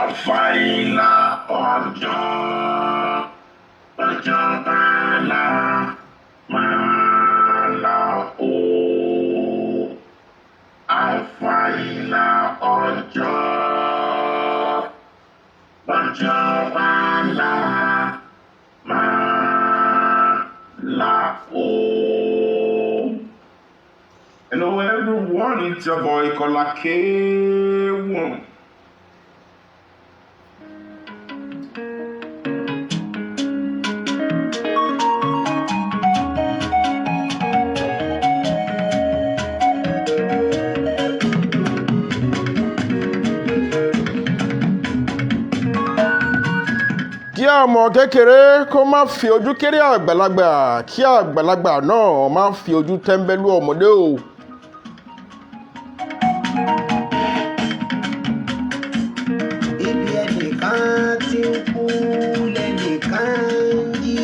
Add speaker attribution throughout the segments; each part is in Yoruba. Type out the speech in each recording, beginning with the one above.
Speaker 1: Àfàìlà ọjọ́ ọjọ́ bá là máa là ó. Àfàìlà ọjọ́ ọjọ́ bá là máa là ó. Hello everyone, it's your boy Kola K1. Kí ọmọ kékeré kó má fi ojú kéré àgbàlagbà, kí àgbàlagbà náà má fi ojú tẹ́ńbẹ́lú ọmọdé o.
Speaker 2: Ibi ẹnìkan tí ń kú lẹ́nìkan ń jí.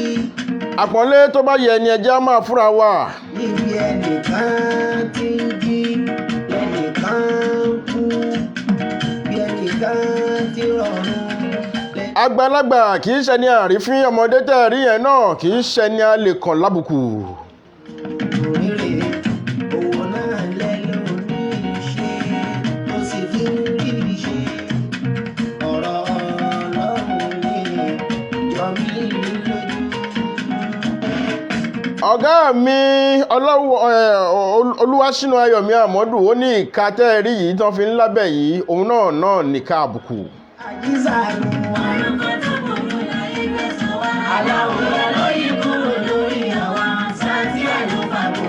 Speaker 1: Àpọ́nlé tó bá yẹ ni ẹjẹ́ á máa fúnra wa.
Speaker 2: Níbi ẹnìkan tí ń jí lẹ́nìkan ń kú, bí ẹnìkan tí ń rọrùn lẹ́nìkan.
Speaker 1: Àgbàlagbà kì í ṣẹni àrífín, ọmọdé tẹ́ ẹ rí yẹn náà kì í ṣẹni a lè kàn lábùkù.
Speaker 2: Rere owó náà lẹ́lòmíì ṣe tó sì fi ń ríbi ṣe. Ọ̀rọ̀ Ọlọ́run ní jọ mí lójú.
Speaker 1: Ọ̀gá mi ọlọ́wọ́ Olúwaṣínà Ayọ̀mí Àmọ́dù, ó ní ìka tẹ́ ẹ rí yìí tán fi ń lábẹ́ yìí, òun náà nìka àbùkù.
Speaker 2: Àjíṣà nù wá. Aláwòrán ló yí kúrò lórí àwa sáńtì àlùfàbò.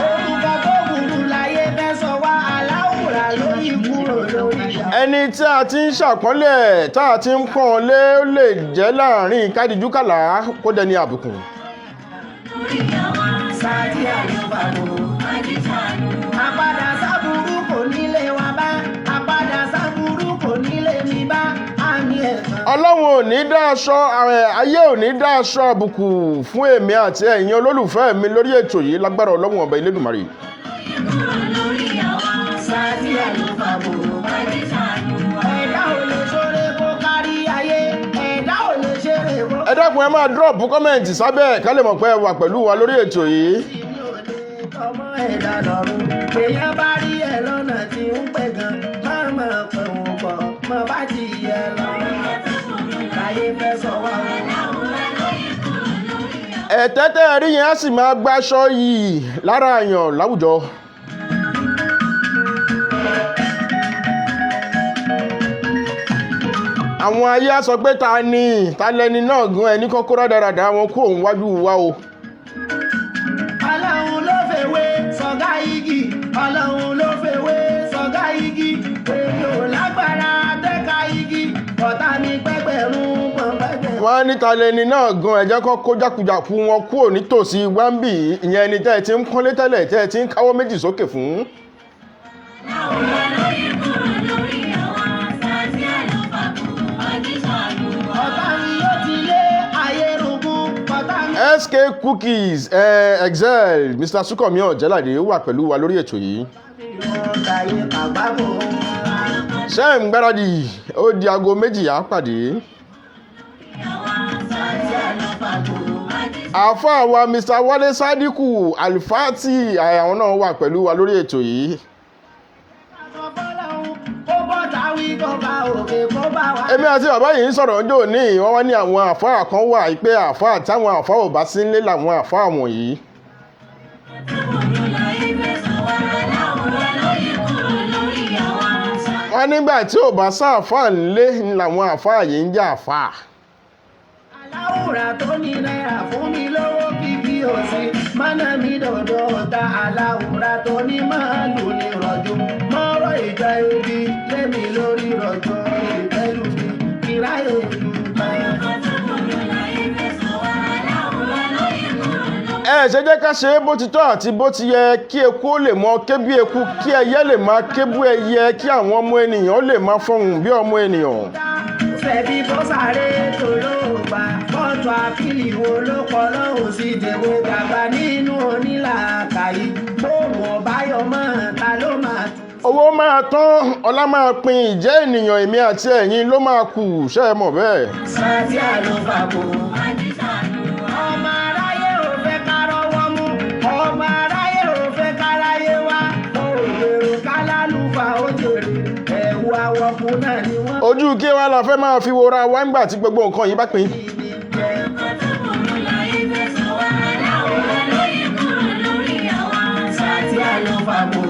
Speaker 2: Orúkọ tó burú láyé fẹ́ sọ wá, aláwòrán ló yí kúrò lórí àwa.
Speaker 1: Ẹni tí a ti ń ṣàpọ́nlé ẹ̀, tá a ti ń pọ́n ọ lé, ó lè jẹ́ láàrin kádìjúkàlà kó dẹni àbùkù.
Speaker 2: Sáńtì àlùfàbò. Àpadà sábúrú kò nílé wa bá, àpadà sábúrú kò nílé mi bá, àmì ẹ̀fọn.
Speaker 1: Ọlọ́run ò ní dá aṣọ ayé ò ní dá aṣọ àbùkù fún èmi àti ẹ̀yin olólùfẹ́ mi lórí ètò yìí, lágbára Ọlọ́run ọba Elédùmarè.
Speaker 2: Sáńtì àlùfàbò. Ẹ̀dá ò lè ṣoore kó kárí ayé, ẹ̀dá ò lè ṣeré kó.
Speaker 1: Ẹ dákun, ẹ máa drop comment sábẹ́ ká lè mọ̀ pé ẹ wà pẹ̀lú wa lórí ètò yìí.
Speaker 2: Mi ò lè tọmọ ẹ̀dá lọ́rùn. Èèyàn bá rí ẹ lọ́nà tí ń pẹ̀ gan, má máa pẹ̀ wọ́n pọ̀, má bá ti yẹ lọ. Láyé fẹ́ sọ wá o.
Speaker 1: Ẹ̀tẹ́ tẹ́ ẹ rí yẹn á sì máa gbaṣọ yìí lára àyàn láwùjọ. Àwọn ayé á sọ pé ta ni ta lẹni náà gan, ẹni kọ́kọ́ rádaràda wọn kó òun wájú wa o.
Speaker 2: Ọlọ́run ló fèwé sọ̀gá igi, Ọlọ́run ló fèwé sọ̀gá igi. Èmi ò lágbára tẹ́ka igi, ọ̀tá mi pẹ́gbẹ̀rún pọ̀n pẹ́gbẹ̀rún.
Speaker 1: Wọ́n á ní ta lẹni náà gan, ẹ̀jẹ̀ kọ́ kó jákujàku wọn kúrò nítòsí wáńbì, ìyẹn ẹni tẹ́ ẹ ti ń pọ́nlé tẹ́lẹ̀, tẹ́ ẹ ti ń káwọ́ méjì sókè fún.
Speaker 2: Ọ̀tá mi yóò ti lé ayé rúgún, ọ̀tá mi.
Speaker 1: SK Cookies, Excel, Mr Sukanmi Ọ̀jẹ́ládé wà pẹ̀lú wa lórí ètò yìí.
Speaker 2: Ọ̀tàyè kàgbákò.
Speaker 1: Ṣé ń gbáradì? Ó di aago 2 á pàdé.
Speaker 2: Sáńtì àlùfàbò.
Speaker 1: Àáfàá wa Mr Wale Sadiku Alifati, àwọn náà wà pẹ̀lú wa lórí ètò yìí.
Speaker 2: Sọ fọ́lọ́run kó bọ́ta wí kó bá òkè kó bá wa.
Speaker 1: Èmi àti bàbá yìí ń sọ̀rọ̀ ọjọ́ òní, wọ́n wá ní àwọn àáfàá kan wà pé àáfàá táwọn àáfàá ò bá sí nílé làwọn àáfàá wọ̀nyí. Wọ́n nígbà tí ò bá sáàfáà nílé ni làwọn àáfàá yìí ń jẹ́ àáfàá.
Speaker 2: Aláwùrà tó ní náírà fún mi lówó kíkí òsì mọ́nà mi dọ̀dọ̀ ọ̀tá, aláwùrà tó ní máàlù ní rọ̀jò mọ́rọ̀ ìjà ibi lémi lórí rọ̀jò ìpẹ́lú mi kíráyè dùpẹ́.
Speaker 1: Ẹ ṣe jẹ́ ká ṣe é bó ti tọ́ àti bó ti yẹ, kí eku ó lè mọ ké bí eku, kí ẹyẹ lè máa ké bú ẹyẹ, kí àwọn ọmọ ènìyàn lè máa fọhùn bí ọmọ ènìyàn.
Speaker 2: Ṣebí bó sáré tó ló gbà fọ́tò àfíìlì wo ló pọ̀ lọ́hùn sí tèwé dàgbà nínú onílàákàyè bóun ọ̀báyọ̀ mọ́ ta ló máa tù.
Speaker 1: Owó máa tán, ọlá máa pin, ìjẹ́ ènìyàn èmi àti ẹ̀yin ló máa kù, ṣé ẹ mọ̀ bẹ́ẹ̀?
Speaker 2: Sátí àlùfàbò. Ọmọ aráyé ò fẹ́ ká rọ́wọ́ mú. Ọmọ aráyé ò fẹ́ ká ráyé wá. Ògbèrò kálálùfà ó jèrè. Ẹ̀wù àwọ̀kù náà ni wọ́n
Speaker 1: Ojú kí wá la fẹ́ máa fi wora wá ńgbà tí gbogbo nǹkan yìí bá pin.
Speaker 2: fi ní jẹ. Sátí àlùfàbò.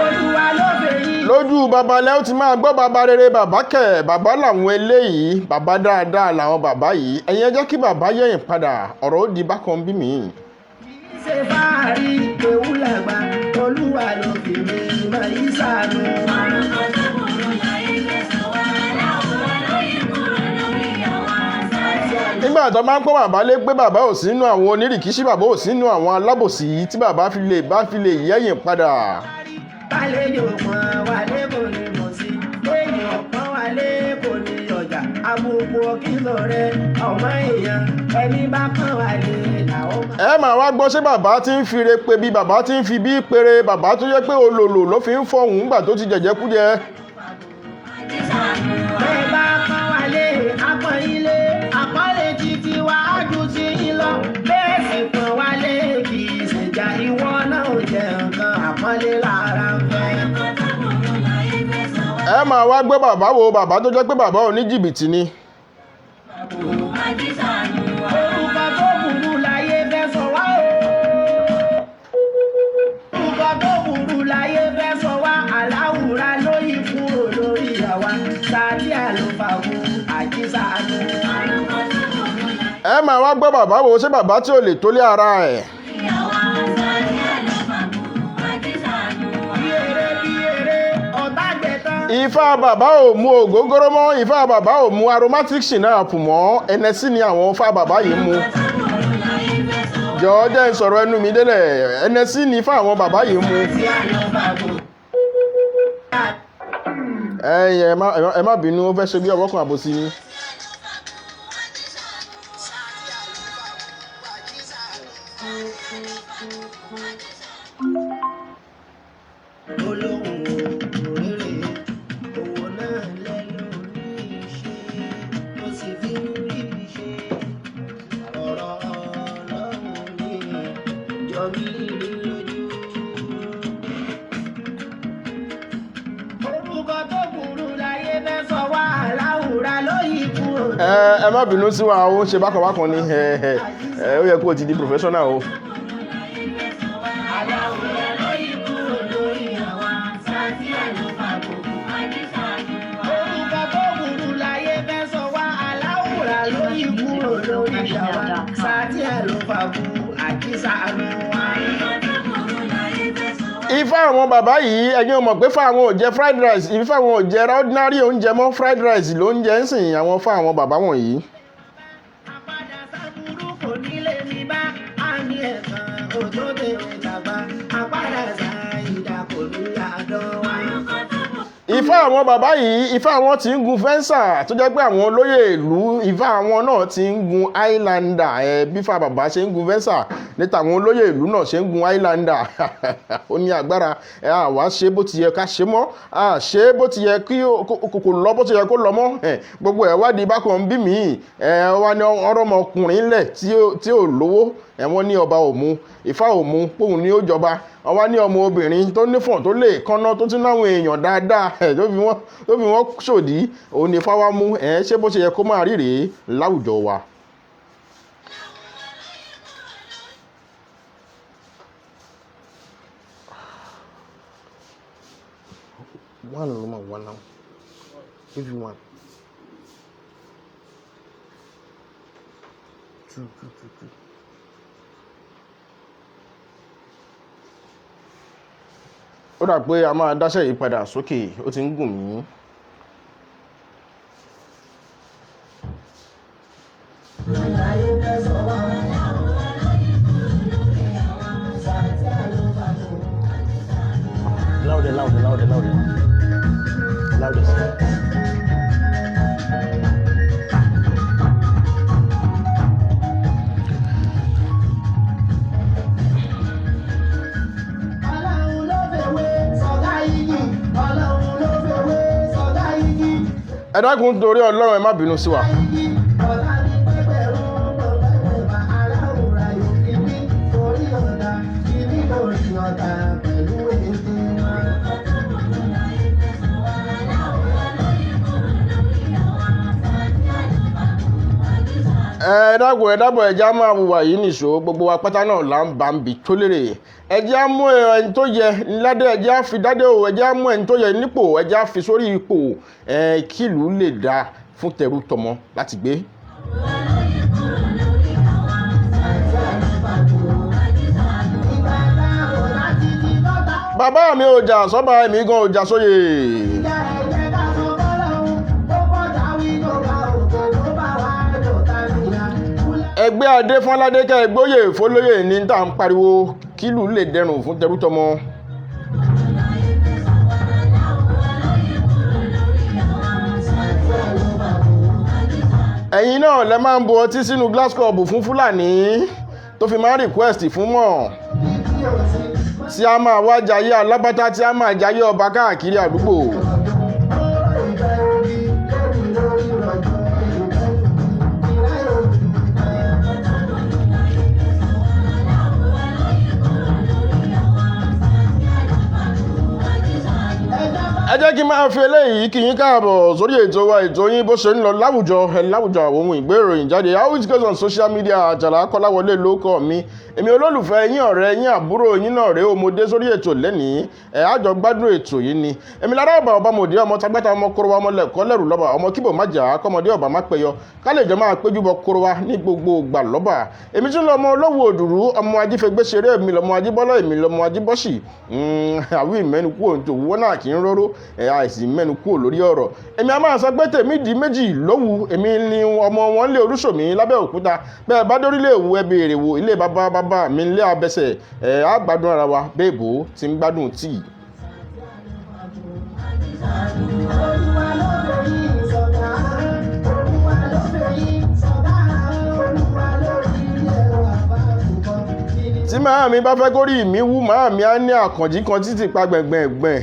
Speaker 2: Olúwa ló fèyí.
Speaker 1: Lójú baba lẹ́ ó ti máa gbọ́ baba rere, bàbá kẹ̀, bàbá làwọn eléyìí, bàbá dáadáa làwọn bàbá yìí. Ẹ̀yin ẹ jẹ́ kí bàbá yẹ̀yìn padà, ọ̀rọ̀ ó di bákan bí mi.
Speaker 2: Ṣe fáàrí ewu làgbà, Olúwa ló fi mi mọ ìsànù.
Speaker 1: Nígbà tó máa ń pọ́n bàbá lé pé bàbá ò sínú àwọn onírìkíṣí, bàbá ò sínú àwọn alábòsí, tí bàbá fi lè bá fi lè yẹ̀yìn padà.
Speaker 2: Bálejò pọ̀n wálé kò ní mọ̀ sí, èèyàn pọ̀n wálé kò ní ọjà, àbùkù òkìlọ̀ rẹ̀ ọmọ èèyàn, ẹni bá pọ̀n wálé làwọn máa.
Speaker 1: Ẹ máa wá gbọ́, ṣé bàbá ti ń fire pé bí bàbá ti ń fi bí péré, bàbá tó yẹ pé olòlò ló fi ń fọ̀hún nígbà tó ti jẹ̀jẹ̀kújẹ.
Speaker 2: Bẹ́ẹ̀ bá pọ̀n wálé, apọ̀n ilé, àpọ́nlé títí wá ájú sí yín lọ. Bẹ́ẹ̀ sì pọ̀n wálé kì í ṣèjà, ìwọ náà ò jẹ nǹkan àpọ́nlé lára ń fẹ́.
Speaker 1: Ẹ máa wá gbé bàbá wo, bàbá tó jẹ́ pé bàbá ò ní jìbìtì ni.
Speaker 2: Orúkọ tó burú láyé fẹ́ sọ wá o. Orúkọ tó burú láyé fẹ́ sọ wá. Aláwùrá ló yí kúrò lórí àwa. Sàdí àlùfàwù àjíṣàánú.
Speaker 1: Ẹ máa wá gbọ́ bàbá wo, ṣé bàbá tí ò lè tólé ara ẹ̀.
Speaker 2: Bí eré bí eré, ọ̀tá gbẹ̀tán.
Speaker 1: Ifá bàbá ò mu ògógóró mọ́, ifá bàbá ò mu aromatic sinapu mọ́, ẹnẹsí ni àwọn ifá bàbá yìí mu. Jọ̀ọ́ jẹ́ n sọ̀rọ̀ ẹnu mi délẹ̀, ẹnẹsí ni ifá àwọn bàbá yìí mu.
Speaker 2: Sàdí àlùfàwù.
Speaker 1: Ẹ̀yin ẹ má bínú, ó fẹ́ ṣe bí ọwọ́ kan àbòsí ni.
Speaker 2: Olóhùn òrèrè, òwò náà lẹ́nu ní í ṣe, ó sì fi ń rí i ṣe. Ọ̀rọ̀ Ọlọ́run ní jọ mí lójú. Orúkọ tó burú láyé fẹ́ sọ wá, aláwùrá ló yí kúrò.
Speaker 1: Ẹ má bínú sí wa, ó ń ṣe bákan bákan ni. Ẹ ó yẹ kó o ti di professional o.
Speaker 2: Aláwùrá ló yí kúrò lórí àwa, Sátí àlùfàbò. Orúkọ tó burú láyé fẹ́ sọ wá, aláwùrá ló yí kúrò lórí àwa, Sátí àlùfàbò àjíṣàánú wa.
Speaker 1: Ifá àwọn bàbá yìí, ẹ̀yin ò mọ̀ pé fá àwọn ò jẹ fried rice, ifá àwọn ò jẹ ordinary oúnjẹ mọ́, fried rice ló ń jẹ ń sìn àwọn fá àwọn bàbá wọ̀nyí.
Speaker 2: Àpadà sábúrú kò nílé mi bá, àmì ẹ̀sán òjò tèrè tàgbà, àpadà sáyidà kò ní àdán wa.
Speaker 1: Ifá àwọn bàbá yìí, ifá àwọn tí ń gun fẹ́ńsà, tó jẹ́ pé àwọn olóyè ìlú, ifá àwọn náà ti ń gun highlander. Ẹ bí ifá bàbá ṣe ń gun fẹ́ńsà níta, àwọn olóyè ìlú náà ṣe ń gun highlander. Ó ní agbára. Ẹ àwa ṣe bó ti yẹ ká ṣe mọ́, à ṣe bó ti yẹ kí kò lọ bó ti yẹ kó lọ mọ́. Ẹ gbogbo ẹ̀ wádìí bákan bí mi ẹ wá ní ọ̀rọ̀mọkùnrin lẹ̀ tí ò lówó. Ẹ wọ́n ní ọba òmu, ifá òmu póun ní ó jọba. Wọ́n wá ní ọmọ obìnrin tó nífọ̀n, tó lè kánná, tó tún náwọn èèyàn dáadáa, ẹ tó fi wọ́n ṣòdí, òun ní ifá wá mú. Ẹ ṣé bó ṣe yẹ kó máa rí rèé láwùjọ wa. One ló máa wá náà, if you want two, two, two, two. Ó dà pé a máa dáṣẹ́ yìí padà sókè, ó ti ń gùn mí. Louder, louder, louder, louder. Louder.
Speaker 2: Ọlọ́run ló fèwé sọ.
Speaker 1: Ẹ dákun, torí Ọlọ́run, ẹ má bínú sí wa.
Speaker 2: Ọ̀tá mi pẹ́pẹ́rún pẹ́pẹ́fà aláwòrán yóò fi mí torí ọ̀tá fi mí lórí ọ̀tá pẹ̀lú ètè wọn.
Speaker 1: Ẹ dákun, ẹ dábọ̀, ẹ já máa wùwà yìí nìṣó. Gbogbo wa pátá náà là ń bá ń bì tó lérè. Ẹ jẹ́ á mú ẹni tó yẹ ládé, ẹ jẹ́ á fi dádé o. Ẹ jẹ́ á mú ẹni tó yẹ nípò, ẹ jẹ́ á fi sórí ipò ẹ kílùú lè dáa fún tẹrú tọmọ láti gbé.
Speaker 2: Ìgbà táwọn láti di lọ́tà.
Speaker 1: Bàbá mi ò jà sọ́ba, èmi gan ò jà sóyè.
Speaker 2: Ìjà ẹ̀jẹ̀ ká sọ fọ́lọ́hún, ó kọjá wí tó bá òkè ló bá wá dọ̀tà nìyà.
Speaker 1: Ẹgbẹ́ adé fúnládé kẹ́ ẹgbóyè fọlóyè ní tá à ń pariwo kílùú lè dẹrùn fún tẹrú tọmọ. Ẹ̀yin náà lẹ máa ń bu ọtí sínú glass cup fún Fúlàní tó fi máa ń request fún mọ̀ tí a máa wá jayé alábátá, tí a máa jayé ọba káàkiri àdúgbò. Ẹ jẹ́ kí n máa fi eléyìí kí yín káàbọ̀ sórí ètò wa, ètò yín, bó ṣe ń lọ láwùjọ ẹ láwùjọ àwọn ohun ìgbé ìròyìn jáde, how it goes on social media. Àjàlá Kọ́láwọlé ló kọ́ mi. Èmi olólùfẹ́ yín, ọ̀rẹ́ yín, àbúrò yín náà rèé o. Mo dé sórí ètò lẹ́nìí, ẹ̀ àjọ gbádùn ètò yìí ni. Èmi lára ọba ọba mòdì, ọmọ tagbátá, ọmọ korowa, ọmọ lẹ̀kọ́ lẹ́rù lọ́ba, ọmọ kíbò má jà kọ́mọdé ọba má pẹyọ, ká lè jọ máa péjú bọ korowa ní gbogbo ìgbà lọ́ba. Èmi tún lọ ọmọ olówó òdùrú, ọmọ ajífẹgbẹ́sẹ̀rẹ́, èmi lọmọ ajíbọ́lá, èmi lọmọ ajíbọ́sì. Àwí ìmẹ́nu kúrò ní tòwú náà kì í róró ẹ̀, àìsí mẹ́nu kúrò lórí ọ̀rọ̀. Èmi a máa sọ pé tèmi di méjì lówù. Èmi ni ọmọ wọn lé Olúṣòmí lábẹ́òkúta. Bẹ́ẹ̀ bá dórílẹ̀ òwú, ẹ béèrè wò ilé bàbá bàbá mi lé abẹsẹ̀. Ẹ̀ á gbádùn ara wa bẹ́ẹ̀ bó ti ń gbádùn tíì.
Speaker 2: Olúwa ló fèyí sọ̀gá, Olúwa ló fèyí sọ̀gá, Olúwa ló rí ẹwà fásikọ.
Speaker 1: Tí màá mi bá fẹ́ kórìí mi wú, màá mi á ní àkànjí kan títì pa gbẹ̀ngbẹ̀ngbẹ̀.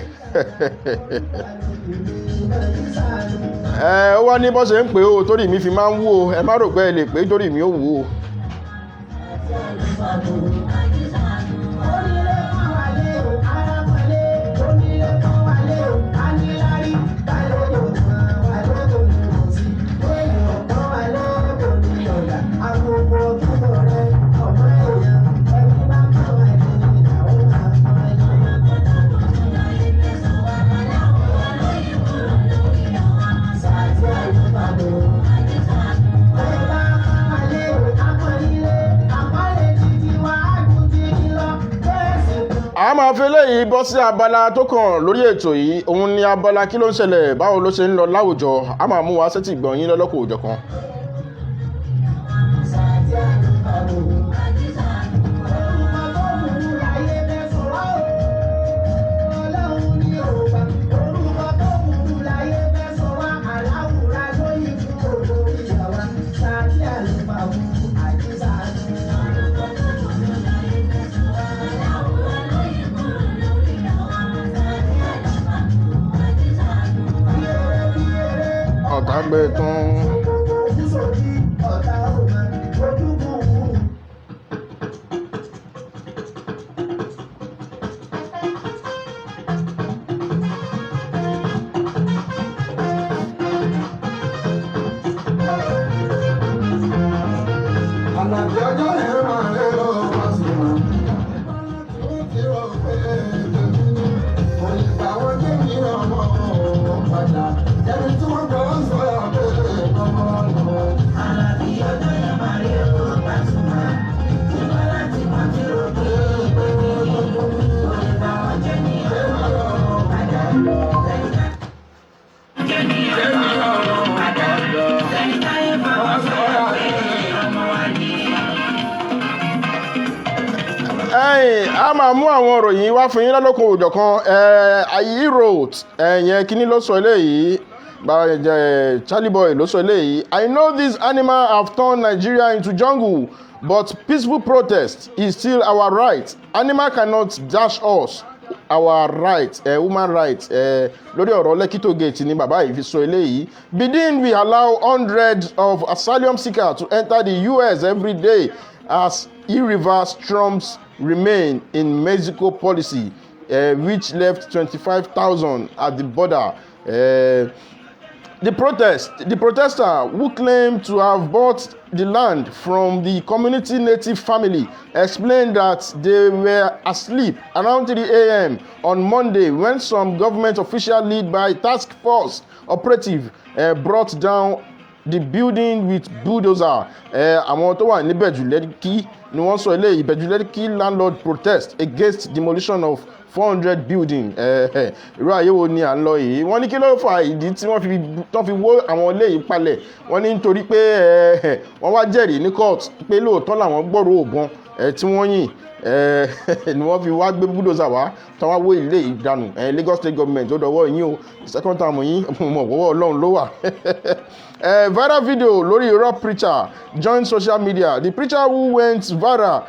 Speaker 1: Ẹ ó wá ní bó ṣe ń pè ó torí mi fi máa ń wú o. Ẹ má rò pé ẹ lè pè é torí mi ó wú o.
Speaker 2: Onílé kan wà lé o, arákùnlé, onílé kan wà lé o, anílárí, kálódò kan wà lóko ní kò sí, èèyàn kan wà lóko ní ọ̀dà, àkókò túbọ̀ rẹ, ọmọ èèyàn, ẹni bá kọ́ wà ní ìyàwó àwọn ẹ̀yìn. Sàtì àlùfàdò. Ẹ̀bá wà lé o, akọ̀nílé, àpọ́nlé títí wá á dùn títí lọ, bẹ́ẹ̀ sì kú.
Speaker 1: A máa fi eléyìí bọ́ sí abala tó kàn lórí ètò yìí. Òun ni abala kí ló ń ṣẹlẹ̀, báwo ló ṣe ń lọ láwùjọ. A máa mú wa sétí gbọ̀nyìn lọ́lọ́kọ̀ òjọ̀kan.
Speaker 2: Sàtì àlùfàdò. Orúkọ tó burú láyé fẹ́ sọ̀rọ̀ o, Ọlọ́run ní òògbà. Orúkọ tó burú láyé fẹ́ sọ̀rọ̀, aláwùrá ló yí kúrò lórí àwa. Sàtì àlùfàdò, àjíṣà. Bí eré bí eré,
Speaker 1: Ọ̀tá gbé tán.
Speaker 2: gbogbo kú sódì, ọ̀tá ò mọ̀, ojúkùn kù.
Speaker 3: Àlàbí ọjọ́ yẹn máa lé o, Pasuma. Wọ́n ti rò pé tèmi ni. Kò lè gbà wọ́n jẹ́ mi ọmọ òun padà. Ẹni tí wọ́n gbọ́ ń sọ pé ọmọ lọ.
Speaker 2: Àlàbí ọjọ́ yẹn máa rí o, Pasuma. Ìgbà láti mọ̀ tí ó pé pé ní kò lè bá wọn jẹ́ ní ọmọ padà. Jẹ́ ní ọmọ padà. Lẹ́yìn táyé bá wọn sọ̀rọ̀ pé ọmọ wa ní.
Speaker 1: Ẹ̀yin, a máa mú àwọn ìròyìn wá fún yín lọ́lọ́kan òjọ̀kan. Ayé wrote ẹ̀yẹn kínní ló sọ eléyìí. Charlie Boy ló sọ eléyìí: "I know this animal have turned Nigeria into jungle, but peaceful protest is still our right. Animal cannot dash us." our right, human right. Lórí ọ̀rọ̀ Lekki Toll Gate ni bàbá yìí fi sọ eléyìí. Biden will allow hundreds of asylum seekers to enter the US every day as he reverse Trump's Remain in Mexico policy, which left 25,000 at the border. The protester who claimed to have bought the land from the community native family explained that they were asleep around 3 a.m. on Monday when some government officials led by task force operative brought down the building with bulldozer. Àwọn tó wà ní Ìbẹ̀jú Lẹ́kì ni wọ́n sọ eléyìí. Ìbẹ̀jú Lẹ́kì landlord protest against demolition of 400 building. Irú ayé wo ni à ń lọ yìí? Wọ́n ní kí ló fa ìdí tí wọ́n fi tán fi wó àwọn ilé yìí palẹ̀? Wọ́n ní nítorí pé wọ́n wá jẹ́rìí ní court pé lóòótọ́ làwọn gbọ́rọ̀ òbọn tí wọ́n yìn ni wọ́n fi wá gbé bulldozer wá tí wọ́n wó ilé ìdánù. Lagos State Government, ó dọwọ́ yín o. Second term yín, mo mọ̀ wọ́wọ́ Ọlọ́run ló wà. Viral video lórí irọ́ preacher join social media. The preacher who went viral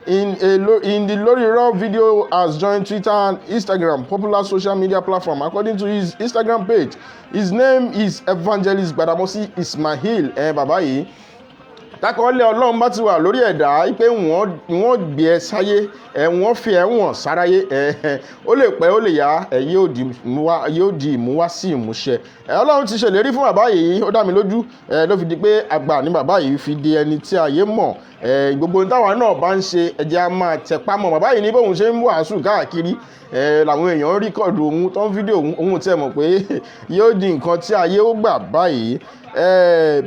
Speaker 1: in the lórí irọ́ video has joined Twitter and Instagram, popular social media platform. According to his Instagram page, his name is Evangelist Gbadamosi Ismail. Bàbá yìí, tákọọ́lẹ̀ Ọlọ́run bá ti wà lórí ẹ̀dá pé wọ́n gbé ẹ sáyé ẹ, wọ́n fi ẹ wọ̀n sáráyé ẹ, ó lè pẹ́, ó lè yá ẹ, yóò di ìmúwá sí ìmúṣẹ. Ẹ Ọlọ́run ti ṣèlérí fún bàbá yìí, ó dá mi lójú ẹ, ló fi di pé àgbà ní bàbá yìí fi di ẹni tí ayé mọ̀. Ẹ gbogbo táwa náà bá ń ṣe, ẹ jẹ́ á máa tẹpá mọ́. Bàbá yìí ní bóun ṣe ń wàásù káàkiri ẹ làwọn èèyàn record òun tó ń fídíò òun, òun tiẹ̀ mọ̀ pé yóò di nǹkan tí ayé ó gbà báyìí. Ẹ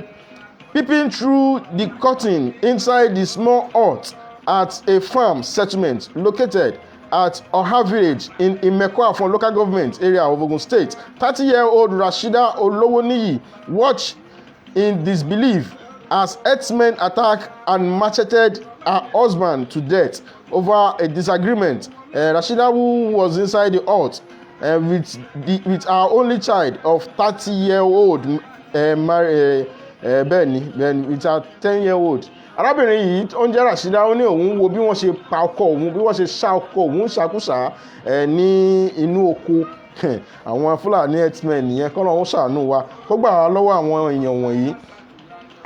Speaker 1: peeping through the curtain inside the small hut at a farm settlement located at Oha village in Imeko-Afon Local Government Area of Ogun State, 30-year-old Rashida Olowoniyi watched in disbelief as herdsmen attacked and macheted her husband to death over a disagreement. Rashida, who was inside the hut with her only child of 30-year-old, bẹ́ẹ̀ni, with her 10-year-old. Arábìnrin yìí tó ń jẹ́ Rashida, ó ní òun wo bí wọ́n ṣe pa ọkọ òun, bí wọ́n ṣe ṣá ọkọ òun ṣàkúṣà ní inú oko. Àwọn Fúlàní herdsmen nìyẹn. Kọ́ lọ́wọ́ ṣàánú wa, kó gbà wá lọ́wọ́ àwọn èèyàn wọ̀nyí.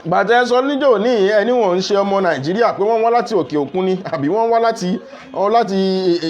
Speaker 1: Gbàtẹ́ sọ níjò ní ẹni wọ́n ń ṣe ọmọ Nàìjíríà, pé wọ́n wá láti òkè òkun ni àbí wọ́n wá láti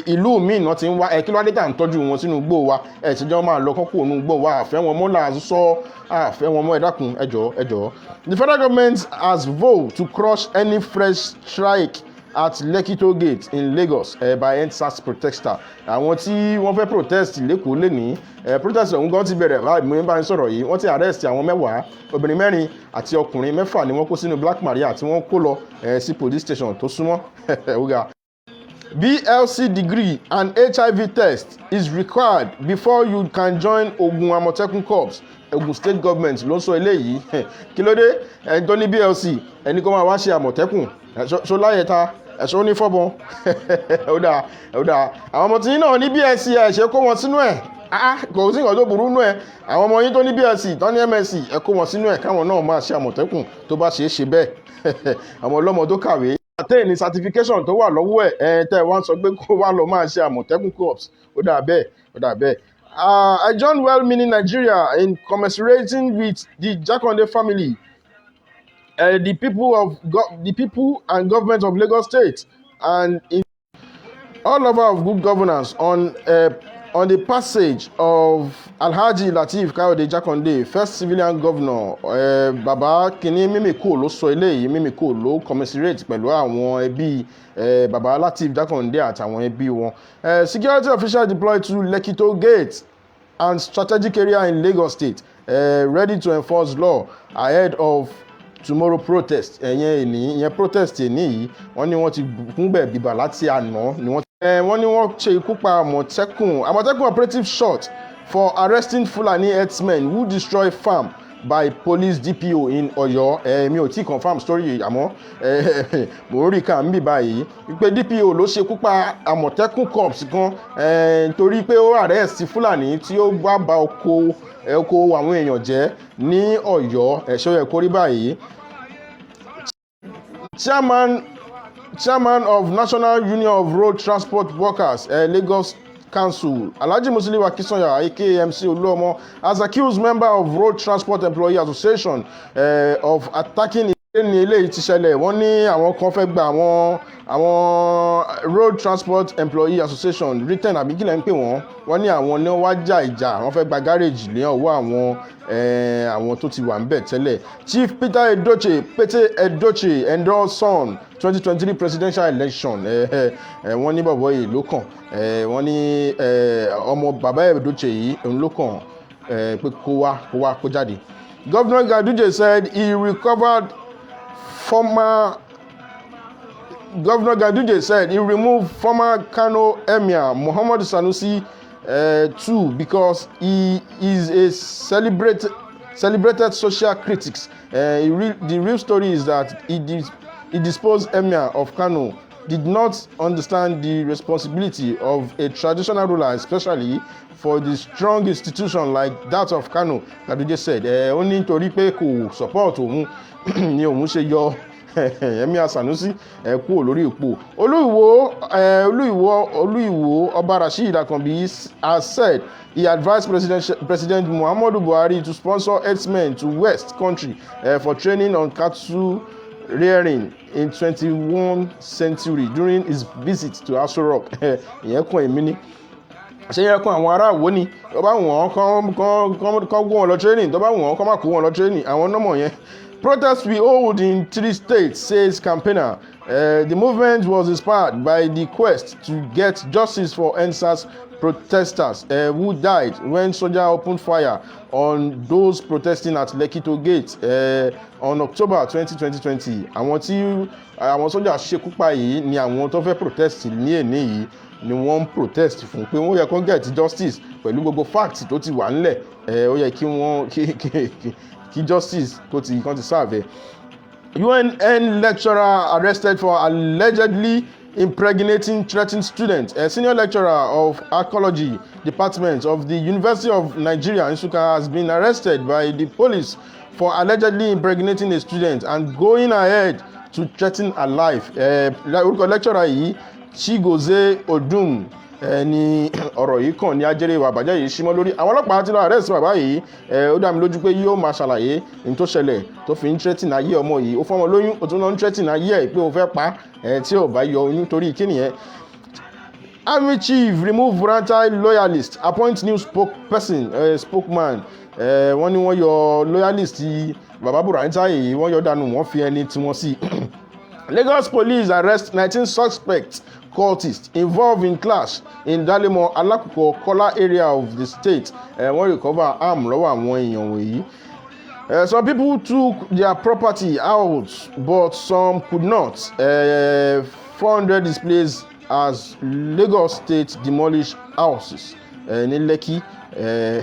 Speaker 1: ìlú míì náà ti ń wá ẹ, kí ló dé tà ń tọ́jú wọn sínú igbó wa? Ẹ ti jọ́ máa lọ kọ́kọ́ ònú igbó wa. Àfẹ́ wọn mọ́ là ń sọ, àfẹ́ wọn mọ́. Ẹ dákun, ẹ jọ̀ọ́, ẹ jọ̀ọ́. The federal government has vowed to crush any fresh strike at Lekki Toll Gate in Lagos by EndSARS protester. Àwọn tí wọ́n fẹ́ protest l'Ékòó lè ní protest ọ̀hún gan ti bẹ̀rẹ̀ báyìí. Mo bá ń sọ̀rọ̀ yìí, wọ́n ti arrest àwọn 10, obìnrin 4 àti ọkùnrin 6 ni wọ́n kó sínú Black Maria tí wọ́n kó lọ sí police station tó súnmọ́. Ó BSc degree and HIV test is required before you can join Ogun Amotekun Corps. Ogun State Government ló ń sọ eléyìí. Kí ló dé? Ẹni tó ní BSc, ẹni kó máa wá ṣe Àmọ̀tẹ́kùn, ṣó láyé ta ẹ̀ṣọ́ ní fọ́bọ̀n? Ó dáa, ó dáa. Àwọn ọmọ tí náà ní BSc, ẹ̀ ṣe kó wọn sínú ẹ̀. Kò sí nǹkan tó burú nú ẹ̀. Àwọn ọmọ yín tó ní BSc, tó ní MSc, ẹ kó wọn sínú ẹ̀, káwọn náà máa ṣe Àmọ̀tẹ́kùn tó bá ṣeé ṣe bẹ́ẹ̀. Àwọn ọlọ́mọ tó kàwé attain certification tó wà lọ́wọ́ ẹ̀ ẹ̀ tẹ́ ẹ wá ń sọ pé kó wá lọ máa ṣe Àmọ̀tẹ́kùn Corps, ó dà bẹ́ẹ̀, ó dà bẹ́ẹ̀. I joined well-meaning Nigeria in commiserating with the Jakande family, the people and government of Lagos State, and in all lover of good governance on the passage of Alhaji Lateef Kayode Jakande, first civilian governor. Baba kìíní Mímíkò ló sọ eléyìí. Mímíkò ló commiserate pẹ̀lú àwọn ẹbí Baba Lateef Jakande àtàwọn ẹbí wọn. Security officials deployed to Lekki Toll Gate and strategic area in Lagos State, ready to enforce law ahead of tomorrow protest. Ẹ̀yẹn èní, ìyẹn protest èní yìí, wọ́n ní wọ́n ti kúnbẹ̀ bìbà láti àná ni wọ́n. Wọ́n ní wọ́n ṣe ikú pa Àmọ̀tẹ́kùn. Àmọ̀tẹ́kùn operative shot for arresting Fulani herdsmen who destroy farm by police DPO in Ọ̀yọ́. Mi ò tí confirm story yìí, àmọ́ mò ń rí ká ń bì báyìí wípé DPO ló ṣekú pa Àmọ̀tẹ́kùn corps kan torí pé ó arrest Fúlàní tí ó wá ba oko àwọn èèyàn jẹ́ ní Ọ̀yọ́. Ẹ̀ṣọ́ yẹ kó rí báyìí. Chairman of National Union of Road Transport Workers, Lagos Council, Alhaji Musiliu Akinsanya, aka MC Oluomo, has accused member of Road Transport Employee Association of attacking. Ní eléyìí ti ṣẹlẹ̀, wọ́n ní àwọn kan fẹ́ gba àwọn Road Transport Employee Association written, àbí kí lẹ́ ń pè wọ́n. Wọ́n ní àwọn ní wọ́n wá jà ìjà, wọ́n fẹ́ gba gáréèjì ní ọwọ́ àwọn tó ti wà ńbẹ̀ tẹ́lẹ̀. Chief Peter Edochie, Pete Edochie, endorse son 2023 presidential election. Wọ́n ní bàbá yìí ló kàn. Wọ́n ní ọmọ bàbá Edochie yìí, òun ló kàn pé kó wá kó jáde. Governor Ganduje said he recovered former Governor Ganduje said he removed former Kano Emir Muhammadu Sanusi too because he is a celebrated social critic. The real story is that he disposed Emir of Kano did not understand the responsibility of a traditional ruler, especially for the strong institution like that of Kano, Ganduje said. Ó ní nítorí pé kò support òun ni òun ṣe yọ Emir Sanusi ẹ kúrò lórí ipò. Olúìwò Ọba Rasheed Akanbi has said he advised President Muhammadu Buhari to sponsor herdsmen to West country for training on cattle rearing in 21 century during his visit to Aso Rock. Ìyẹn kàn èmi ní, ṣé yẹn kàn àwọn ará Ìwó ni? Tó bá wọ́n kán kó wọn lọ training, tó bá wọ́n kán má kó wọn lọ training, àwọn nọ́mọ̀ yẹn. Protest will hold in three states, says campaigner. The movement was inspired by the quest to get justice for EndSARS protesters who died when soldiers opened fire on those protesting at Lekki Toll Gate on October 20, 2020. Àwọn tí àwọn sójà ṣekú pa yìí ni àwọn tó fẹ́ protest ní èní yìí ni wọ́n ń protest fún, pé wọ́n yẹ kó get justice pẹ̀lú gbogbo fact tó ti wà ńlẹ̀. Ó yẹ kí wọ́n kí justice kó ti kán ti serve ẹ̀. UNN lecturer arrested for allegedly impregnating threatened student. A senior lecturer of archaeology department of the University of Nigeria, Nsukka, has been arrested by the police for allegedly impregnating a student and going ahead to threaten her life. Orúkọ lecturer yìí, Chigozie Odum, ní ọ̀rọ̀ yìí kàn ní ajẹ́rẹ́ ìwà àbàjẹ́ yìí símọ́ lórí. Àwọn ọlọ́pàá ti lọ arrest bàbá yìí. Ó dá mi lójú pé yóò máa ṣàlàyé ní tó ṣẹlẹ̀ tó fi ń threaten ayé ọmọ yìí. Ó fọ́mọ lóyún, ó tún lọ ń threaten ayé ẹ̀ pé ó fẹ́ pa ẹ̀ tí ò bá yọ oyún, torí kí nìyẹn? Army chief remove Buratai loyalist, appoint new spokesman. Wọ́n ní wọ́n yọ loyalist bàbá Buratai yìí, wọ́n yọ dànù, wọ́n fi ẹni tí wọ́n sí. Lagos police arrest 19 suspect cultists involved in clash in Dalemo Alakuko Kola area of the state. Wọ́n recover arm lọ́wọ́ àwọn èèyàn wọ̀nyí. Some people took their property out, but some could not. 400 displaced as Lagos State demolish houses ní Lekki.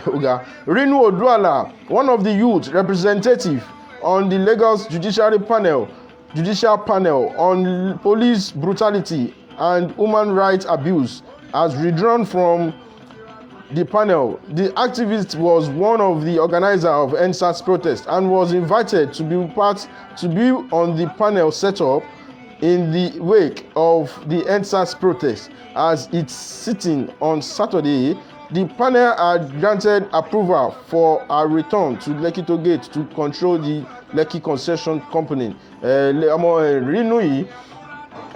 Speaker 1: Oga Rinu Oduala, one of the youth representative on the Lagos Judicial Panel on Police Brutality and Human Rights Abuse, has withdrawn from the panel. The activist was one of the organizers of EndSARS protest and was invited to be on the panel set up in the wake of the EndSARS protest. As its sitting on Saturday, the panel had granted approval for a return to Lekki Toll Gate to control the Lekki Concession Company. Ọmọ Rinu yìí,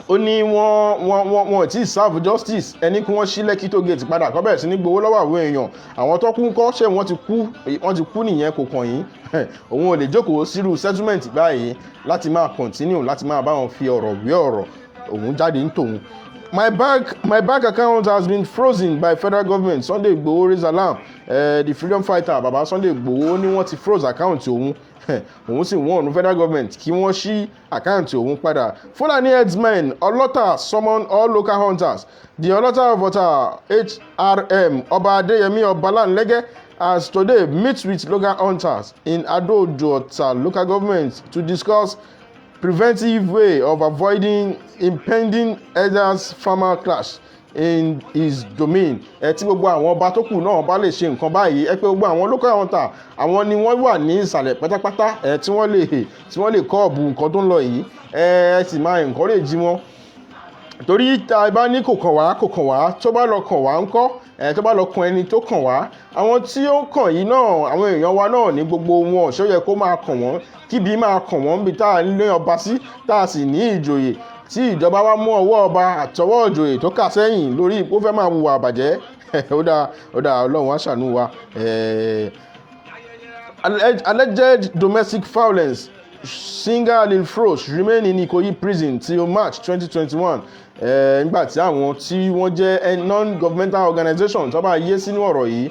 Speaker 1: ó ní wọ́n tí serve justice. Ẹni kí wọ́n ṣí Lekki Toll Gate padà, kó bẹ̀rẹ̀ sí ní gbowó lọ́wọ́ àwọn èèyàn. Àwọn tó kú ńkọ́? Ṣé wọ́n ti kú? Wọ́n ti kú nìyẹn, kò kàn yín. Òun ò lè jókòó sírú settlement báyìí láti máa continue láti máa bá wọn fi ọ̀rọ̀ wé ọ̀rọ̀. Òun jáde ní tòun. My bank account has been frozen by federal government. Sunday Igboho raise alarm. The freedom fighter, Baba Sunday Igboho, ní wọ́n ti froze account òun. Òun sì wọ́n ọ̀nù federal government kí wọ́n ṣí account òun padà. Fulani herdsmen Ọlọ́tà summon all local hunters. The Ọlọ́tà of Ọ̀tà, HRM Ọba Adéyẹmí Ọbalanlẹ́gẹ́, has today meet with local hunters in Ado-Odo Ota Local Government to discuss preventive way of avoiding impending herders farmer clash in his domain. Ẹ tí gbogbo àwọn ọba tó kù náà bá lè ṣe nǹkan báyìí, ẹ pé gbogbo àwọn local hunter, àwọn ni wọ́n wà ní ìsàlẹ̀ pátápátá ẹ tí wọ́n lè curb nǹkan tó ń lọ yìí. Ẹ sì máa encourage wọn. Torí tá a bá ní kò kàn wá, kò kàn wá, tó bá lọ kàn wá ńkọ́ ẹ? Tó bá lọ kan ẹni tó kàn wá, àwọn tí ó kàn yìí náà, àwọn èèyàn wa náà ní gbogbo wọn. Ṣó yẹ kó máa kàn wọ́n, kíbi máa kàn wọ́n níbi tá a lé ọba sí, tá a sì ní ìjòyè, tí ìjọba wa mú ọwọ́ ọba àtọwọ́ ìjòyè tó kà sẹ́yìn lórí ó fẹ́ máa hùwà àbàjẹ́? Ó dáa, ó dáa, Ọlọ́run á ṣàánú wa. Alleged domestic violence singer Lil Frosh remain in Ikoyi Prison till March 2021. Nígbà tí àwọn tí wọ́n jẹ́ non-governmental organization tó bá yé sínú ọ̀rọ̀ yìí,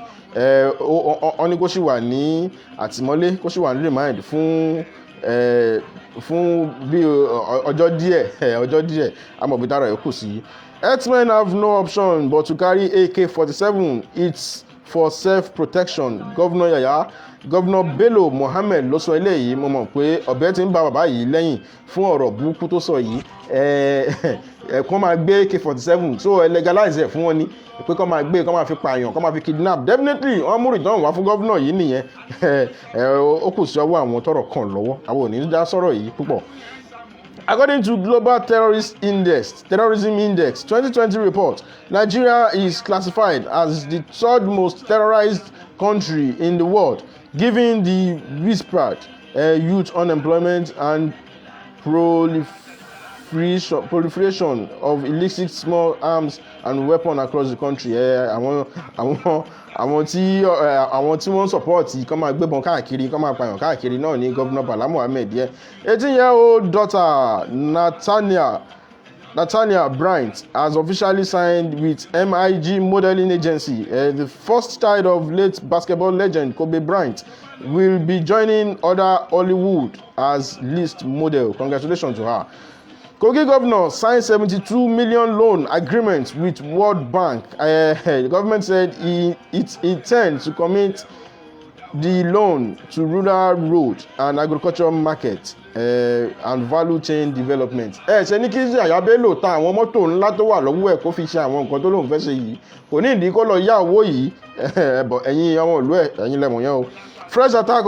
Speaker 1: wọ́n ní kó sì wà ní àtìmọ́lé, kó sì wà ní remand fún bí ọjọ́ díẹ̀, ọjọ́ díẹ̀ amọ̀bítàrà ẹ̀ kù sí. Herdsmen have no option but to carry AK-47. It's for self-protection. Governor Yaya, Governor Bello Mohammed ló sọ eléyìí. Mo mọ̀ pé ọ̀bẹ ti ń ba bàbá yìí lẹ́yìn fún ọ̀rọ̀ burúkú tó sọ yìí. Ẹ kọ́ máa gbé AK-47, so ẹ legalize ẹ̀ fún wọn ni pé kọ́ máa gbé, kọ́ máa fi pààyàn, kọ́ máa fi kidnap. Definitely, wọ́n mú return wá fún governor yìí nìyẹn. Ẹ ó kù sí ọwọ́ àwọn tọ́rọ̀ kàn lọ́wọ́. Àwọn ò ní dá sọ̀rọ̀ yìí púpọ̀. According to Global Terrorism Index 2020 report, Nigeria is classified as the third most terrorized country in the world, given the widespread youth unemployment and proliferation of illicit small arms and weapons across the country. Àwọn tí wọ́n support kọ́ máa gbébọn káàkiri, kọ́ máa pààyàn káàkiri náà ní Governor Bala Muhammed yẹ. 18-year-old daughter Nathania Bryant has officially signed with MIG Modeling Agency. The first child of late basketball legend Kobe Bryant will be joining other Hollywood as list model. Congratulations to her. Kogi governor signed 72 million loan agreement with World Bank. The government said it intends to commit the loan to rural road and agricultural market and value chain development. Ẹ ṣe ní kí Yàyà Bello ta àwọn mọ́tò ńlá tó wà lọ́wọ́ ẹ̀, kó fi ṣe àwọn nǹkan tó lóun fẹ́ ṣe yìí. Kò ní ìdí kó lọ yá owó yìí. Ẹ̀bọ̀ ẹ̀yin ọmọ ìlú ẹ̀, ẹ̀yin lẹ́mọ̀ yẹn o. Fresh attack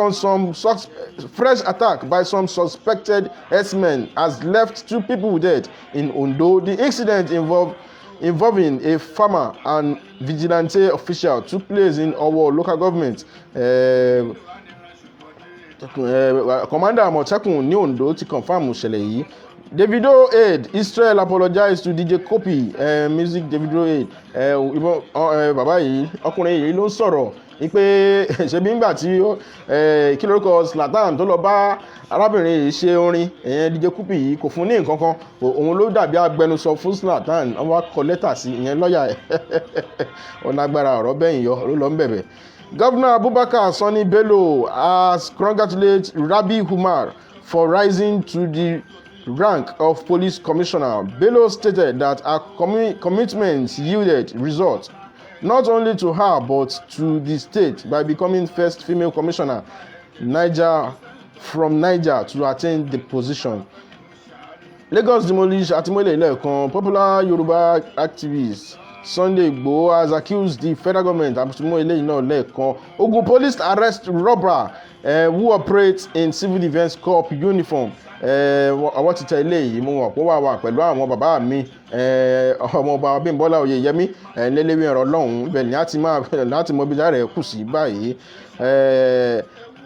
Speaker 1: by some suspected herdsmen has left two people dead in Ondo. The incident involving a farmer and vigilante official took place in Owo Local Government. Commander Àmọ̀tẹ́kùn ní Ondo ti confirm ìṣẹ̀lẹ̀ yìí. Davido aide Israel apologize to DJ Cuppy. Music Davido aide, ìbọn bàbá yìí, ọkùnrin yìí ló ń sọ̀rọ̀ wípé ṣebí ńgbà tí kí lórúkọ Zlatan tó lọ bá arábìnrin yìí ṣe orin, ìyẹn DJ Cuppy yìí, kò fún ní nǹkan kan. Òun ló dàbí agbẹnusọ fún Zlatan. Wọ́n wá kọ lẹ́tà sí ìyẹn lọ́ọ̀yà ẹ̀. Ọ̀nàgbára ọ̀rọ̀ bẹ́yìn yọ ló lọ ń bẹ̀bẹ̀. Governor Abubakar Sani Bello has congratulated Rabi Umar for rising to the rank of police commissioner. Bello stated that her commitment yielded results not only to her but to the state by becoming first female commissioner Niger from Niger to attain the position. Lagos demolish Atimole Ilẹ̀kan. Popular Yoruba activist Sunday Igboho has accused the federal government. Àtúmọ̀ eléyìí náà lẹ́ẹ̀kan. Ogun police arrest robber who operates in civil defence corps uniform. Ọwọ́ ti tẹ eléyìí. Mo mọ̀ pé wà wà pẹ̀lú àwọn bàbá mi, ọmọọba Abímbọ́lá Oyèyẹmí lélẹ́wí ẹ̀rọ lọ́hùn-ún bẹ́ẹ̀ ni láti máa láti mọ ibi tá rẹ̀ kù sí báyìí.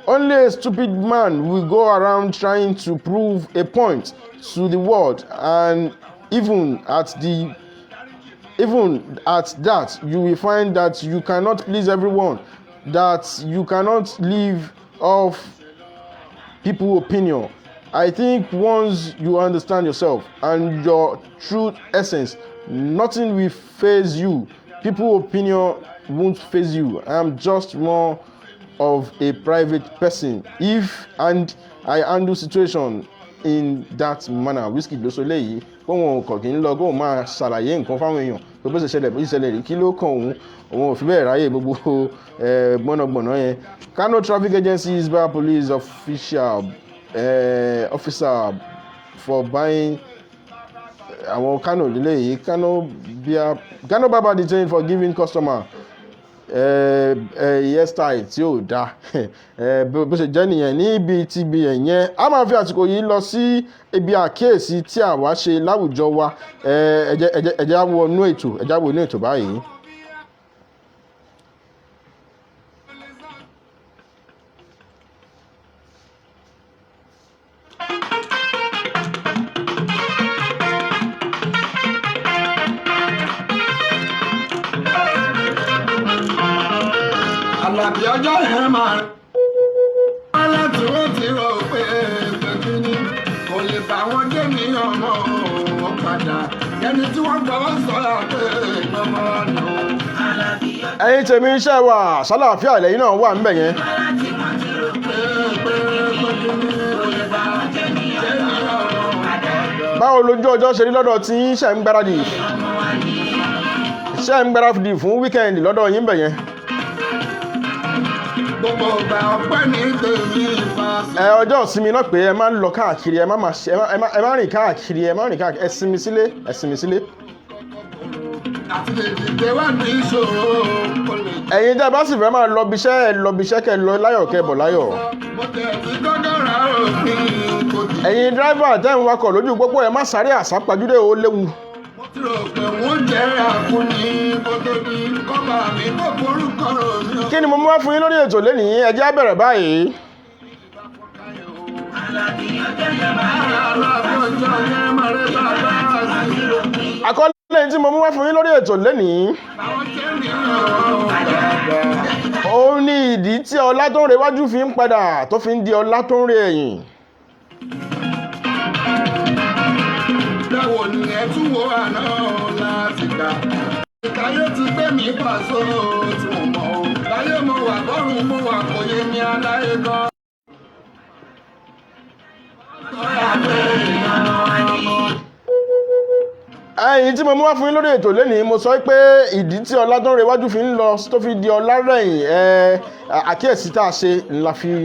Speaker 1: Only a stupid man will go around trying to prove a point to the world, and even at that, you will find that you cannot please everyone, that you cannot live off people opinion. I think once you understand yourself and your true essence, nothing will faze you. People opinion won't faze you. I'm just more of a private person if and I handle situation in that manner. Wizkid ló sọ léyìí pé òun kàn kí ń lọ kóun máa ṣàlàyé nǹkan fáwọn èèyàn pé bó ṣe ṣẹlẹ̀, bó ṣe ṣẹlẹ̀ rí, kí ló kàn òun. Òun ò fi bẹ́ẹ̀ ráyè gbogbo gbọ́nàgbọ̀nà yẹn. Kano Traffic Agency Hisbah police official officer for buying àwọn Kano lílé yìí. Kano bíi Kano barber detained for giving customer Hairstyle tí ò dáa. Bó ṣe jẹ́ nìyẹn níbi tí ibi yẹn. A máa fi àsìkò yìí lọ sí ibi àkíyèsí tí àwa ṣe láwùjọ wa. Ẹ jẹ́ á wọnú ètò, ẹ jẹ́ á wọnú ètò báyìí.
Speaker 3: Àlàbí ọjọ́ yẹn máa rẹ̀. Láti wọ́n ti rò pé pé kíni kò lè bá wọn dé ní ọmọ òun padà. Ẹni tí wọ́n gbọ́ sọ̀rọ̀ pé ọmọ nù.
Speaker 1: Ẹ̀yin tèmi, iṣẹ́ wa sálàáfíà lẹ́yìn náà wà ńbẹ̀ yẹn.
Speaker 3: Pé pé pé kíni kò lè bá wọn dé ní ọmọ òun padà.
Speaker 1: Báwo lójú ọjọ́ ṣe rí lọ́dọ̀ tí yín? Ṣe ń gbáradì fún weekend lọ́dọ̀ yín bẹ̀ yẹn?
Speaker 3: Gbogbo ìgbà ọpẹ́ ní tèmi fa.
Speaker 1: Ẹ ọjọ́ ìsinmi náà pé ẹ má lọ káàkiri, ẹ má má ṣe, ẹ má rìn káàkiri, ẹ má rìn káàkiri, ẹ sinmi sílé, ẹ sinmi sílé.
Speaker 3: Àti lè dìde wá ní ìṣòro kò lè
Speaker 1: Ẹ̀yin tẹ́ ẹ bá sì fẹ́ máa lọ bíṣẹ́, ẹ lọ bíṣẹ́, kẹ́ ẹ lọ láyọ̀, kẹ́ ẹ bọ̀ láyọ̀.
Speaker 3: Mo tẹ̀ sí gọ́gọ́rà òfin kò dì.
Speaker 1: Ẹ̀yin driver tẹ́ ń wakọ̀ lójú pópó, ẹ má sáré àsápajúdé, ó léwu.
Speaker 3: Mo ti rò pé wọ́n jẹ́ àkúnni kó tó di kọ́ba mi kó forúkọ mi.
Speaker 1: Kí ni mo mú wá fún yín lórí ètò lénìí? Ẹ jẹ́ á bẹ̀rẹ̀ báyìí.
Speaker 3: Aláàbí ọjọ́ yẹn máa rẹ́ bàbá sí.
Speaker 1: Àkọlé tí mo mú wá fún yín lórí ètò lénìí,
Speaker 3: Àwọn jẹ́ mi ọ̀rọ̀ bàbá.
Speaker 1: òun ni ìdí tí ọlá tó ń rewájú fi ń padà tó fi ń di ọlá tó ń re ẹ̀yìn.
Speaker 3: Báwo ni ẹ tún wo àná láti gbà? Ìkàyé ti gbé mi pàṣọ tí mo mọ̀ o. Láyé mo wà bọ́rùn mo wà kò yé mi aláyé gan. Sọ́yà pé ìnáwó.
Speaker 1: Ẹ̀yìn tí mo mú wá fún yín lórí ètò lénìí, mo sọ pé ìdí tí ọlá tó ń rewájú fi ń lọ tó fi di ọlá rẹ̀yìn. Ẹ àkíyèsí tá a ṣe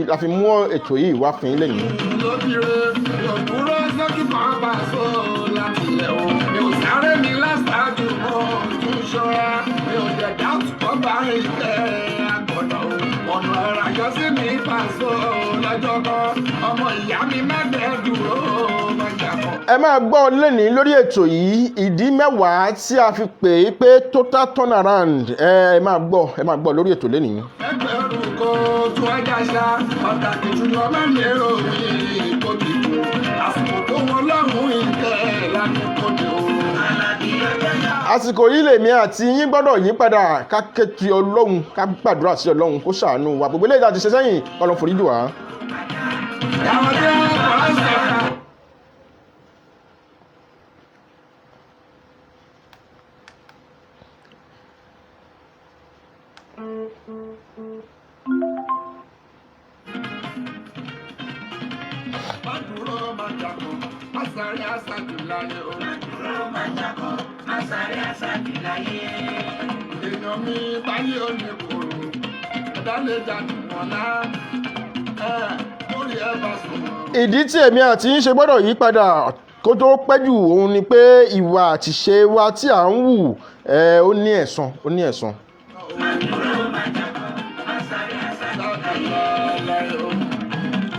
Speaker 1: la fi mú ètò yìí wá fún yín lénìí.
Speaker 3: Lóbìrè òkúrò sókè kan bá so láti ilẹ̀ o. Mi ò sáré mi lásàájú mọ́ tún ṣọ́ra. Mi ò dẹ̀ dáàtú kọ́ bá ìtẹ́ àgbọ̀dọ̀ o. Ọ̀nà ẹ̀rọ àjọ sí mi bá so lọ́jọ́ kan. Ọmọ ìyá mi má bẹ́ẹ̀ dúró má jà kọ́.
Speaker 1: Ẹ máa gbọ́ lénìí lórí ètò yìí ìdí 10 tí a fi pè é pé total turnaround. Ẹ máa gbọ́, ẹ máa gbọ́ lórí ètò lénìí.
Speaker 3: Ẹgbẹ̀rún kò tún ẹja ṣá pàtàkì jùlọ má lérò mi kò dìbò àsìkò tó wọn lọ́rùn ìtẹ́ lánàá dé o.
Speaker 1: Àsìkò yìí lèmi àti yín gbọ́dọ̀ yí padà, ká ké ti Ọlọ́run, ká gbàdúrà sí Ọlọ́run kó ṣàánú wa. Gbogbo eléyìí tá a ti ṣe sẹ́yìn, Ọlọ́run foríjì wá.
Speaker 3: Àwọn tí wọ́n kọ́ sọ̀rọ̀. Má dúró má jàkọ̀, má sáré àṣàjù láyé o. Má dúró má jàkọ̀, má sáré àṣàjù láyé. Èèyàn mi báyé ò ní kòrò, ẹ̀dá lè dànù wọ̀nà. Ẹ lórí ẹ bá sùn.
Speaker 1: Ìdí tí èmi àti yín ṣe gbọ́dọ̀ yí padà kó tó pẹ́ jù, òun ni pé ìwà àtìṣe wa tí à ń wù ẹ, ó ní ẹ̀san, ó ní ẹ̀san.
Speaker 3: Láyé o.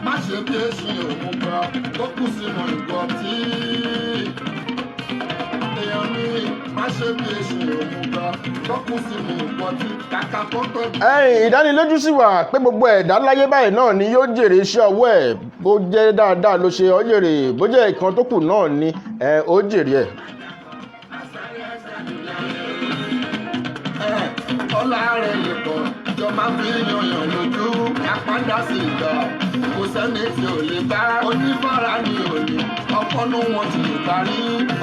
Speaker 3: Má ṣe bí èsì òun kan tó kù sínú ìgò tí. Èèyàn mi má ṣe bí èsì òun kan tó kù sínú ìgò tí. Kàkà tó tọ́jú.
Speaker 1: Ẹ̀yìn ìdánilójú sì wà pé gbogbo ẹ̀dá láyé báyìí náà ni yóò jèrè iṣẹ́ ọwọ́ ẹ̀. Bó jẹ́ dáadáa ló ṣe, ó jèrè. Bó jẹ́ ìkan tó kù náà ni ẹ ó jèrè ẹ̀.
Speaker 3: Ọlá rẹ̀ lè pọ̀ jọ máa fi yànyàn lójú àpáńdà sí ìgbà kò sẹ́ni tí ò lè bá oníbàárà ní òní ọpọ́nú wọn ti lè parí.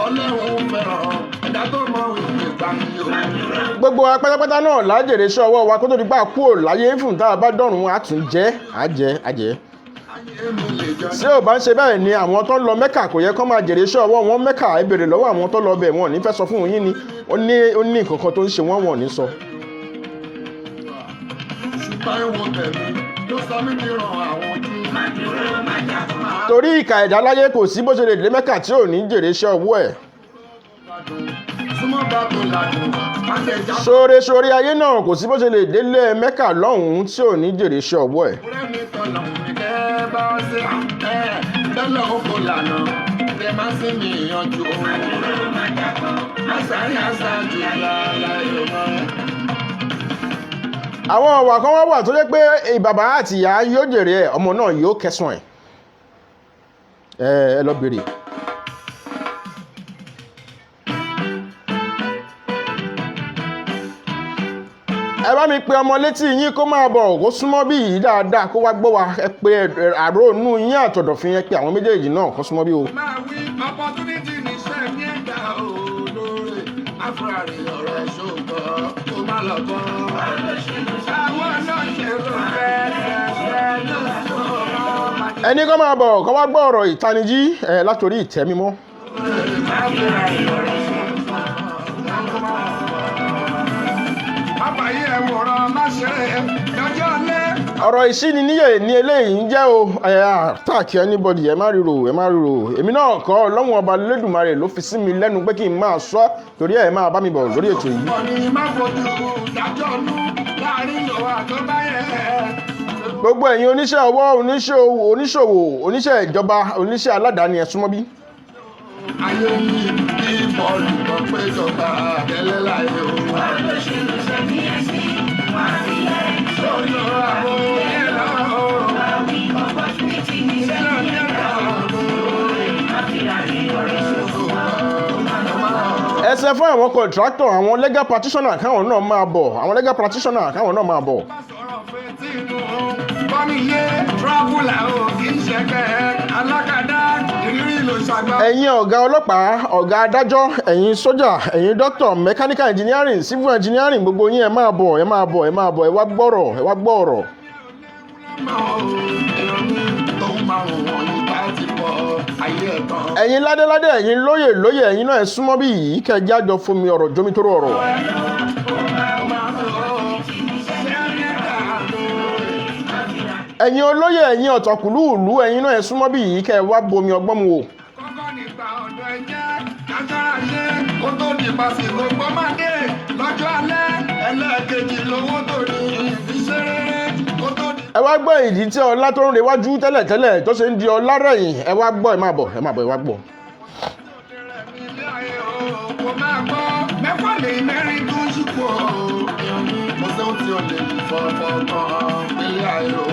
Speaker 3: Ọlọ́run fẹ́ràn ẹ̀dá tó mọ òye gbà mí o.
Speaker 1: Gbogbo wa pátápátá náà lájèrè iṣẹ́ ọwọ́ wa kó tó di gbà kúrò láyé. Fún tá a bá dọ̀run, á tún jẹ́ àjẹ́ àjẹ́.
Speaker 3: Ayé mi lè jọ.
Speaker 1: Tí ò bá ń ṣe bẹ́ẹ̀ ni àwọn tó ń lọ Mẹ́kà kò yẹ kó máa jèrè iṣẹ́ ọwọ́ wọn Mẹ́kà. Ẹ béèrè lọ́wọ́ àwọn tó lọ bẹ̀, wọn ò ní fẹ́ sọ fún yín ni. Ó ní nǹkan kan tó ń ṣe wọ́n, wọn ò ní sọ.
Speaker 3: Ṣùgbọ́n ìwọ tẹ̀mí ló sọ mí ní ràn àwọn ojú.
Speaker 1: Torí ìkà ẹ̀dá láyé, kò sí bó ṣe lè dé Mẹ́kà tí ò ní jèrè iṣẹ́ ọwọ́ ẹ̀.
Speaker 3: Súnmọ́ bá tó lànà, má ṣe já.
Speaker 1: Sóore sóore ayé náà, kò sí bó ṣe lè délé Mẹ́kà lọ́hùn-ún tí ò ní jèrè iṣẹ́ ọwọ́ ẹ̀.
Speaker 3: Rẹ́mi tọ̀nà kẹ́ bá ṣe ẹ̀ tẹ́lẹ̀ oko lànà tẹ má sí mi ìyanjú. Àṣàrí àṣàjù lálá ìrọ̀mọ́.
Speaker 1: Àwọn ọ̀wà kan wá wà tó jẹ́ pé bàbá àti ìyá yóò jèrè ẹ̀, ọmọ náà yóò kẹsàn ẹ̀. Ẹ lọ bèrè. Ẹ bá mi pe ọmọ létí yín kó máa bọ̀, kó súnmọ́ bí yìí dáadáa, kó wá gbọ́ wa. Ẹ pe àrò inú yín àtọ̀dọ̀fin yẹn, pé àwọn méjèèjì náà kó súnmọ́ bí o.
Speaker 3: Máa wí opportunity níṣẹ́ ní ẹ̀dá olóore afúrárì ọ̀rẹ́ ṣògbọ́n kó má lọ bọ́. Àwọn olóṣèlú fẹ́ fẹ́ lọ́sọ̀rọ̀.
Speaker 1: Ẹni kó máa bọ̀, kó wá gbọ́ ọ̀rọ̀ ìtanijí ẹ látòrí ìtẹ́ mímọ́.
Speaker 3: Afúrárì ọ̀rẹ́ ṣògbọ́n kó má lọ bọ́. Àbáyé ẹ̀wòrán má ṣe lọ́jọ́ alẹ́.
Speaker 1: Ọ̀rọ̀ ìṣíniníyè ní eléyìí ń jẹ́ o. Ẹ attack anybody, ẹ má ríro, ẹ má ríro. Èmi náà kọ́, Ọlọ́run Ọba Lẹ́dùmarè ló fi sí mi lẹ́nu pé kí n máa sọ, torí ẹ máa bá mi bọ̀ lórí ètò yìí.
Speaker 3: Ọ̀pọ̀ ni má fojú dájọ́ nú láàrin lọ́wọ́ àtọ́báyé.
Speaker 1: Gbogbo ẹ̀yin oníṣẹ́ ọwọ́, oníṣòwò, oníṣòwò, oníṣẹ́ ìjọba, oníṣẹ́ aládàáni, ẹ súnmọ́ bí.
Speaker 3: Ayé yìí bí bọ́ọ̀lù kan péjọba tẹ́lẹ̀ láyé o. Sọ́yọ́ àwọn ẹ̀rọ sílẹ̀ ní ẹ̀rọ.
Speaker 1: Ẹsẹ̀ fún àwọn contractor, àwọn legal practitioner, káwọn náà máa bọ̀, àwọn legal practitioner, káwọn náà máa bọ̀.
Speaker 3: Sọ̀rọ̀ fetí inú bọ́míyé traveler o kì í ṣẹ̀kẹ́ alákàdá ìrírí ló ṣàgbá.
Speaker 1: Ẹ̀yin ọ̀gá ọlọ́pàá, ọ̀gá adájọ́, ẹ̀yin sójà, ẹ̀yin doctor, mechanical engineering, civil engineering, gbogbo yín, ẹ máa bọ̀, ẹ máa bọ̀, ẹ máa bọ̀, ẹ wá gbọ́rọ̀, ẹ wá gbọ́ ọ̀rọ̀.
Speaker 3: Èèyàn mi tóun márùn-ún wọ̀nyí bá ti pọ̀ ayé ẹ̀ tán.
Speaker 1: Ẹ̀yin ládéládé, ẹ̀yin lóyè lóyè, ẹ̀yin náà, ẹ súnmọ́ bí yìí kẹ́ ẹ jájọ fomi ọ̀rọ̀ jómitóró ọ̀rọ̀. Ẹ̀yin olóyè, ẹ̀yin ọ̀tọ̀kùlú ìlú, ẹ̀yin náà, ẹ súnmọ́ bí yìí kẹ́ ẹ wá bomi ọgbọ́n mu wò.
Speaker 3: Kọ́kọ́ nípa ọ̀dọ̀ ẹ̀jẹ̀ kájọ́ra ṣe kó tó di pàṣípò gbọ́mọdé lọ́jọ́ alẹ́ ẹlẹ́ẹ̀kejì lówó tó ní ìfiṣẹ́ rere kó tó di.
Speaker 1: Ẹ wá gbọ́ ìdí tí ọlá tó ń rewájú tẹ́lẹ̀tẹ́lẹ̀ tó ṣe ń di ọlá rẹ̀yìn. Ẹ wá gbọ́, ẹ máa bọ̀, ẹ máa bọ̀, ẹ wá gbọ́.
Speaker 3: Ilé ayé o kò máa gbọ́ mẹ́fà lè mẹ́rin tó ń ṣùkú o. Mo ṣe ohun tí o lè fọ̀fọ̀ kan ilé ayé o.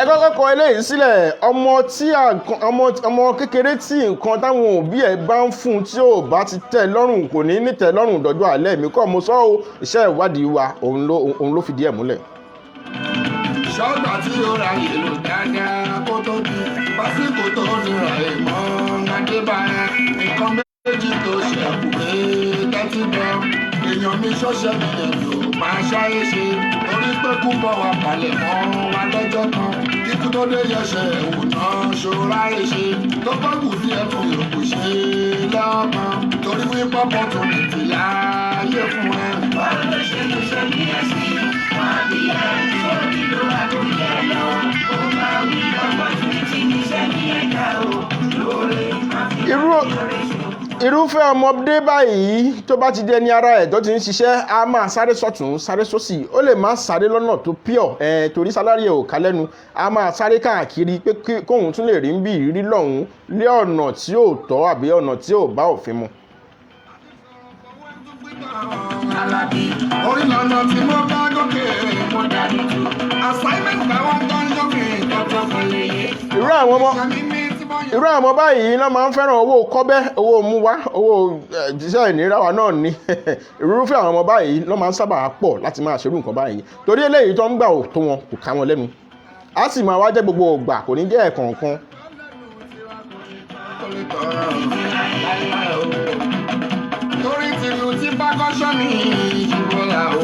Speaker 1: Ẹ kọ́kọ́ kọ eléyìí sílẹ̀. Ọmọ tí a nǹkan- ọmọ ọmọ kékeré tí nǹkan táwọn òbí ẹ̀ bá ń fún un tí ò bá ti tẹ́ lọ́rùn, kò ní ní tẹ́ lọ́rùn dọ́jọ́ alẹ́. Mi kọ́ mo sọ ọ́, iṣẹ́ ìwádìí wa òun ló fìdí ẹ̀ múlẹ̀.
Speaker 3: Ṣọ́gbà tí ó ra ìlú dáadáa kó tó di pásíkò tó nira ìmọ̀ adébáyé nǹkan méjì tó ṣẹ̀kù pé tẹ́tí bọ́ èèyàn mi ṣọ́ṣẹ́ mi yẹn lò máa ṣáyé ṣe torí pé kú bọ̀ wá palẹ̀ mọ́ wa lọ́jọ́ kan kíkú tó dé yẹsẹ̀ ẹ̀wù náà ṣọ́ra ẹ̀ ṣe tó bá kù sí ẹ̀fún yòókù ṣe lọ́kàn torí wípé opportunity láàyè fún ẹ.
Speaker 2: Báwo ṣe ló ṣe bí ẹsìn wọn á bí ẹ sórí ló wà lórí ẹ lọ ó máa wí opportunity níṣẹ́ ní ẹ̀ka o lóore má fi lóore ṣòfò.
Speaker 1: Irúfẹ́ ọmọdé báyìí, tó bá ti di ẹni ara ẹ̀ tó ti ń ṣiṣẹ́, á máa sáré sọ̀tún, sáré sósì. Ó lè má sáré lọ́nà tó pure ẹ̀, torí salary ẹ̀ ò ká lẹ́nu. Á máa sáré káàkiri pé kóun tún lè rí ń bí ìrírí lọ́hùn lé ọ̀nà tí ò tọ́ àbí ọ̀nà tí ò bá òfin mu.
Speaker 3: Orí lọ́nà tí mo bá gòkè mo dàbí jù. Assignment báwọn tó ń lókè tọ́tọ́ kò lè yé.
Speaker 1: Irú àwọn ọmọ báyìí náà máa ń fẹ́ràn owó kọ́bẹ́, owó múwá, owó jíṣẹ́ ìnira wa náà ni. Irúfẹ́ àwọn ọmọ báyìí ló máa ń sábà pọ̀ láti máa ṣerú nǹkan báyìí, torí eléyìí tó ń gbà ò tó wọn, kò ká wọn lẹ́nu, á sì máa wá jẹ́ gbogbo ògbà, kò ní jẹ́ ẹ̀kọ̀ọ̀kan.
Speaker 3: Kò lè tọrọ láíláí o. Torí tìlù tí bá kọ́ṣọ́ mi ìjìbọ̀là o.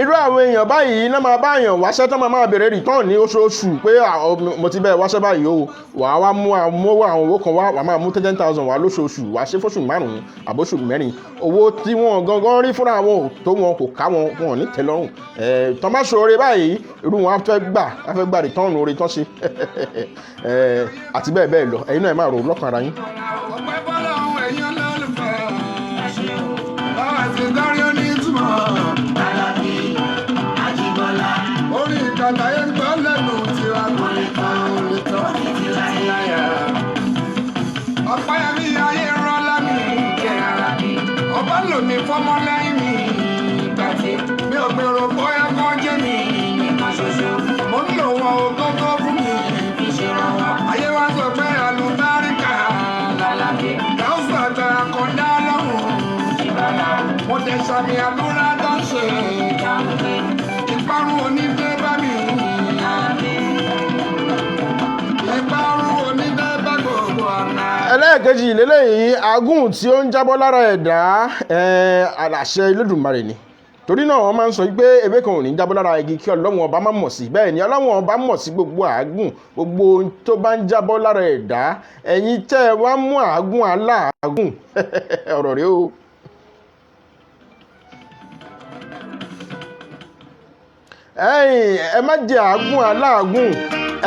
Speaker 1: Irú àwọn èèyàn báyìí náà máa bá èèyàn wáṣẹ́ tó máa máa béèrè return ní oṣooṣù pé à, ọ, mo ti bẹ́ẹ̀ wáṣẹ́ báyìí o, wàá wá mú àwọn owó àwọn owó kan wá, wàá máa mú 10,000 wá lóṣooṣù, wàá ṣe fóṣù 5 àbóṣù 4. Owó tí wọ́n gangan rí fúnra wọn ò tó wọn, kò ká wọn, wọn ò ní tẹ́ lọ́rùn. Ẹ̀ tọ́ bá ṣoore báyìí, irú wọn á fẹ́ gbà return oore tán ṣe. Ẹ̀, àti bẹ́ẹ̀ bẹ́ẹ̀ lọ. Ẹ̀yin náà, ẹ máa rò lọ́kàn ara yín.
Speaker 3: Ọpẹ́ bọ́lá ohun ẹ̀yin olólùfẹ́.
Speaker 4: Alábí Ajíbọ́lá.
Speaker 3: Orin ìkàtà yẹn gbọ́ lẹ́nu tiwa kò lè tán, kò lè tán
Speaker 4: Títí láyé.
Speaker 3: Ọ̀páyàmí ayé rán lámì jẹ́ ara mi. Ọba lò mí fọ́mọ lẹ́yìn mi ìgbà tí mi ò gbèrò bóyá kọ́ jẹ́ mi
Speaker 4: Nìkan ṣoṣo.
Speaker 3: Mo ń lò wọn ògógó fún mi.
Speaker 4: Fi ṣe rànwọ́.
Speaker 3: Ayé wa sọ pé àlùbáríkà
Speaker 4: Alábí
Speaker 3: gáúsù àgbà kọ̀dá lọ́hùn.
Speaker 4: Ajíbọ́lá.
Speaker 3: Mo tẹ̀ sàmì àdúrà tó ń ṣe.
Speaker 4: Dáńgbé.
Speaker 3: Ìparun onídé bá mi.
Speaker 4: Alábí.
Speaker 3: Ìparun onídé bá gbogbo ọ̀nà.
Speaker 1: Ẹlẹ́ẹ̀kejì lélẹ́yìí, agùn tí ó ń jábọ́ lára ẹ̀dá ẹ̀, àṣẹ Elédùmarè ni. Torí náà wọ́n máa ń sọ pé ewé kan ò ní jábọ́ lára igi kí Ọlọ́run Ọba má mọ̀ sí. Bẹ́ẹ̀ ni Ọlọ́run Ọba mọ̀ sí gbogbo àágùn, gbogbo ohun tó bá ń jábọ́ lára ẹ̀dá. Ẹ̀yin tẹ́ ẹ wá mú àágùn aláàgùn, ọ̀rọ̀ rèé o. Ẹ̀yin, ẹ má jẹ àágùn aláàgùn,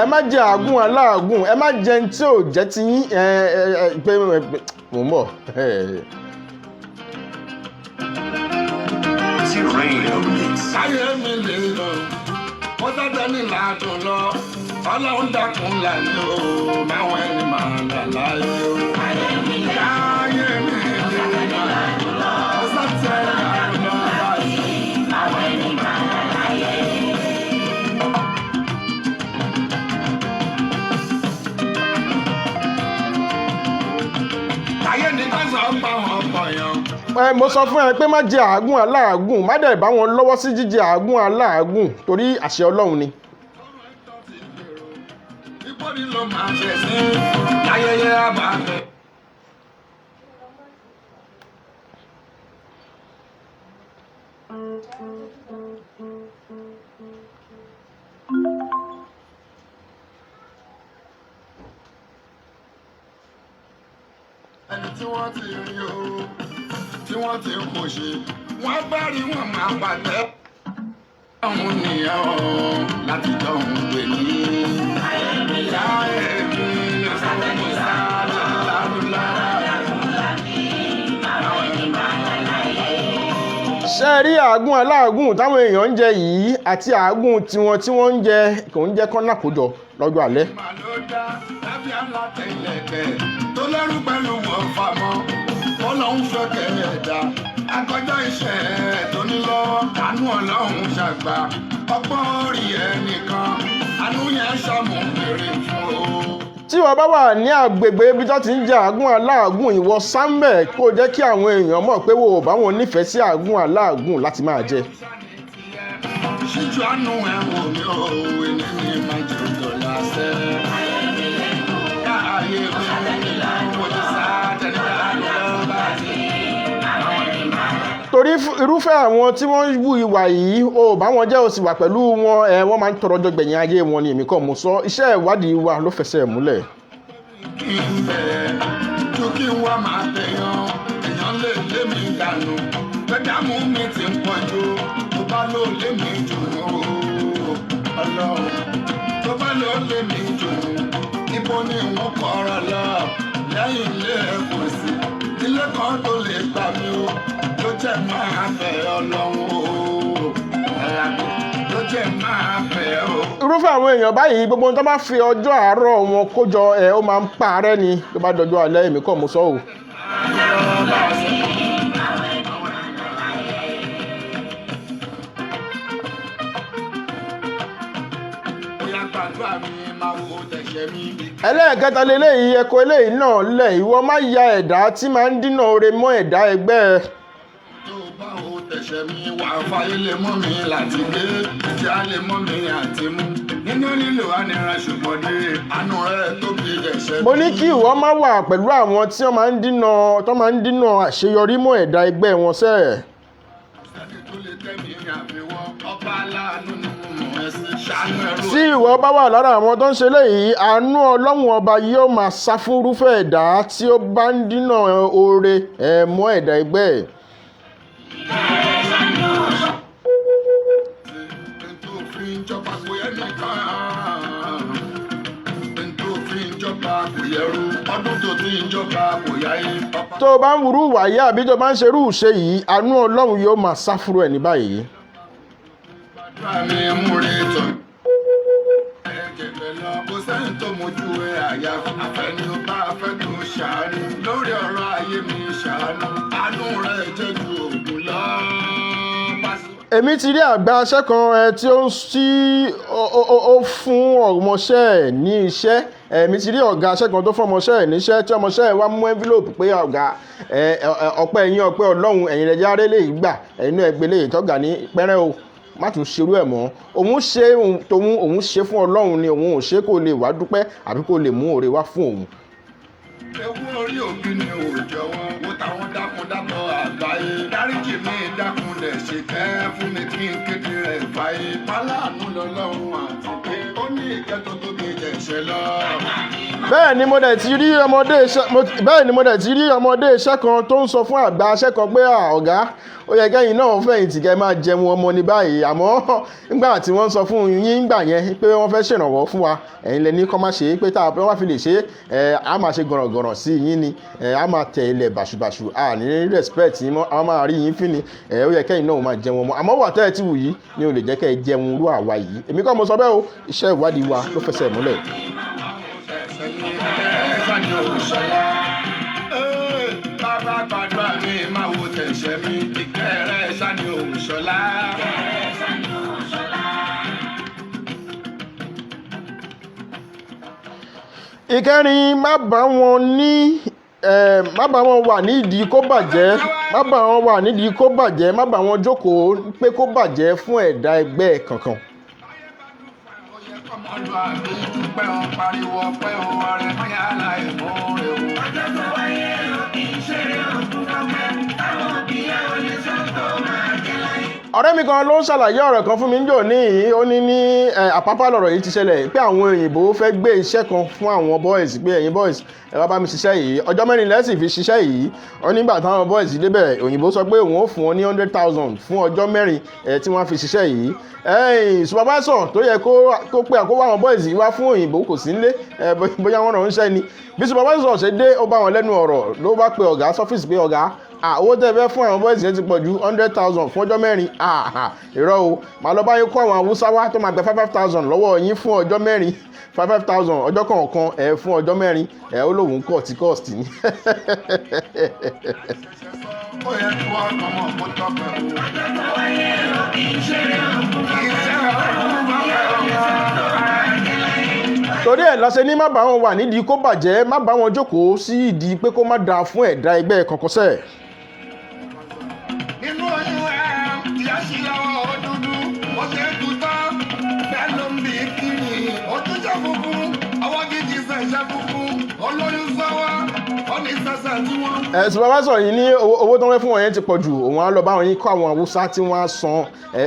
Speaker 1: ẹ má jẹ àágùn aláàgùn, ẹ má jẹ ní tí ò jẹ́ ti yín. Ẹ ẹ ẹ pé mò ń bọ̀.
Speaker 3: Sáyé mi lè lọ, ó dájọ́ ní làádùn lọ, Ọlọ́run dákun lànà o, máwọn ẹni máa là láyé o.
Speaker 4: Ayé mi lè.
Speaker 3: Sáyé mi lè lọ, ó sáté làádùn lọ báyìí.
Speaker 4: Àwọn ẹni máa là láyé.
Speaker 3: Ayé ní ká sọ pa ọ̀pọ̀ yàn.
Speaker 1: Ẹ, mo sọ fún ẹ pé má jẹ àágùn aláàgùn, má dẹ̀ bá wọn lọ́wọ́ sí jíjẹ àágùn aláàgùn, torí àṣẹ Ọlọ́run ni.
Speaker 3: Ìbọ̀dí ló máa ṣe sí ayẹyẹ àbáfẹ́. Ẹni tí wọ́n ti rí o, tí wọ́n ti kò ṣe, wọ́n bá rí wọn máa pàtẹ́. Ọ̀hún nìyẹn o, láti jọ òun pè ní.
Speaker 4: Ayé mi lè.
Speaker 3: Láyé mi lè sọ fún sáájú lárúlá.
Speaker 4: Àwọn ẹni máa là láyé.
Speaker 1: Ṣé ẹ rí àágùn aláàgùn táwọn èèyàn ń jẹ yìí àti àágùn tiwọn tí wọ́n ń jẹ kò ń jẹ́ kán lákòjọ lọ́jọ́ alẹ́.
Speaker 3: Mà ló dá lábẹ́ alátẹ̀lẹ̀kẹ̀ tó lẹ́rú pẹ̀lú wọn famọ́. Ọlọ́run fẹ́ kẹ̀lẹ̀ dá. Akọjá iṣẹ́ ẹ̀ tó ní lọ́wọ́. Àánú Ọlọ́run ṣàgbà. Ọgbọ́n orí ẹnìkan. Àánú yẹn ṣàmùbèrè fún o.
Speaker 1: Tí wọ́n bá wà ní àgbègbè ibi tó ti ń jẹ àágùn aláàgùn, ìwọ sáńbẹ̀ kó jẹ́ kí àwọn èèyàn mọ̀ pé wo ò bá wọn nífẹ̀ẹ́ sí àágùn aláàgùn láti máa jẹ.
Speaker 3: Ṣíjú àánú ẹ̀ wò mí o, ẹni ní máa jẹ́ òdòlà sẹ́.
Speaker 4: Ayé mi lè.
Speaker 3: Káàyè mi, mo ti sá tẹ̀lé àánú lọ́ba ti.
Speaker 4: Àwọn ẹni máa là
Speaker 1: Torí irúfẹ́ àwọn tí wọ́n ń wu ìwà yìí, o ò bá wọn jẹ́, o sì wà pẹ̀lú wọn, ẹ wọ́n máa ń tọrọ jọgbẹ̀yìn ayé wọn ni. Èmi kọ́ mo sọ, iṣẹ́ ìwádìí wa ló fẹsẹ̀ múlẹ̀.
Speaker 3: Kí n bẹ̀ tó kí n wá máa tẹ̀yàn, èèyàn lè lé mi dànù. Gbẹ̀dàmú mi ti ń pọ̀ jù, tó bá ló lé mi jù ú, Ọlọ́run. Tó bá ló lé mi jù ú, ibo ni wọ́n kọ̀ọ̀rọ̀ lọ? Lẹ́yìn ilé kò sí, ilé kan tó lè gbà mí o, ló jẹ́ máa fẹ́ Ọlọ́run o. Àlàbí ló jẹ́ máa fẹ́ o.
Speaker 1: Irúfẹ́ àwọn èèyàn báyìí, gbogbo ohun tó bá fi ọjọ́ àárọ̀ wọn kójọ ẹ, ó máa ń parẹ́ ni ló bá dọjọ́ alẹ́. Èmi kọ́ mo sọ o.
Speaker 3: Bóyá gbàdúrà mi máa wo tẹ̀sẹ̀ mi.
Speaker 1: Ẹlẹ́ẹ̀kẹta leléyìí, ẹ̀kọ́ eléyìí náà lẹ̀: ìwọ má ya ẹ̀dá tí máa ń dínà oore mọ́ ẹ̀dá ẹgbẹ́ ẹ.
Speaker 3: Tó bá wo tẹ̀sẹ̀ mi wà fáyé lè mọ́ mi láti gbé tí a lè mọ́ mi àti mú. Nínú lílo ànira ṣùgbọ́n dé àánú rẹ̀ tóbi ẹ̀ṣẹ̀ mi.
Speaker 1: Mo ní kí ìwọ má wà pẹ̀lú àwọn tí wọ́n máa ń dínà, tó máa ń dínà àṣeyọrí mọ́ ẹ̀dá ẹgbẹ́ wọn sẹ́ẹ̀.
Speaker 3: Sẹ́ni tó lè tẹ́ mi àfiwọ́ ọba aláàánú ni mo mọ̀ ẹ́ sí. Ṣàánú ẹrú
Speaker 1: Tí ìwọ bá wà lára àwọn tó ń ṣe léyìí, àánú Ọlọ́run Ọba yóò máa sá fún irúfẹ́ ẹ̀dá tí ó bá ń dínà oore ẹ̀ mọ́ ẹ̀dá ẹgbẹ́ ẹ̀.
Speaker 3: Ntòfin jọba kò yẹ nìkan. Ntòfin jọba kò yẹ rú. Ọdún tó ti ń jọba kò yá yín pápá.
Speaker 1: Tó o bá ń wúrú wàyí àbí tó o bá ń ṣerú ìṣe yìí, àánú Ọlọ́run yóò máa sá fúru ẹ̀ ní báyìí.
Speaker 3: Gbàdúrà mi múre tọ̀. Ẹ̀jẹ̀ bẹ̀ lọ, kò sẹ́ni tó mojú ẹ àyàfi. Àfẹ́ni ó bá fẹ́ tó ṣàánú. Lórí ọ̀rọ̀ ayé mi ṣàánú. Àánú rẹ̀ jẹ́ ju òògùn lọ.
Speaker 1: Èmi ti rí àgbà aṣẹ́ kan ẹ tí ó ń sí ó fún ọmọọṣẹ́ ẹ̀ ní iṣẹ́. Èmi ti rí ọ̀gá aṣẹ́ kan tó fún ọmọọṣẹ́ ẹ̀ níṣẹ́, tí ọmọọṣẹ́ ẹ̀ wá mú envelope pé, "Ọ̀gá ẹ, ọpẹ́ yín, ọpẹ́ Ọlọ́run, ẹ̀yin lẹ járe lè gbà, ẹ̀yin náà ẹgbẹ́ lè tọ́gà ní pẹ́rẹ́ o, má tún ṣerú ẹ̀ mọ́." Òun ṣe tòun, òun ṣe fún Ọlọ́run ni, òun ò ṣe kó lè wá dúpẹ́ àbí kó lè mú òre wá fún òun.
Speaker 3: Ewu orí òbí ni òòjọ́ wọn, wo táwọn dákun dábọ̀ àgbáyé. Dáríjì mi, dákun dẹ̀ ṣe kẹ́ fún mi kí n kéde rẹ̀ fàyè. Aláàánú lọ́lọ́run àti pé ó ní ìkẹ́ tó tóbi jẹ̀ṣẹ̀ lọ.
Speaker 1: Bẹ́ẹ̀ ni mo dẹ̀ ti rí ọmọdé iṣẹ́ kan tó ń sọ fún àgbà iṣẹ́ kan pé, "À, ọ̀gá, ó yẹ kẹ́yìn náà fẹ̀yìntì kẹ́ máa jẹun ọmọ ní báyìí. Àmọ́ nígbà tí wọ́n sọ fún yín nígbà yẹn pé wọ́n fẹ́ ṣèrànwọ́ fún wa, ẹ̀yin lẹ ní kọ́ má ṣe é, pé tá a bá fi lè ṣe é, á máa ṣe gànràngànràn sí yín ni, á máa tẹ ilẹ̀ bàṣubàṣu, à ní respect yín mọ́, á máa rí yín fín ni. Ó yẹ kẹ́yìn náà máa jẹun ọmọ, àmọ́ wà tẹ́ ẹ ti wù yìí ni ò lè jẹ́ kẹ́ ẹ jẹun irú àwa yìí." Èmi kọ́ mo sọ bẹ́ẹ̀ o, iṣẹ́ ìwádìí wa ló fẹsẹ̀ múlẹ̀.
Speaker 3: Bàbá, gbàdúrà mi, máa wo tẹ̀sẹ̀ mi, ìkẹ́ rẹ̀ ṣáni òṣọlá.
Speaker 1: Ìkẹrin, má bá wọn wà nídìí kó bàjẹ́, má bá wọn wà nídìí kó bàjẹ́, má bá wọn jókòó pé kó bàjẹ́ fún ẹ̀dá ẹgbẹ́ kankan.
Speaker 3: Ó yẹ kọ́mọlúàbí dúpẹ́ o, pariwo ọpẹ́ o, ọrẹ mọ́yá láìmọ́ rẹ o.
Speaker 4: Ọjọ́ tó wáyé ló kì í ṣeré òkú fọ́pẹ́, táwọn òbí ẹ̀ ò lè sọ tó máa jẹ́ láyé.
Speaker 1: Ọ̀rẹ́ mi kan ló ń ṣàlàyé ọ̀rọ̀ kan fún mi níjọ́ ní ó ní Àpápá lọ̀rọ̀ yìí ti ṣẹlẹ̀, pé àwọn òyìnbó fẹ́ gbé iṣẹ́ kan fún àwọn boys pé, "Ẹ̀yin boys, ẹ wá bá mi ṣiṣẹ́ yìí, ọjọ́ 4 lẹ́sìn fi ṣiṣẹ́ yìí." Ó nígbà táwọn boys débẹ̀, òyìnbó sọ pé òun ó fún wọn ní 100,000 fún ọjọ́ 4 tí wọ́n fi ṣiṣẹ́ yìí. Ẹ̀yìn supervisor tó yẹ kó pé àkówó àwọn boys yìí wá fún òyìnbó kò sí nílé, bóyá wọ́n ránṣẹ́ ni. Bí supervisor ṣe dé, ó bá wọn lẹ́nu ọ̀rọ̀, ló bá pe ọ̀gá sọ́fíìsì pé, "Ọ̀gá, owó tẹ́ fẹ́ fún àwọn boys yẹn ti pọ̀ ju, 100,000 fún ọjọ́ 4. Irọ́ o, màá lọ bá yín kó àwọn Haúsá wá tó máa gba 5,000 lọ́wọ́ yín fún ọjọ́ 4, 5,000 ọjọ́ kọ̀ọ̀kan fún ọjọ́ 4." Ó lóun kọ̀ tí cost ni.
Speaker 3: Ó yẹ kí wọ́n kọ́mọ kó tọ́pẹ́ o.
Speaker 4: Ọjọ́ tó wáyé ló kì í ṣeré òkú fọ́pẹ́,
Speaker 3: Iṣẹ́
Speaker 4: táwọn òbí ẹ̀ ò lè sọ tó máa jẹ́ láyé.
Speaker 1: Torí ẹ̀ lọ́sẹ̀ ní má bá wọn wà nídìí kó bàjẹ́, má bá wọn jókòó sí ìdí pé kó má dáa fún ẹ̀dá ẹgbẹ́ kankan sẹ́ẹ̀.
Speaker 3: Nínú oyún ẹ, ìyá sí lọ́wọ́, ó dúdú, ó ṣe é tutọ́, bẹ́ẹ̀ ló ń bí kiri. Ojúṣe funfun, ọwọ́ jíjí ṣẹ̀ṣẹ̀ funfun, olóyún sọ́wọ́, ó ní sẹ́sẹ̀ tí wọ́n.
Speaker 1: Supervisor yìí ní owó tó ń fẹ́ fún wọn yẹn ti pọ̀ jù, òun á lọ bá wọn yín kó àwọn Haúsá tí wọ́n á san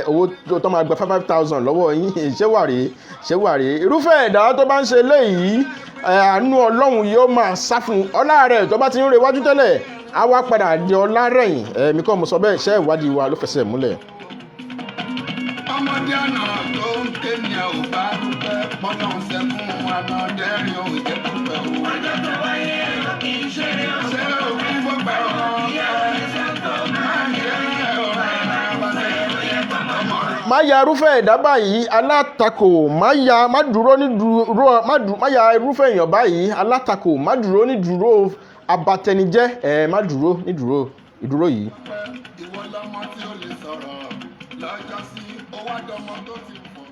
Speaker 1: owó tó máa gba 5,000 lọ́wọ́ yín. Ṣé wà rèé? Ṣé wà rèé? Irúfẹ́ ẹ̀dá tó bá ń ṣe léyìí, àánú Ọlọ́run yóò máa sá fún ọlá rẹ̀. Tó bá ti ń rewájú tẹ́lẹ̀, á wá padà di ọlá rẹ̀yìn. Èmi kọ́ mo sọ bẹ́ẹ̀, iṣẹ́ ìwádìí wa ló fẹsẹ̀ múlẹ̀.
Speaker 3: Ọmọdé àná tó ń ké ní ẹ ò bá dúpẹ́, pọ́nà sẹ́kún àná dẹ́rìn ò jẹ́ dúpẹ́ o.
Speaker 4: Ọjọ́ tó wáyé ló kì í ṣeré òkú
Speaker 3: Ṣé òkú fọ́pẹ́ o?
Speaker 4: òbí ẹ̀ ò lè sọ tó máa jẹ́ láyé.
Speaker 1: Má ya irúfẹ́ ẹ̀dá báyìí alátakò, má ya, má dúró ní dúró, má ya irúfẹ́ èèyàn báyìí alátakò, má dúró ní dúró abatẹnijẹ́, má dúró ní dúró ìdúró yìí.
Speaker 3: Ìwọ lọmọ tí ó lè sọ̀rọ̀ lọ́jọ́ sí, ó wá dọmọ tó ti fọ̀.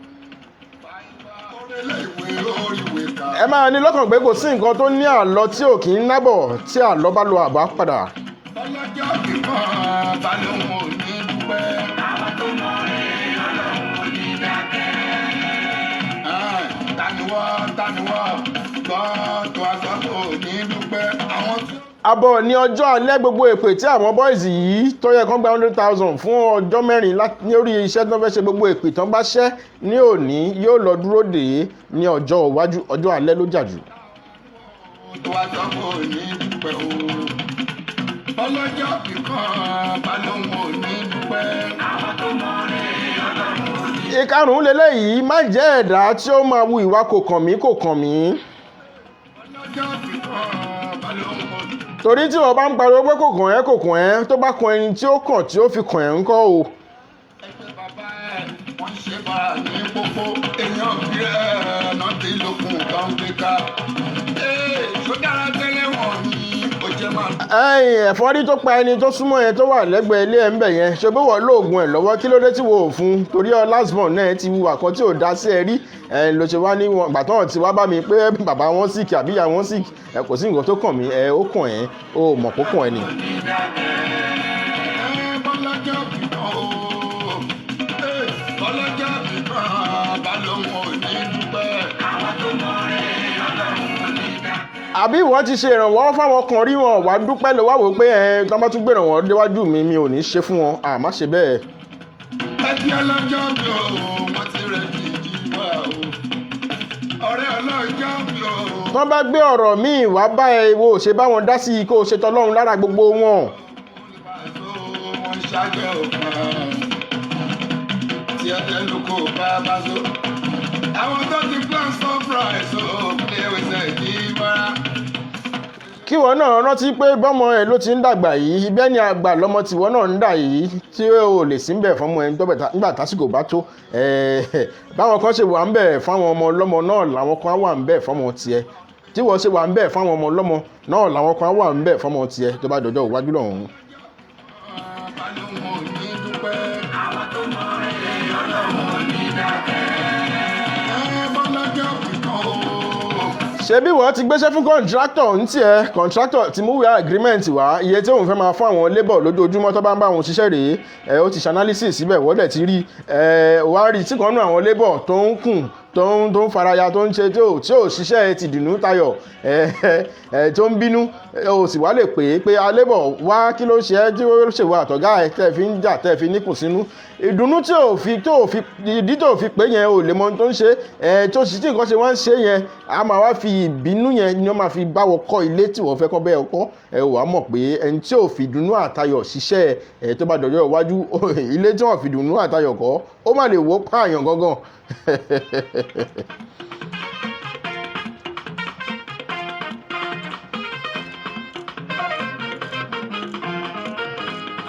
Speaker 3: Orílẹ̀ ìwé oríwé kà.
Speaker 1: Ẹ máa ní lọ́kàn pé kò sí nǹkan tó ní àlọ́ tí ò kì í nábọ̀, tí àlọ́ bá lo àbá padà.
Speaker 3: Ọlọ́jọ́ kíkọ́ balóhùn ò ní dúpẹ́.
Speaker 4: Àwọn tó mọ̀ rẹ̀, Ọlọ́run ò ní dákẹ́.
Speaker 3: Taniwọ́ taniwọ́ gbọ́ tó aṣọ kò ní dúpẹ́. Àwọn tí
Speaker 1: Abọ́ ní ọjọ́ alẹ́, gbogbo èpè tí àwọn boys yìí tó yẹ kán gba 100,000 fún ọjọ́ 4 lórí iṣẹ́ tó fẹ́ ṣe, gbogbo èpè tán bá ṣẹ́ ní òní yóò lọ dúró dè é ní ọjọ́ iwájú. Ọjọ́ alẹ́ ló jà jù.
Speaker 3: Tó aṣọ kò ní dúpẹ́ o. Ọlọ́jọ́ kíkọ́ balóhùn ò ní dúpẹ́.
Speaker 4: Àwọn tó mọ̀ rẹ̀, Ọlọ́run ò ní
Speaker 1: Ìkarùn-ún leléyìí, má jẹ́ ẹ̀dá tí ó máa wu ìwà kò kàn mí, kò kàn mí.
Speaker 3: Ọlọ́jọ́ kíkọ́
Speaker 1: Torí tí wọ́n bá ń pariwo pé kò kàn ẹ́, kò kàn ẹ́, tó bá kan ẹni tí ó kàn tí ó fi kàn ẹ́ ńkọ́ o?
Speaker 3: Ẹgbẹ́ bàbá ẹ̀ wọ́n ṣe bára ní pópó, èèyàn bí ẹ̀ náà ti lókun kan gbé ká. Ee, tó dára tẹ́lẹ̀ wọ̀n ni ó jẹ́ máa.
Speaker 1: Ẹ̀yìn ẹ̀fọ́rí tó pa ẹni tó súnmọ́ yẹn tó wà lẹ́gbẹ̀ẹ́ ilé ẹ̀ ń bẹ̀ yẹn, ṣe bí wọ́n lóògùn ẹ̀ lọ́wọ́, kí ló dé tí wo ò fún un? Torí ọ last born náà ti wùwà kan tí ò dá sí ẹ rí ẹ ló ṣe wá ní wọn gbàtàn tí wá bá mi pé bàbá wọn sick àbí ìyá wọn sick, ẹ kò sí nǹkan tó kàn mí. Ẹ ó kàn ẹ́, ó mọ̀ kó kàn ẹ́ ni.
Speaker 3: Ẹ bọ́lájà bìkan o, ee, bọ́lájà bìkan bá lóun ò ní dúpẹ́.
Speaker 1: Àbí ìwọ ti ṣe ìrànwọ́ fáwọn kan rí, wọn wá dúpẹ́, ló wá wò ó pé ẹ tọ́ bá tún gbé ìrànwọ́ déwájú mi, mi ò ní ṣe fún wọn, à má ṣe bẹ́ẹ̀.
Speaker 3: Ẹbí ọlọ́jọ́ bí o, wọ́n ti rẹ̀ jìjì wá o. Ọ̀rẹ́ ọlọ́jọ́ bí o.
Speaker 1: Tọ́ bá gbé ọ̀rọ̀ míì wá bá ẹ, wo ò ṣe bá wọn dá sí i, kó o ṣe tọlọ́run lára gbogbo wọn.
Speaker 3: Pàṣọ wọn ṣáájú òkan. Tí ẹ lẹ́nu kò bá bá so. Àwọn tó ti plan surprise o, pé wẹ́sẹ̀ kí bára.
Speaker 1: Kí wọn náà rántí pé bọ́mọ ẹ ló ti ń dàgbà yìí, bẹ́ẹ̀ ni àgbà lọ́mọ tiwọn náà ń dà yìí tí ó lè sí ń bẹ̀ fọmọ ẹ nígbà tásìkò bá tó. Báwọn kan ṣe wà ń bẹ̀ fáwọn ọmọ ọlọ́mọ náà làwọn kan á wà ń bẹ̀ fọmọ tiẹ̀. Tí wọ́n ṣe wà ń bẹ̀ fáwọn ọmọ ọlọ́mọ náà làwọn kan á wà ń bẹ̀ fọmọ tiẹ̀ tó bá dọjọ́ iwájú lọ́hùn-ún.
Speaker 3: Bá lóun ò ní dúpẹ́.
Speaker 4: Àwọn tó mọ rere Ọlọ́run ò ní dákẹ́.
Speaker 3: Ẹ bọ́lájà bìkan o.
Speaker 1: Ṣebí wọ́n ti gbéṣẹ́ fún contractor ń tiẹ̀, contractor ti mú wíwá agreement wá, iye tí òun fẹ́ máa fún àwọn labour lójoojúmọ́ tó bá ń bá òun ṣiṣẹ́ rèé. Ẹ ó ti ṣe analysis síbẹ̀, wọ́n dẹ̀ ti rí ẹ wá rí tí kan nú àwọn labour tó ń kùn, tó ń faraya, tó ń ṣe tí ò ṣiṣẹ́ ti dùnú tayọ̀, ẹ ẹ tó ń bínú, ẹ ò sì wá lè pè é pé a labour wá, kí ló ṣe é tí ó ṣèwà àtọ̀gá ẹ tẹ́ fi ń jà, tẹ́ fi níkùn sínú ìdùnnú tí ò fi tó fi ìdí tó fi pé yẹn ò lè mọ ohun tó ń ṣe ẹ tó sì tí nǹkan ṣe wá ń ṣe yẹn, a máa wá fi ìbínú yẹn ni wọ́n máa fi báwọ kọ́ ilé tí wọ́n fẹ́ kọ́ bẹ́ẹ̀ kọ́. Ẹ wàá mọ̀ pé ẹni tí ò fi ìdùnnú àtayọ̀ ṣiṣẹ́ ẹ, tó bá dọ̀jọ́ iwájú, ilé tí wọ́n fi ìdùnnú àtayọ̀ kọ́, ó má lè wó pààyàn gangan.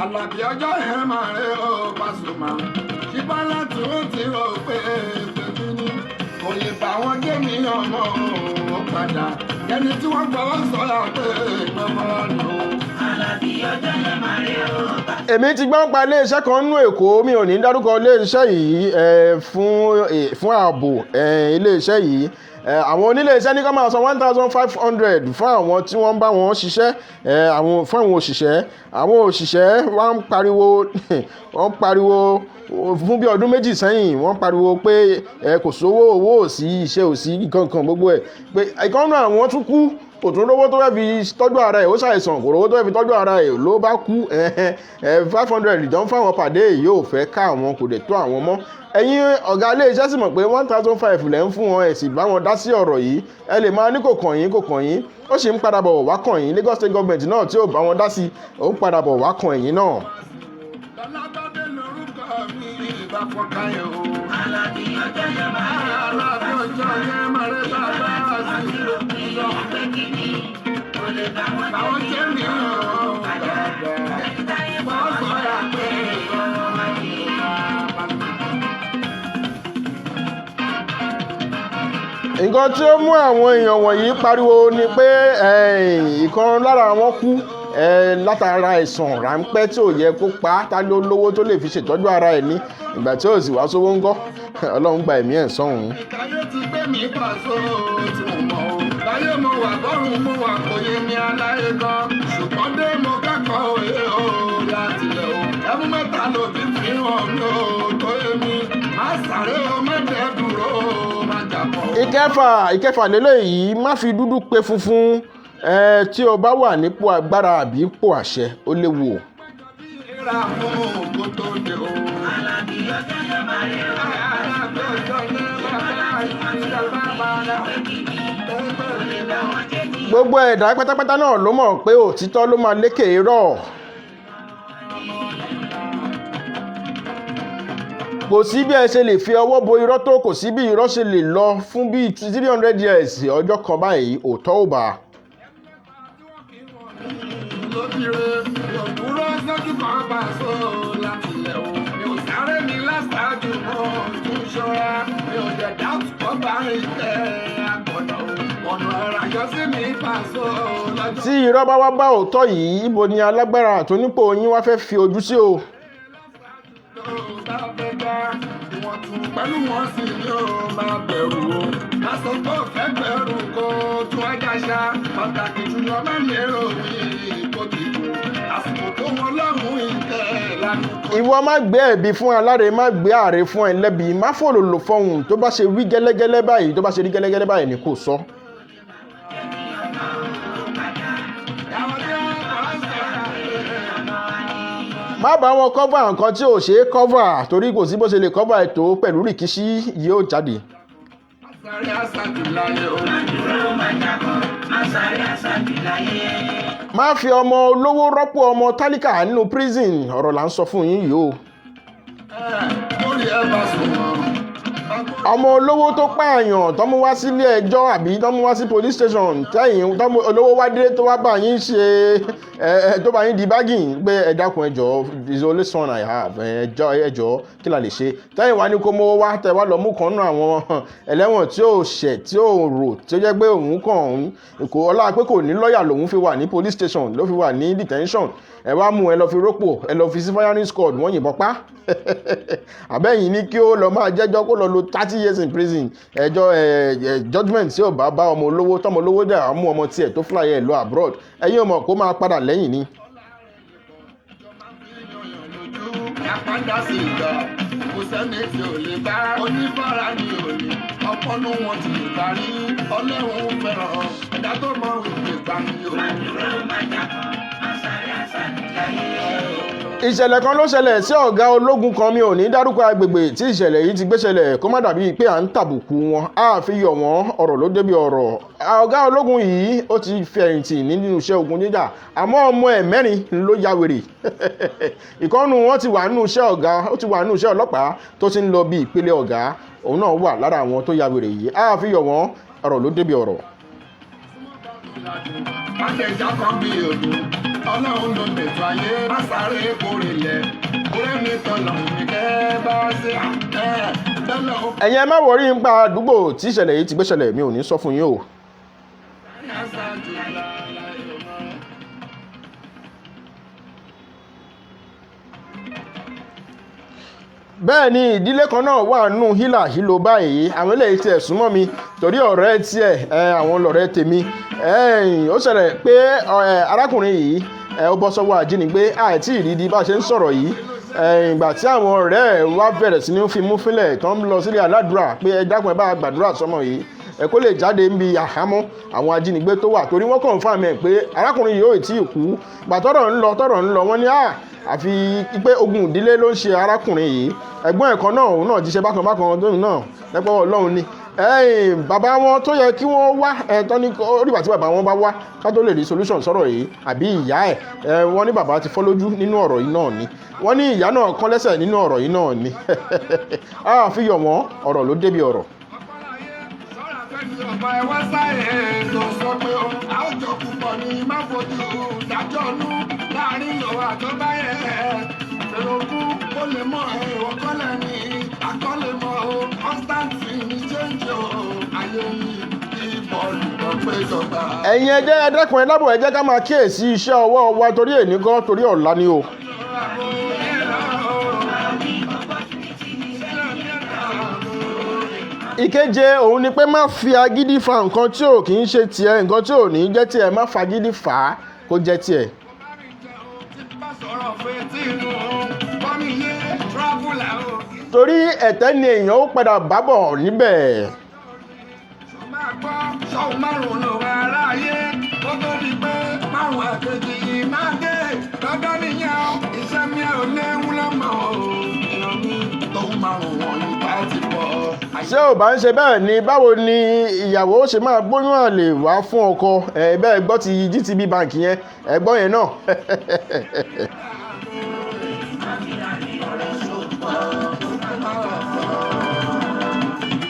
Speaker 3: Àlàbí ọjọ́ yẹn máa rẹ ó Pasuma. Ṣípá láti wọ́n ti rò pé tèmi ni. Kò lè bá wọn gé mi ọmọ ò padà. Ẹni tí wọ́n gbọ́ sọ̀rọ̀ pé gbọ́mọ nù.
Speaker 4: Àlàbí ọjọ́ yẹn máa rí o.
Speaker 1: Èmi ti gbọ́n pa iléeṣẹ́ kan nínú Èkó, mi ò ní dárúkọ iléeṣẹ́ yìí fún ààbò iléeṣẹ́ yìí. Àwọn oníléeṣẹ́ ní ká máa san 1,500 fún àwọn tí wọ́n ń bá wọn ṣiṣẹ́, àwọn fún àwọn òṣìṣẹ́. Àwọn òṣìṣẹ́ wọ́n ń pariwo, wọ́n ń pariwo fún bí ọdún 2 sẹ́yìn. Wọ́n ń pariwo pé ẹ kò sówó, owó ò sí, iṣẹ́ ò sí, kankan gbogbo ẹ̀, pé ìkànnì àwọn tún kú, kò tún rówó tó fẹ́ fi tọ́jú ara ẹ̀, ó ṣàìsàn, kò rówó tó fẹ́ fi tọ́jú ara ẹ̀ ló bá kú. 500 ìjọ ń fáwọn pàdé yìí ò fẹ́ ká àwọn, kò dẹ̀ tó àwọn mọ́. Ẹ̀yin ọ̀gá ilé iṣẹ́ sì mọ̀ pé 1,500 lẹ́ ń fún wọn, ẹ̀ sì bá wọn dá sí ọ̀rọ̀ yìí. Ẹ lè máa ní kò kàn yín, kò kàn yín, ó sì ń padà bọ̀ wá kàn yín. Lagos State Government náà tí ò bá wọn dá sí, ó ń padà bọ̀ wá kàn ẹ̀yin náà.
Speaker 3: Lọ́lábọ́dé lorúkọ mi ìbá fọkàyọ̀ o.
Speaker 4: Àlàbí ọjọ́ yẹn máa rí o.
Speaker 3: Àlàbí ọjọ́ yẹn máa rẹ bàbá sí.
Speaker 4: Rò pé kí ni kò lè bá wọn
Speaker 3: Báwọn
Speaker 4: jẹ́
Speaker 3: jẹ́ mi ò
Speaker 4: padà.
Speaker 3: dàgbà.
Speaker 4: Ẹni táyé
Speaker 3: Wọ́n
Speaker 4: fọwọ́
Speaker 3: sọ̀rọ̀ pé
Speaker 4: ọmọ wa ni.
Speaker 1: Nǹkan tí ó mú àwọn èèyàn wọ̀nyí pariwo ni pé ìkan lára wọn kú látara àìsàn ráńpẹ́ tí ò yẹ kó pa á. Ta ló lówó tó lè fi ṣètọ́jú ara ẹ̀ ní ìgbà tí ò sì wá sówó ńkọ́? Ọlọ́run gba ẹ̀mí ẹ̀ sọ́hùn.
Speaker 3: Ìkàyé ti gbé mi pàṣọ tí mo mọ̀ o. Láyé mo wà, bọ́rùn mo wà, kò yé mi aláyé gan. Ṣùgbọ́n dé mo kẹ́kọ̀ọ́ òye o láti lẹ̀ o. Ẹmú mẹ́ta ló ti fi hàn mí o tó yé mi. Má sáré o, má dẹ́ dúró o, má jàpọ̀ o.
Speaker 1: Ìkẹfà, ìkẹfà lélẹ́yìí: má fi dúdú pe funfun. Tí o bá wà nípò agbára àbí ipò àṣẹ, ó léwu o.
Speaker 3: Ìlera fún ògo tó dé o.
Speaker 4: Àlàbí ọjọ́ yẹn máa rí o.
Speaker 3: Àlàbí ọjọ́ yẹn bàbá ìjọba bàbá.
Speaker 4: Pé kí ni kò lè bá wọn jẹ́ ní.
Speaker 1: Gbogbo ẹ̀dá pátápátá náà ló mọ̀ pé òtítọ́ ló máa lékè irọ́. Kò sí bí ẹ ṣe lè fi ọwọ́ bo irọ́ tó, kò sí bí irọ́ ṣe lè lọ fún bíi 300 years, ọjọ́ kan báyìí òótọ́ ò bá.
Speaker 3: dire. Mi ò dúró sójú kan bá a sọ láti ilẹ̀ o. Mi ò sáré mi láṣáájú mọ́ tún ṣọ́ra. Mi ò dẹ̀ dáàtú kọ́ bá ìtẹ́ àgbọ̀dọ̀ o. Ọ̀nà ẹ̀rọ àjọsí mi pàṣọ lọ́jọ́.
Speaker 1: Tí irọ́ bá wá bá òótọ́ yìí, ibo ni alágbára àtònípò yín wá fẹ́ fi ojú sí o?
Speaker 3: Tó bá fẹ́ gbá ìwọ̀n tún pẹ̀lú wọn sì ni ó máa bẹ̀rù o. Má sọ pé ò fẹ́ bẹ̀rù kó tún ajá ṣá. Pàtàkì jùlọ má lérò wí kó ti kú. Àsìkò tó wọn lọ́hùn ìtẹ́ lánàá.
Speaker 1: Ìwọ má gbé ẹ̀bi fún aláre, má gbé àre fún ẹlẹ́bi, má fòlòlò fọhùn. Tó bá ṣe wí gẹ́lẹ́gẹ́lẹ́ báyìí, tó bá ṣe rí gẹ́lẹ́gẹ́lẹ́ báyìí ni kò sọ.
Speaker 3: Àwọn tí wọ́n kọ́ ń sọ̀rọ̀
Speaker 1: Má bá wọn cover nǹkan tí ò ṣeé cover, torí kò sí bó ṣe lè cover ètò pẹ̀lú rìkíṣí, yóò jáde.
Speaker 3: Sáré àṣàjù láyé o.
Speaker 4: Dúró má jábọ̀, má sáré àṣàjù láyé.
Speaker 1: Má fi ọmọ olówó rọ́pò ọmọ tálíkà nínú prison. Ọ̀rọ̀ là ń sọ fún yín yìí o.
Speaker 3: Lórí ẹ bá sùn wọ́n.
Speaker 1: Ọmọ olówó tó pààyàn tó mú wá sílé ẹjọ́ àbí tó mú wá sí police station, tẹ́yìn tó mú olówó wá dé, tó wá bá yín ṣe ẹ ẹ tó bá yín di bargain pé, "Ẹ dákun, ẹ jọ̀ọ́, is the only son I have, ẹ jọ̀ọ́, ẹ jọ̀ọ́, kí la lè ṣe?" Tẹ́yìn wá ní kó mówó wá, tẹ́ wá lọ mú kan nínú àwọn ẹlẹ́wọ̀n tí ò ṣẹ̀, tí ò rò, tí ó jẹ́ pé òun kàn ń kò ọlá pé kò ní lọ́ọ̀yà lòun fi wà ní police station, ló fi wà ní detention. Ẹ wá mú ẹ lọ fi rọ́pò, ẹ lọ fi sí firing squad, wọ́n yìnbọn pa. Àbẹ́yìn ní kí ó lọ máa jẹ́jọ́, kó lọ lo 30 years in prison. Ẹjọ́ ẹ ẹ judgement tí ò bá bá ọmọ olówó, tọmọ olówó dẹ̀ á mú ọmọ tiẹ̀ tó fly ẹ̀ lọ abroad, ẹ̀yin ò mọ̀ kó máa padà lẹ́yìn ni.
Speaker 3: Àpáńdà sì gbà, kò sẹ́ni tí ò lè bá. Oníbàárà ni ò ní, ọpọ́nú wọn ti lè parí. Ọlọ́run fẹ́ràn ẹ̀dá tó mọ ìpè gbà ní o.
Speaker 4: Dúró má jábọ̀, má sáré àṣàjù láyé.
Speaker 1: Ìṣẹ̀lẹ̀ kan ló ṣẹlẹ̀ sí ọ̀gá ológun kan. Mi ò ní dárúkọ agbègbè tí ìṣẹ̀lẹ̀ yìí ti gbé ṣẹlẹ̀, kó má dàbí pé à ń tàbùkù wọn, á fi yọ̀ wọ́n. Ọ̀rọ̀ ló débi ọ̀rọ̀. Ọ̀gá ológun yìí, ó ti fẹ̀yìntì nínú iṣẹ́ ogun jíjà, àmọ́ ọmọ ẹ̀ mẹ́rin ló ya wèrè. Ìkọ́nù wọn ti wà nínú iṣẹ́ ọ̀gá, ó ti wà nínú iṣẹ́ ọlọ́pàá tó ti ń lọ bí ìpele ọ̀gá, òun náà wà lára àwọn tó ya wèrè yìí. Á fi yọ̀ wọ́n. Ọ̀rọ̀ ló débi ọ̀rọ̀.
Speaker 3: Má ṣe ìjà kan bí odò, ọlọ́run ló lètò ayé. Má sáré kórè lẹ̀, kórè mi tọ̀lọ̀ mi kẹ́ bá ṣe. Ẹ̀ tọ́lọ̀ ó
Speaker 1: Ẹ̀yin, ẹ má worry nípa àdúgbò tí ìṣẹ̀lẹ̀ yìí ti gbé ṣẹlẹ̀, mi ò ní sọ fún yín o.
Speaker 3: ní àṣàjù láyé o.
Speaker 1: Bẹ́ẹ̀ ni ìdílé kan náà wà nù hílà hílo báyìí. Àwọn eléyìí tiẹ̀ súnmọ́ mi torí ọ̀rẹ́ tiẹ̀ ẹ, àwọn lọ̀rẹ́ tèmi. Ẹ̀yìn, ó ṣẹlẹ̀ pé ẹ, arákùnrin yìí ẹ, ó bọ́ sọ́wọ́ ajínigbé àìtí ìrídìí bá a ṣe ń sọ̀rọ̀ yìí. Ẹ̀yìn, ìgbà tí àwọn ọ̀rẹ́ ẹ̀ wá bẹ̀rẹ̀ sí ní fi mú fílẹ̀ tó ń lọ sílé aládùúrà pé, "Ẹ dákun, ẹ bá gbàdúrà sọmọ yìí, ẹ kó lè jáde níbi àhámọ́ àwọn ajínigbé tó wà," torí wọ́n confirm ẹ̀ pé arákùnrin yìí ò tí ì kú. Gbà tọ́rọ̀ ń lọ, tọ́rọ̀ ń lọ, wọ́n ní à àfi pé ogun ìdílé ló ń ṣe arákùnrin yìí. Ẹ̀gbọ́n ẹ̀kan náà, òun náà jíṣẹ́ bákan bákan tóun náà lẹ́pọ̀ ọlọ́run ni. Ẹ̀yìn, bàbá wọn tó yẹ kí wọ́n wá ẹ̀ tán ní ó dìgbà tí bàbá wọn bá wá ká tó lè rí solution sọ̀rọ̀ yìí, àbí ìyá ẹ̀ ẹ̀. Wọ́n ní bàbá ti fọ́ lójú nínú ọ̀rọ̀ yìí náà ni, wọ́n ní ìyá náà kán lẹ́sẹ̀ nínú ọ̀rọ̀ yìí náà ni. A fi yọ̀ wọ́n. Ọ̀rọ̀ ló débi ọ̀rọ̀.
Speaker 3: Sọ́ra fẹ́ni ọba ẹ wá sáyé tó sọ pé ó a ó jọ púpọ̀ ní má fojú dájọ́ nú láàrin ìlú àtọ́bá yẹ. Èrò kú kó lè mọ èrò kọ́lẹ̀ ní akọ́lẹ̀ mọ́ o. Constantine ní change o. Ayé yìí bí bọ́ọ̀lù kan pé jọba.
Speaker 1: Ẹ̀yin, ẹ jẹ́ ẹ dẹ́kun, ẹ dábọ̀, ẹ jẹ́ ká máa kíyèsí iṣẹ́ ọwọ́ wa, torí èní kọ́, torí ọ̀la ni o. Ìkeje òun ni pé má fi agídí fa nǹkan tí ò kì í ṣe tiẹ̀. Nǹkan tí ò ní jẹ́ tiẹ̀, má fagídí fà á kó jẹ́ tiẹ̀.
Speaker 3: Sọ̀rọ̀ fetí inú, bọ́mi yé travel out.
Speaker 1: Torí ẹ̀tẹ́ ni èèyàn ó padà bábọ̀ níbẹ̀.
Speaker 3: Máa gbọ́ sọ́hun márùn-ún ló wà ráyé kó tó di pé márùn-ún àkejì yìí máa dé dandan nìyẹn o. Iṣẹ́ mi ò léwu lọ́mọ o, ìran mi tóun márùn-ún wọ̀nyí bá ti pọ̀.
Speaker 1: Ṣé ò bá ń ṣe bẹ́ẹ̀ ni, báwo ni ìyàwó ṣe máa gbóyún àlè wá fún ọkọ ẹ? Bẹ́ẹ̀ gbọ́ ti GTB Bank yẹn, ẹ gbọ́ yẹn náà.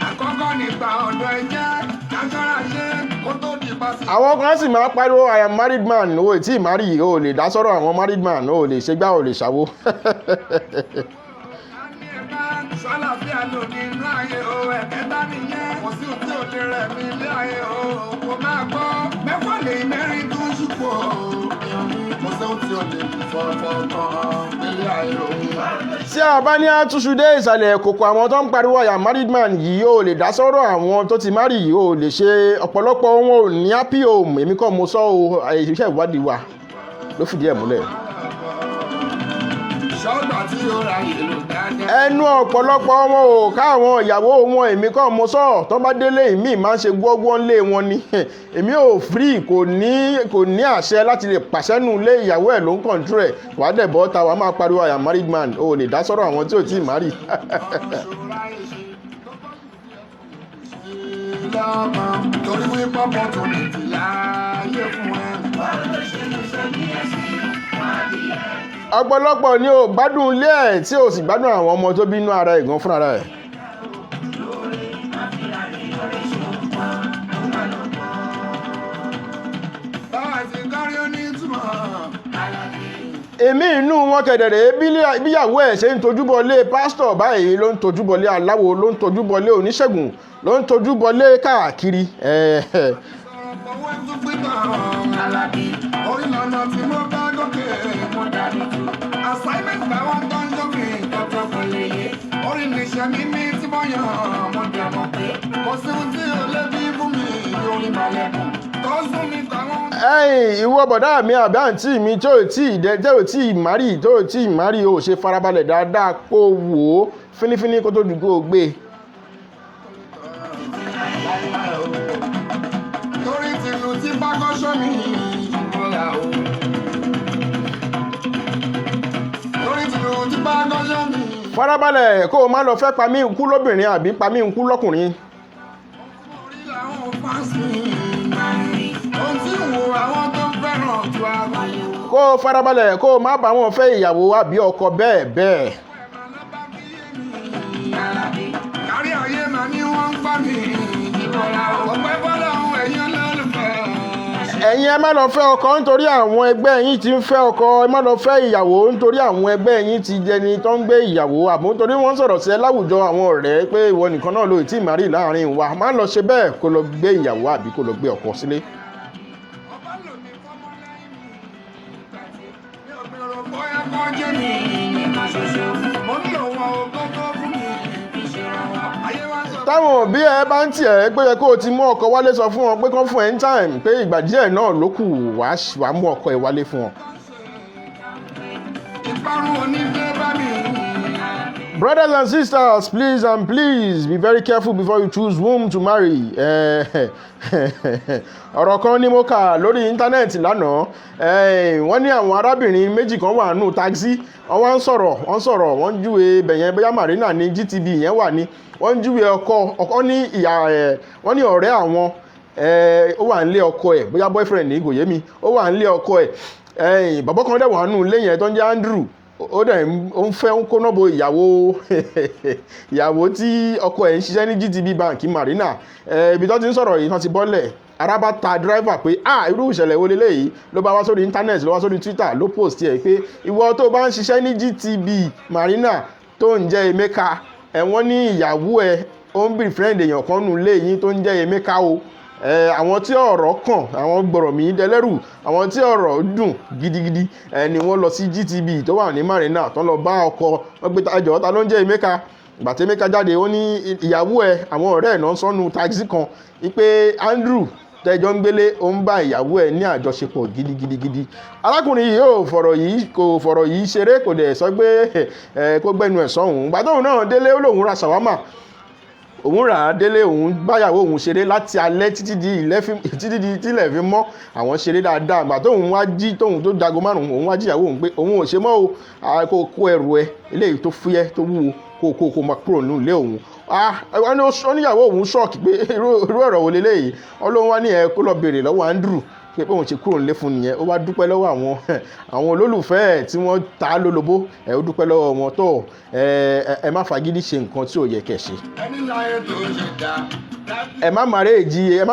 Speaker 3: Àkọ́kọ́ nípa ọ̀dọ̀ ẹ̀jẹ̀ kájọ́ra ṣe kó tó di
Speaker 1: Àwọn kan sì máa pariwo, "I am married man." O ò tí ì marry, o ò lè dá sọ́rọ̀ àwọn married man, o ò lè ṣègbà, o ò lè ṣàwo.
Speaker 3: Sálàfíà ló ní inú ayé o, ẹ̀kẹta nìyẹn. Kò sí òtí òde rẹ̀ mi ilé ayé o, kò máa gbọ́. Mẹ́fà lè mẹ́rin tó ń ṣùpọ̀ o. Kò sí òtí òde fọ̀fọ̀ kan ilé ayé o.
Speaker 1: Tí a bá ní àtúnṣu dé ìsàlẹ̀ kòkò, àwọn tó ń pariwo "I am married man" yìí, o lè dá sọ́rọ̀ àwọn tó ti marry yìí, o lè ṣe. Ọ̀pọ̀lọpọ̀ wọn ò ní happy home. Èmi kọ́ mo sọ o, iṣẹ́ ìwádìí wa ló fìdí ẹ̀ múlẹ̀.
Speaker 3: Ṣọ́gbà tí ó ra ìlú dáadáa.
Speaker 1: Ẹnu ọ̀pọ̀lọpọ̀ wọn ò ká àwọn ìyàwó wọn. Èmi kọ́ mo sọ. Tó bá délé, èmi máa ń ṣe gbọ́gbọ́ ńlé wọn ni. Èmi ò free, kò ní àṣẹ láti lè pàṣẹ nù lé ìyàwó ẹ̀, ló ń control ẹ̀. Wàá dẹ̀ bọ́ ta, wàá máa pariwo "I am married man." O lè dá sọ́rọ̀ àwọn tí ò tí ì marry.
Speaker 3: Lọ́mọ torí wípé opportunity láàyè fún ẹ.
Speaker 1: Ọ̀pọ̀lọpọ̀ ni ò gbádùn ilé ẹ̀, tí ò sì gbádùn àwọn ọmọ tó bínú ara ẹ̀ gan fúnra ẹ̀.
Speaker 3: Báwa ti kárí ó ní ìtumọ̀.
Speaker 1: Èmi inú wọn kẹ̀dẹ̀rẹ̀, bíyàwó ẹ̀ ṣe ń tojúbọlé pásítọ̀ báyìí ló ń tojúbọlé aláwo, ló ń tojúbọlé oníṣègùn, ló ń tojúbọlé káàkiri.
Speaker 3: Sọ̀rọ̀ fọwọ́ ẹ̀ tún pín tán. Orí lọ́nà tí mo bá gòkè mo dàbí tu. Assignment báwọn tó ń jókè tọ́tọ́ kò lè yé. Orí níṣẹ́ mi ní tí mo yàn mo dẹ̀ mọ̀ pé kò sí ohun tí ò lè bí fún mi orí màlẹ́kùn. Tó sún mi táwọn.
Speaker 1: Ẹ̀yin ìwọ bọ̀dá mi àbí àǹtí mi tó ò tí ì dẹ, tó ò tí ì marry, tó ò tí ì marry, o ṣe farabalẹ̀ dáadáa kó wò ó fínífíní kó tó dùn kó o gbé e.
Speaker 3: Torí tìlù tí bá kọ́ṣọ́ mi ìmọ̀lá o. Torí tìlù tí bá kọ́ṣọ́ mi.
Speaker 1: Farabalẹ̀ kó o má lọ fẹ́ pa mí nkú lóbìnrin àbí pa mí nkú lọ́kùnrin.
Speaker 3: Orí làwọn fans mi. Ohun tí ń wo àwọn tó fẹ́ràn tó a.
Speaker 1: Kó o farabalẹ̀ kó o má bá wọn fẹ́ ìyàwó àbí ọkọ bẹ́ẹ̀ bẹ́ẹ̀.
Speaker 3: Kárí ayé màá ní wọ́n ń pa mí ìmọ̀lá o. Ọpẹ́ fọ́lọ́run, ẹ̀yin olólùfẹ́.
Speaker 1: Ẹ̀yin, ẹ má lọ fẹ́ ọkọ nítorí àwọn ẹgbẹ́ yín ti ń fẹ́ ọkọ. Ẹ má lọ fẹ́ ìyàwó nítorí àwọn ẹgbẹ́ yín ti jẹni tó ń gbé ìyàwó, àmọ́ nítorí wọ́n sọ̀rọ̀ sí ẹ láwùjọ àwọn ọ̀rẹ́ pé ìwọ nìkan náà ló tí ì marry láàrin wa. Má lọ ṣe bẹ́ẹ̀ kó lọ gbé ìyàwó àbí kó lọ gbé ọkọ sílé.
Speaker 3: Ọba lò mí fọ́mọ lẹ́yìn mi. Mi ò gbèrò bóyá kọ́ jẹ́ mi nìkan ṣoṣo. Mo ń lò wọn o tó tó fún mi. Ayé wa sọ.
Speaker 1: Táwọn òbí ẹ bá ń tiẹ̀ pé yẹ kó o ti mú ọkọ wálé, sọ fún wọn pé kán fún ẹ ní time, pé ìgbà díẹ̀ náà ló kù, wàá mú ọkọ ẹ wálé fún wọn.
Speaker 3: Ìparun onífẹ́ bá mi.
Speaker 1: Brothers and sisters, please and please be very careful before you choose whom to marry. Ọ̀rọ̀ kan ni mo kà lórí íńtánẹ́ẹ̀tì lánàá. Wọ́n ní àwọn arábìnrin méjì kan wà nù taxi, wọ́n wá ń sọ̀rọ̀, wọ́n sọ̀rọ̀, wọ́n ń júwe bẹ̀yẹn, bóyá Marina ní GTB yẹn wà ní. Wọ́n ń júwe ọkọ ọkọ ní ìyá ẹ̀. Wọ́n ní ọ̀rẹ́ àwọn ó wà nílé ọkọ ẹ̀, bóyá boyfriend ní, kò yé mi, ó wà nílé ọkọ ẹ̀. Bàbá kan dẹ̀ wà nù ilé yẹn tó ń jẹ́ Andrew. Ó dẹ̀ ó ń fẹ́ ń kóná bo ìyàwó tí ọkọ ẹ̀ ń ṣiṣẹ́ ní GTB Bank Marina. Ibi tó ti ń sọ̀rọ̀ yìí, tán ti bọ́lẹ̀, ara bá ta driver pé, "Ah, irú ìṣẹ̀lẹ̀ wo leléyìí?" Ló bá wá sórí internet, ló wá sórí Twitter, ló post ẹ̀ pé ìwọ tó bá ń ṣiṣẹ́ ní GTB Marina tó ń jẹ́ Emeka ẹ̀, wọ́n ní ìyàwó ẹ̀ ó ń befriend èèyàn kan nù lé yín tó ń jẹ́ Emeka o. Àwọn tí ọ̀rọ̀ kàn, àwọn gbọ̀rọ̀ mí dẹlẹ́rù, àwọn tí ọ̀rọ̀ dùn gidigidi ni wọ́n lọ sí GTB tó wà ní Marina, tó lọ bá ọkọ wọn gbé ẹjọ́, ta ló ń jẹ́ Emeka? Ìgbà tí Emeka jáde, ó ní ìyàwó ẹ, àwọn ọ̀rẹ́ ẹ̀ náà sọnù taxi kan wípé Andrew tẹjọ ń gbélé, ó ń bá ìyàwó ẹ ní àjọṣepọ̀ gidigidigidi. Arákùnrin yìí ò fọ̀rọ̀ yìí, kò fọ̀rọ̀ yìí ṣeré, kò dẹ̀ sọ pé ẹ kó gbẹnu ẹ̀ sọ́hùn. Ìgbà tóun náà délé, ó lóun ra shawarma, òun rà á délé, òun báyàwó òun ṣeré láti alẹ́ títí di tílẹ̀ fi mọ́. Àwọn ṣeré dáadáa. Ìgbà tóun wá jí, tóun tó dago 5, òun wá jíyàwó òun pé òun ò ṣe mọ́ o, kó kó ẹrù ẹ eléyìí tó fúyẹ́ tó wúwo, kó máa kúrò nínú ilé òun. Wọ́n níyàwó òun shock pé irú ọ̀rọ̀ wo leléyìí. Ọlọ́run wá ní ẹ kó lọ béèrè lọ́wọ́ Andrew pé òun ṣe kúrò nílé fún nìyẹn. Ó wá dúpẹ́ lọ́wọ́ àwọn olólùfẹ́ ẹ̀ tí wọ́n ta á lólobó ẹ̀, ó dúpẹ́ lọ́wọ́ wọn tó ẹ. Má fagídí ṣe nǹkan tí ò yẹ kẹ́ ṣe.
Speaker 3: Ẹni láyé tó ṣe dá.
Speaker 1: Ẹ má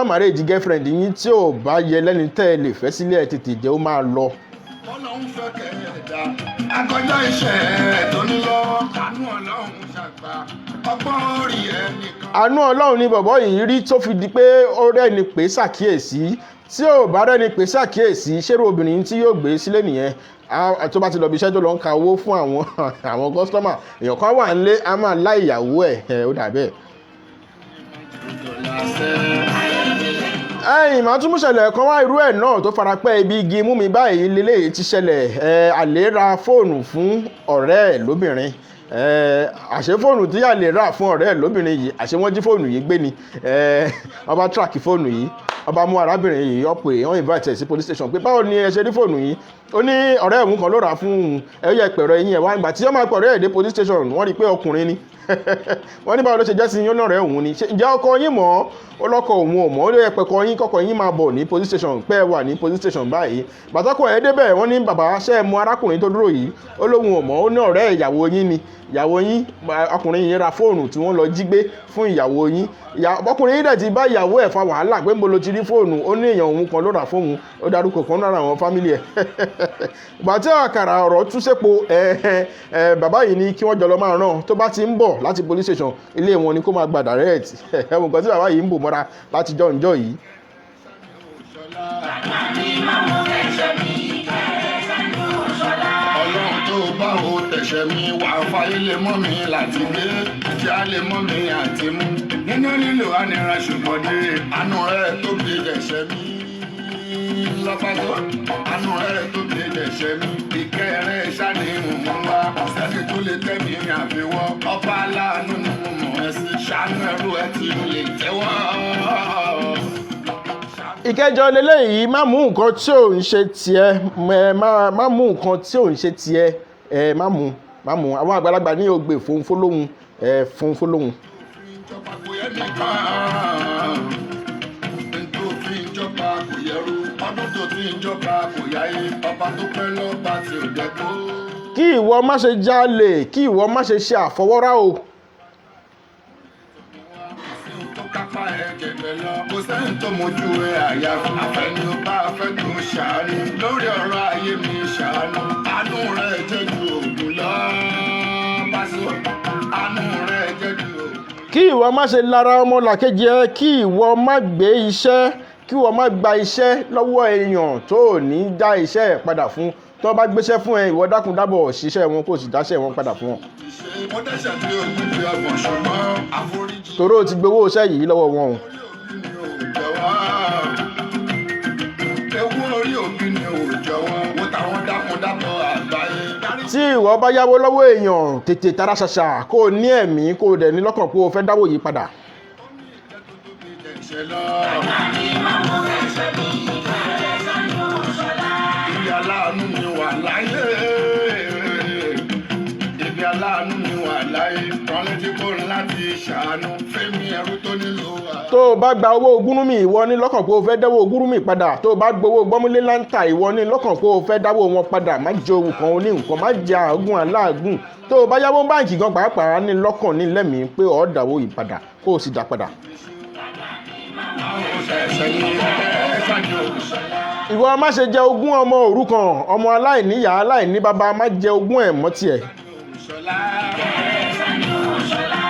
Speaker 1: marriage girlfriend yín tí ò bá yẹ lẹ́ni tẹ́ ẹ lè fẹ́ sílé. Ẹ tètè jẹ́ ó máa lọ.
Speaker 3: Ọlọ́run fẹ́ kẹ̀ẹ́dá akọjá iṣẹ́ ẹ̀ tó ní lọ́wọ́. Àánú Ọlọ́run ṣàgbà ọgbọ́n orí ẹnìkan.
Speaker 1: Àánú Ọlọ́run ni bọ̀bọ́ yìí rí tó fi di pé ó rẹ́ni pé ṣàkíyèsí. Tí ò bá rẹ́ni pé ṣàkíyèsí, ṣérò obìnrin tí yóò gbé sílé nìyẹn? Tó bá ti lọ bí iṣẹ́ tó lọ ń ka owó fún àwọn customer, èèyàn kan wà nílé, a máa lá ìyàwó ẹ̀ ẹ̀, ó dà bẹ́ẹ̀. Ẹ̀yìn màá tún mú ṣẹlẹ̀ kan wá, irú ẹ̀ náà tó farapẹ́ ibi igi mú mi báyìí lélẹ́yìí ti ṣẹlẹ̀. Ẹ̀ àlè ra fóònù fún ọ̀rẹ́ ẹ̀ lóbìnrin. Ẹ̀ àṣé fóònù tí àlè rà fún ọ̀rẹ́ ẹ̀ lóbìnrin yìí, àṣé wọ́n jí fóònù yìí gbé ni. Ẹ̀ wọ́n bá track fóònù yìí, wọ́n bá mú arábìnrin yìí, ó pè wọ́n, invite ẹ̀ sí police station pé báwo ni ẹ ṣe rí fóònù yìí? Ó ní ọ̀rẹ́ òun kan ló rà á fún òun. Ẹ yẹ pẹ̀rọ eyín ẹ̀ wá. Ìgbà tí wọ́n máa pẹ̀rọ ẹ̀ dé police station, wọ́n rí i pé ọkùnrin ni. Wọ́n ní báwo ló ṣe jẹ́ sí yín? Ó náà rẹ̀ òun ni. Ǹjẹ́ ọkọ yín mọ̀ ọ́? Ó lọ́kọ òun ò mọ̀. Ó lè pẹ̀kọ yín, kọ́kọ́ yín máa bọ̀ ní police station, pẹ́ wà ní police station báyìí. Bàtọ́kọ̀ ẹ̀ débẹ̀, wọ́n ní bàbá, ṣẹ́ ẹ mọ̀ arákùnrin tó dúró yìí? Ó lóun ò mọ̀. Ó ní ọ̀rẹ́ ìyàwó yín ni. Ìyàwó yín, ọkùnrin yìí ra fóònù tí wọ́n lọ jí gbé fún ìyàwó yín. Ọkùnrin yìí dẹ̀ ti bá ìyàwó ẹ̀ fa wàhálà pé níbo lo ti rí fóònù? Ó ní èèyàn òun kan ló rà fóònù. Ó darúkọ kan lára àwọn family ẹ̀. Ìgbà tí àkàrà ọ̀rọ̀ tú sépo, ẹ ẹ bàbá yìí ní kí wọ́n jọ lọ máa ràn. Tó bá ti ń bọ̀ láti police station, ilé wọn ni kó máa gba direct. Ẹ̀wọ̀n nǹkan tí bàbá yìí ń bò mọ́ra láti jọ́ ǹjọ́ yìí.
Speaker 4: Àní máa mú ẹ̀ṣẹ̀ mi kẹsàn-án ṣọlá.
Speaker 3: Ọlọ́run tó bá o tẹ̀sẹ̀ mi wà fáyé lè mọ́ mi láti gbé tí a lè mọ́ mi àti mú nínú lílo ànira, ṣùgbọ́n dé àánú rẹ̀ tó bí ẹ̀ṣẹ̀ mi lọ́pàá, àánú rẹ̀ tó bí ẹ̀ṣẹ̀ mi, ìkẹ́ rẹ̀ ṣáni mò ń wá. Sẹ́ni tó lè tẹ́ mi àfiwọ́, ọba aláàánú ni mo mọ̀ ẹ́ sí, ṣàánú ẹrú ẹ tí ó lè tẹ́wọ́.
Speaker 1: Ìkẹjọ leléyìí: má mú nǹkan tí ò ń ṣe tiẹ̀. Ẹ má mú nǹkan tí ò ń ṣe tiẹ̀. Ẹ má mú. Àwọn àgbàlagbà ní ògbè fòǹfò lóhun, ẹ fòǹfò lóhun.
Speaker 3: Ìjọba kò yẹ nìkan tó fi ń jọba kò yẹrú, ọdún tó ti ń jọba kò yáyé, ọba tó pẹ́ lọ́ba tí ò jẹ́ kó.
Speaker 1: Kí ìwọ má ṣe jalè, kí ìwọ má ṣe ṣe àfọwọ́rá o.
Speaker 3: Tó kápá ẹ jẹ̀bẹ̀ lọ, kò sẹ́ni tó mojú ẹ àyàfi àfẹnú bá fẹ́ tó ṣàánú lórí ọ̀rọ̀ ayé mi. Ṣàánú, àánú rẹ̀ jẹ́ ju òògùn lọ. Pàṣẹ àánú rẹ̀ jẹ́ ju òògùn.
Speaker 1: Kí ìwọ má ṣe lára ọmọ làkejì ẹ. Kí ìwọ má gbé iṣẹ́, kí ìwọ má gba iṣẹ́ lọ́wọ́ èèyàn tó ò ní dá iṣẹ́ ẹ̀ padà fún. Tó bá gbéṣẹ́ fún ẹ, ìwọ dákun dábọ̀ ṣiṣẹ́ wọn, kó o sì dáṣẹ́ wọn padà fún wọn.
Speaker 3: Mo dẹ́ṣẹ̀ tí ogun fi ọgbọ̀n, ṣùgbọ́n àforíjì
Speaker 1: Toró o ti gbowó iṣẹ́ yìí lọ́wọ́ wọn o.
Speaker 3: orí òbí ni ò jọ̀wọ́. Ewu orí òbí ni ò jọ̀wọ́. Wo táwọn dákun dábọ̀ àgbáyé.
Speaker 1: Tí ìwọ bá yáwó lọ́wọ́ èèyàn, tètè tara ṣàṣà kó o ní ẹ̀mí, kó o dẹ̀ ní lọ́kàn pé o fẹ́ dáwó yìí padà.
Speaker 3: Ẹ̀ṣẹ̀ lọ.
Speaker 4: Àní máa mú ẹ̀ṣẹ̀ mi kẹsàn-án ṣọlá.
Speaker 3: Ibi aláàánú mi wà láyé. Ibi aláàánú mi wà láyé. Rán létí kó láti ṣàánú. Fẹ́mi ẹrú tó nílò wà.
Speaker 1: Tó o bá gba owó ogúnrúmì, ìwọ ní lọ́kàn pé o fẹ́ dáwó ogúnrúmì padà. Tó o bá gbowó gbọ́múlé láńtà, ìwọ ní lọ́kàn pé o fẹ́ dáwó wọn padà. Má jẹ owó kan oní nǹkan, má jẹ àágùn aláàgùn. Tó o bá yáwó báǹkì gan pàápàá, ní lọ́kàn ní lẹ́mìí pé o dáwó yìí padà, kó o sì dá padà.
Speaker 3: Àwọn ṣẹ̀ṣẹ̀ ní ẹ̀ṣẹ̀ ní òṣèlú.
Speaker 1: Ìwọ má ṣe jẹ ogún ọmọ òrukàn, ọmọ aláìníyàá, aláìní bàbá, má jẹ ogún ẹ̀ mọ́ tiẹ̀.
Speaker 3: Ṣọlá.
Speaker 4: Kẹsàn-án ṣọlá.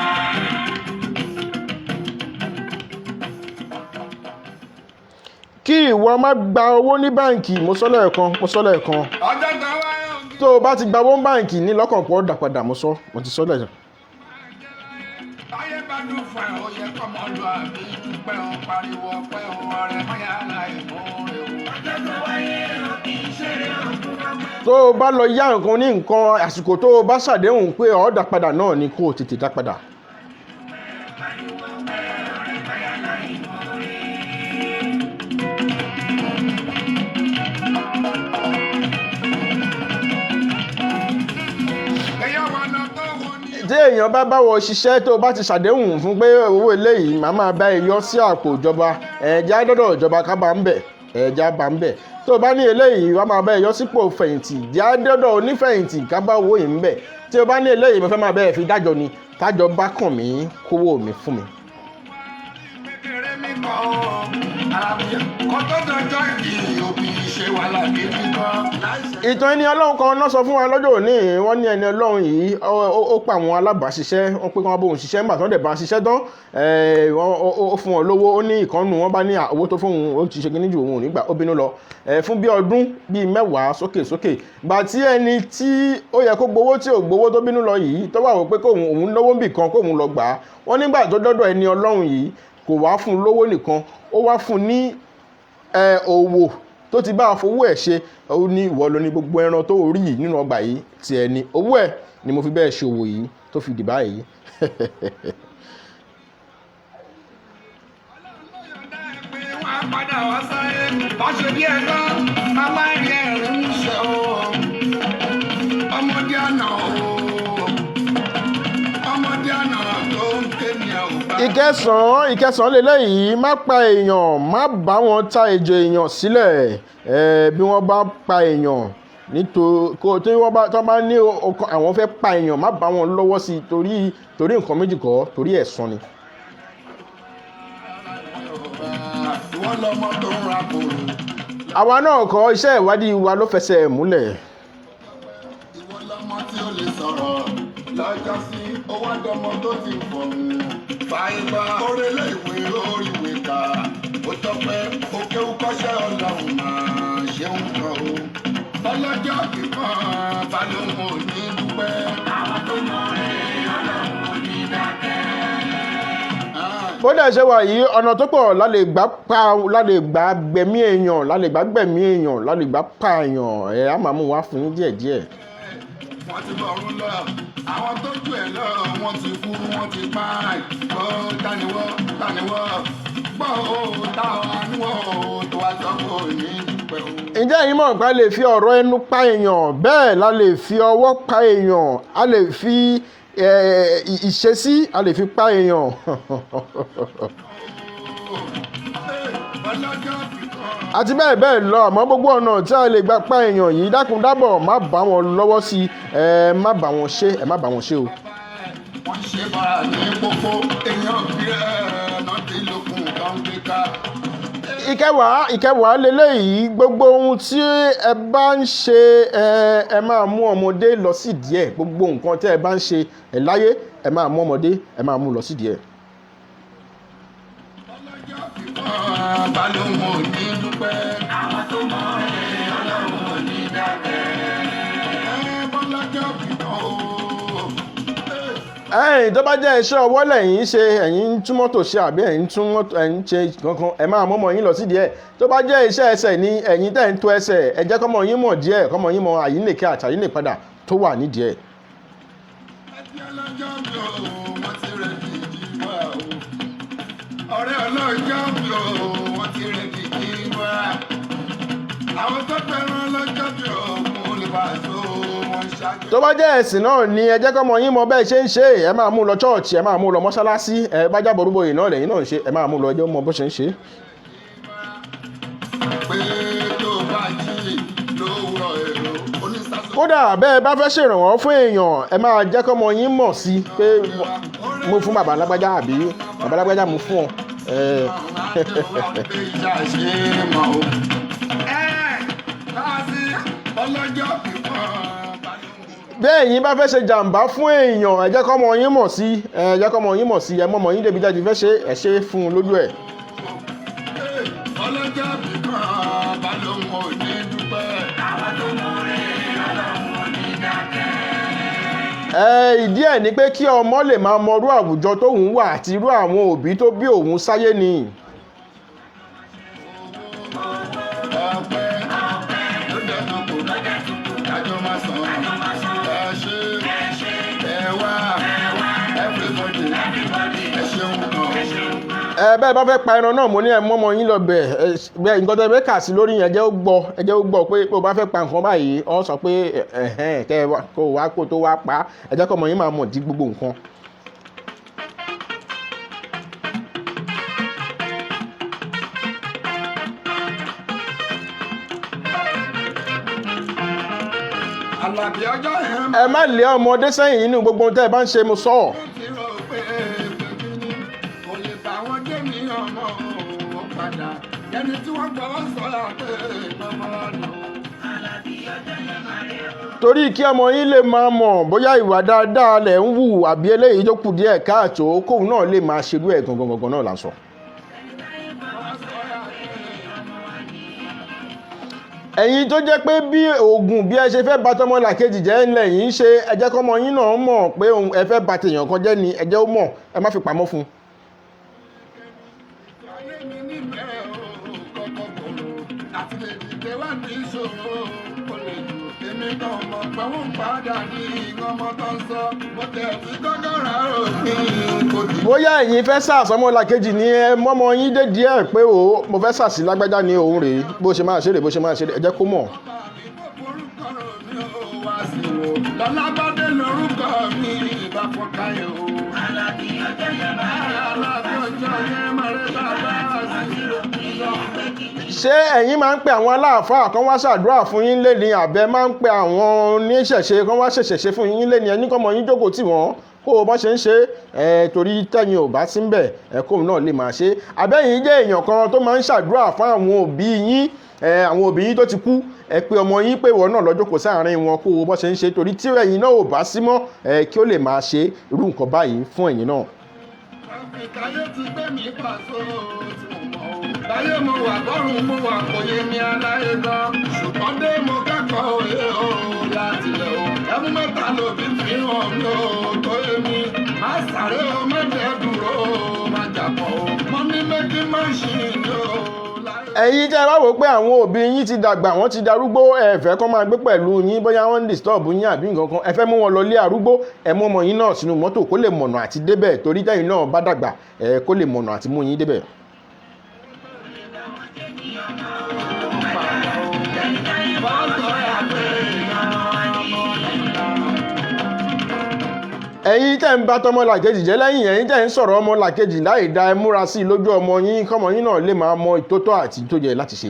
Speaker 1: Kí ìwọ má gba owó ní báǹkì. Mo sọ lẹ́ẹ̀kan, mo sọ lẹ́ẹ̀kan.
Speaker 3: Ọjọ́ kan wáyé ògì.
Speaker 1: Tó o bá ti gba owó ní báǹkì, ní lọ́kàn pé o dá padà. Mo sọ, mo ti sọ lẹ́ẹ̀kan.
Speaker 3: Táyé bá dùn fún ẹ, ó yẹ kọ́mọ lu àbí dúpẹ́ o, pariwo ọpẹ́ o, ọrẹ mọ́yá láì mú rè o.
Speaker 4: Ọjọ́ kan wáyé òkì ṣeré ògùn ọgbẹ́.
Speaker 1: Tó o bá lọ yá nǹkan ní nǹkan, àsìkò tó o bá ṣàdéhùn pé o dá padà náà ni kó o tètè dá padà.
Speaker 4: Pariwo ọpẹ́ ọrẹ mọ́yá láì mú rè.
Speaker 3: Ẹyá wa náà tó wọ ní.
Speaker 1: Tí èèyàn bá báwọ ṣiṣẹ́, tó o bá ti ṣàdéhùn fún pé owó eléyìí màá máa bá ẹ yọ sí àpò ìjọba, ẹ̀ẹ́dá dọ́dọ̀ ìjọba ká bá ń bẹ̀, ẹ̀ẹ́dá bá ń bẹ̀. Tó o bá ní eléyìí wàá máa bá ẹ yọ sípò fẹ̀yìntì, já dọ́dọ̀ onífẹ̀yìntì ká bá owó yìí ń bẹ̀. Tí o bá ní eléyìí mo fẹ́ máa bá ẹ fi dájọ́ ni, tájọ bá kàn mí, kówó mi fún mi.
Speaker 3: kan o. Àlàbí kó tó dọjọ́ ìbí òbí ṣe wàhálà gidi gan. Láìsẹ̀
Speaker 1: Ìtàn ẹni ọlọ́run kan náà sọ fún wa lọ́jọ́ òní. Wọ́n ní ẹni ọlọ́run yìí ó pa àwọn alábàáṣiṣẹ́ wọ́n pé kí wọ́n bóun ṣiṣẹ́. Nígbà tí wọ́n dẹ̀ bá ṣiṣẹ́ tán, ó fún wọn lówó. Ó ní ìkànnù wọn bá ní owó tó fóun ó ti ṣe kíní ju òun ò ní gbà. Ó bínú lọ fún bí ọdún bíi 10 sókè sókè. Gbà tí ẹni tí ó yẹ kó gbowó tí ò gbowó tó bínú lọ yìí, tó wà wò pé kóun òun lówó ń bì kan kóun lọ gbà á, wọ́n nígbà tó dọ́dọ̀ ẹni ọlọ́run yìí, kò wá fún un lówó nìkan, ó wá fún un ní òwò tó ti bá a fowó ẹ̀ ṣe. Ó ní, "Ìwọ ló ní gbogbo ẹran tó rí yìí nínú ọgbà yìí, ti ẹni owó ẹ̀ ni mo fi bẹ́ẹ̀ ṣe òwò yìí tó fi dì báyìí."
Speaker 3: Pé wọ́n á padà wá sáyé. Bá ṣe bí ẹ̀dá, a máa rí ẹ̀rín ń ṣe o. Ọmọdé àná o. Ọmọdé àná tó ń ké ní ẹ̀ ò bá.
Speaker 1: Ìkẹsàn-án lélẹ́yìí: má pa èèyàn, má bá wọn ta ẹ̀jẹ̀ èèyàn sílẹ̀. Bí wọ́n bá pa èèyàn nítorí kó tí wọ́n bá tí wọ́n bá ní ọkàn àwọn fẹ́ pa èèyàn, má bá wọn lọ́wọ́ sí i, torí nǹkan méjì kọ́, torí ẹ̀san ni.
Speaker 3: Ìwọ lọmọ tó ń ra kòrò.
Speaker 1: Àwa náà kọ́, iṣẹ́ ìwádìí wa ló fẹsẹ̀ múlẹ̀.
Speaker 3: Ìwọ lọmọ tí ó lè sọ̀rọ̀ lọ́jọ́ sí owó àdọ́mọ tó ti fọ̀hún. Fàyìnbá orélé ìwé oríwé kà. Ó tọpẹ́ ó kéwú kọ́ṣẹ́ ọlọ́run máa ṣeun kan o. Ọlọ́jọ́ kíkan balóhùn ò ní dúpẹ́. Àwọn tó mọ̀ rẹ̀ ọlọ́run ò ní dákẹ́.
Speaker 1: Bó dẹ̀ ṣe wà yìí, ọ̀nà tó pọ̀ la lè gbà pa, la lè gbà gbẹ̀mí èèyàn, la lè gbà gbẹ̀mí èèyàn, la lè gbà pa èèyàn. Ẹ̀ á máa mú wá fún yín díẹ̀díẹ̀.
Speaker 3: Wọ́n ti bọ̀rún lọ, àwọn tó jù ẹ̀ lọ wọ́n ti kú, wọ́n ti pa ó. Tániwọ́ tániwọ́ gbọ́ ó, táwa níwọ̀ ó tó wá sọ kò ní dúpẹ́ o.
Speaker 1: Ǹjẹ́ ẹ̀yin mọ̀ pé a lè fi ọ̀rọ̀ ẹnu pa èèyàn? Bẹ́ẹ̀ la lè fi ọwọ́ pa èèyàn, a lè fi ìṣesí, a lè fi pa èèyàn.
Speaker 3: Ọlọ́jọ́ kíkan.
Speaker 1: Àti bẹ́ẹ̀ bẹ́ẹ̀ lọ. Àmọ́ gbogbo ọ̀nà tí a lè gbà pa èèyàn yìí, dákun dábọ̀, má bá wọn lọ́wọ́ sí i, ẹ má bá wọn ṣe, ẹ má bá wọn ṣe o.
Speaker 3: Wọ́n ṣe bára ní pópó èèyàn bí ẹ̀ náà ti lókun kan gbé ká.
Speaker 1: Ìkẹwàá leléyìí: gbogbo ohun tí ẹ bá ń ṣe, ẹ máa mú ọmọdé lọ sí díẹ̀. Gbogbo nǹkan tí ẹ bá ń ṣe ẹ láyé, ẹ máa mú ọmọdé, ẹ máa mú lọ sí díẹ̀.
Speaker 3: Ọlọ́jọ́ kíkan balóhùn ò ní dúpẹ́. Àwọn tó mọ̀ ẹ́ ọlọ́run ò ní dákẹ́. Ẹ bọ́lọ́jọ́ kíkan o.
Speaker 1: Ẹ̀yin tó bá jẹ́ iṣẹ́ ọwọ́ lẹ́yìn ń ṣe, ẹ̀yin ń tún mọ́tò ṣe àbí ẹ̀yin tún mọ́tò ẹ̀yin ṣe kankan, ẹ máa mọ́mọ́ yín lọ sí díẹ̀. Tó bá jẹ́ iṣẹ́ ẹsẹ̀ ni ẹ̀yin tẹ́ ń tó ẹsẹ̀, ẹ jẹ́ kọ́mọ yín mọ̀ díẹ̀, kọ́mọ yín mọ àyínlèké àti àyínlèpadà tó wà nídìí ẹ̀.
Speaker 3: Ẹbí ọlọ́jọ́ mi ò, wọ́n ti rẹ̀ dìdí wá o. Ọ̀rẹ́ ọlọ́jọ́ mi ò, wọ́n ti rẹ̀ dìdí wá. Àwọn tó fẹ́ràn ọlọ́jọ́ mi ò, mo lè bá a tó wọn ṣáájú.
Speaker 1: Tó bá jẹ́ ẹ̀sìn náà ni, ẹ jẹ́ kọ́mọ yín mọ bẹ́ẹ̀ ṣe ń ṣe. Ẹ máa mú lọ chọ́ọ̀chì, ẹ máa mú lọ mọ́ṣáláṣí. Ẹ bá jábọ̀ rúbọ yìí náà lẹ́yìn náà ń ṣe, ẹ máa mú lọ, ẹ jẹ́ ó mọ bó ṣe ń ṣe.
Speaker 3: Pé tó bá jí lówùrọ̀ èrò onísàsọ.
Speaker 1: Kódà bẹ́ẹ̀ bá fẹ́ ṣèrànwọ́ fún èèyàn, ẹ máa jẹ́ kọ́mọ yín mọ̀ sí pé mo fún bàbá lágbájá àbí bàbá lágbájá mo fún ọ.
Speaker 3: Ìjà ṣe é mọ̀ o. Ẹ káàsì ọlọ́jọ́ kíkan balóhùn.
Speaker 1: Bẹ́ẹ̀ yín bá fẹ́ ṣe jàǹbá fún èèyàn, ẹ jẹ́ kọ́mọ yín mọ̀ sí, ẹ jẹ́ kọ́mọ yín mọ̀ sí. Ẹ mọ́mọ yín débi jáde fẹ́ ṣe, ẹ ṣe fún un lójú ẹ̀.
Speaker 3: Ọlọ́jọ́ kíkan balóhùn ò ní dúpẹ́. Àwọn tó mọ̀ rẹ̀ ọlọ́run ò ní dákẹ́.
Speaker 1: Ìdí ẹ̀ ni pé kí ọmọ lè máa mọrú àwùjọ tóun wà àti irú àwọn òbí tó bí òun sáyé ni.
Speaker 3: Ọpẹ́ ló dẹnu kò kájọ máa sàn. Ẹ ṣe ẹ wá everybody, ẹ ṣeun gan.
Speaker 1: Ẹ bẹ́ẹ̀ bá fẹ́ pa ẹran náà, mo ní ẹ mọ́mọ yín lọ bẹ̀. Ẹ bẹ́ẹ̀ nǹkan tẹ́ fẹ́ kà sí lórí yẹn, jẹ́ ó gbọ́, ẹ jẹ́ ó gbọ́ pé bó bá fẹ́ pa nǹkan báyìí, ọ sọ pé ẹ̀hẹ́n kẹ́ ẹ wá kó wá kó tó wá pa á. Ẹ jẹ́ kọ́mọ yín máa mọ̀ dí gbogbo nǹkan.
Speaker 3: Àlàbí ọjọ́ yẹn
Speaker 1: Ẹ má lé ọmọdé sẹ́yìn nínú gbogbo ohun tẹ́ ẹ bá ń ṣe, mo sọ ọ́.
Speaker 3: ti rò pé pé kí ni kò lè bá bà wọ́n jẹ́ mi ọmọ ò padà. Ẹni tí wọ́n gbọ́ sọ̀rọ̀ pé ọmọ ni o.
Speaker 1: Torí kí ọmọ yín lè máa mọ̀ bóyá ìwà dáadáa lẹ̀ ń wù àbí eléyìí tó kù díẹ̀ káàtó, kóun náà lè máa ṣerú ẹ̀ gangan gangan náà là ń sọ. Ẹ̀yin tó jẹ́ pé bí oògùn bí ẹ ṣe fẹ́ bà tọmọ làkejì jẹ́ ńlẹ̀ yìí ń ṣe, ẹ jẹ́ kọ́mọ yín náà mọ̀ pé ẹ fẹ́ bà tèèyàn kan jẹ́ ni. Ẹ jẹ́ ó mọ̀, ẹ má fi pamọ́ fún un.
Speaker 3: Ayé mi níbẹ̀ o, kọ́kọ́ kòrò àti lè dìde wá ní ìṣòro kò lè jù. Èmi náà mọ̀ pé wọ́n padà ní ọmọ tó ń sọ. Mo tẹ̀ sí gọ́gọ́ rà òfin kò dì.
Speaker 1: Bóyá ẹ̀yin fẹ́ sàsọmọ làkejì ni, ẹ mọ́mọ yín dé díẹ̀ pé o mo fẹ́ sàsí lágbájá ni, òun rèé, bó ṣe máa ṣe rèé, bó ṣe máa ṣe rèé, ẹ jẹ́ kó mọ̀.
Speaker 3: Bàbá mi kò forúkọ rò mí ó wá sí o. Lọ́lábọ́dé lorúkọ mi ìbá fọ́káyọ̀ o. Alábí ọjọ́ yẹn máa rẹ́ bàbá sí o.
Speaker 1: Ṣé ẹ̀yin máa ń pe àwọn aláàfáà kan wá ṣàdúrà fún yín léni, àbẹ máa ń pe àwọn oníṣẹ̀ṣe kan wá ṣẹ̀ṣẹ̀ṣe fún yín léni? Ẹni kọ́mọ yín jókòó tì wọ́n kó o bọ́ ṣe ń ṣe ẹ, torí tẹ̀yin ò bá sí ń bẹ̀ ẹ, kóun náà lè máa ṣe. Àbẹ́yìn jẹ́ èèyàn kan tó máa ń ṣàdúrà fún àwọn òbí yín ẹ, àwọn òbí yín tó ti kú, ẹ pé ọmọ yín pé ìwọ náà lọ jókòó sáàárín wọn kó o bọ́ ṣe ń ṣe, torí tí ẹ̀yin náà ò bá sí mọ́ ẹ, kí ó lè máa ṣe irú nǹkan báyìí fún ẹ̀yin náà.
Speaker 3: Àfikàyé ti gbé mi pàṣọ tí mo mọ̀ o. Láyé mo wà, bọ́rùn mo wà, kò yé mi aláyé gan. Ṣùgbọ́n dé mo kẹ́kọ̀ọ́ òye o láti lẹ̀ o. Ẹmú mẹ́ta lòbí fi hàn mí o tó yé mi. Má sáré o, má jẹ́ dúró o, má jàpọ̀ o. Mo ní méjì má ṣì ní o. Láyé.
Speaker 1: Ẹ̀yin tẹ́ ẹ bá wò ó pé àwọn òbí yín ti dàgbà, wọ́n ti darúgbó, ẹ fẹ́ kọ́ máa gbé pẹ̀lú yín, bóyá wọ́n ń disturb yín àbí nǹkan kan, ẹ fẹ́ mú wọn lọ lé arúgbó, ẹ mú ọmọ yín náà sínú mọ́tò kó lè mọ̀nà àti débẹ̀, torí tẹ́yin náà bá dàgbà, ẹ kó lè mọ̀nà àti mú yín débẹ̀. Ẹ̀yin tẹ́ ń bá tọmọ làkejì jẹ́ lẹ́yìn, ẹ̀yin tẹ́ ń sọ̀rọ̀ ọmọ làkejì láì da, ẹ múra sí i lójú ọmọ yín, kọ́mọ yín náà lè máa mọ ìtótọ́ àti tó yẹ láti ṣe.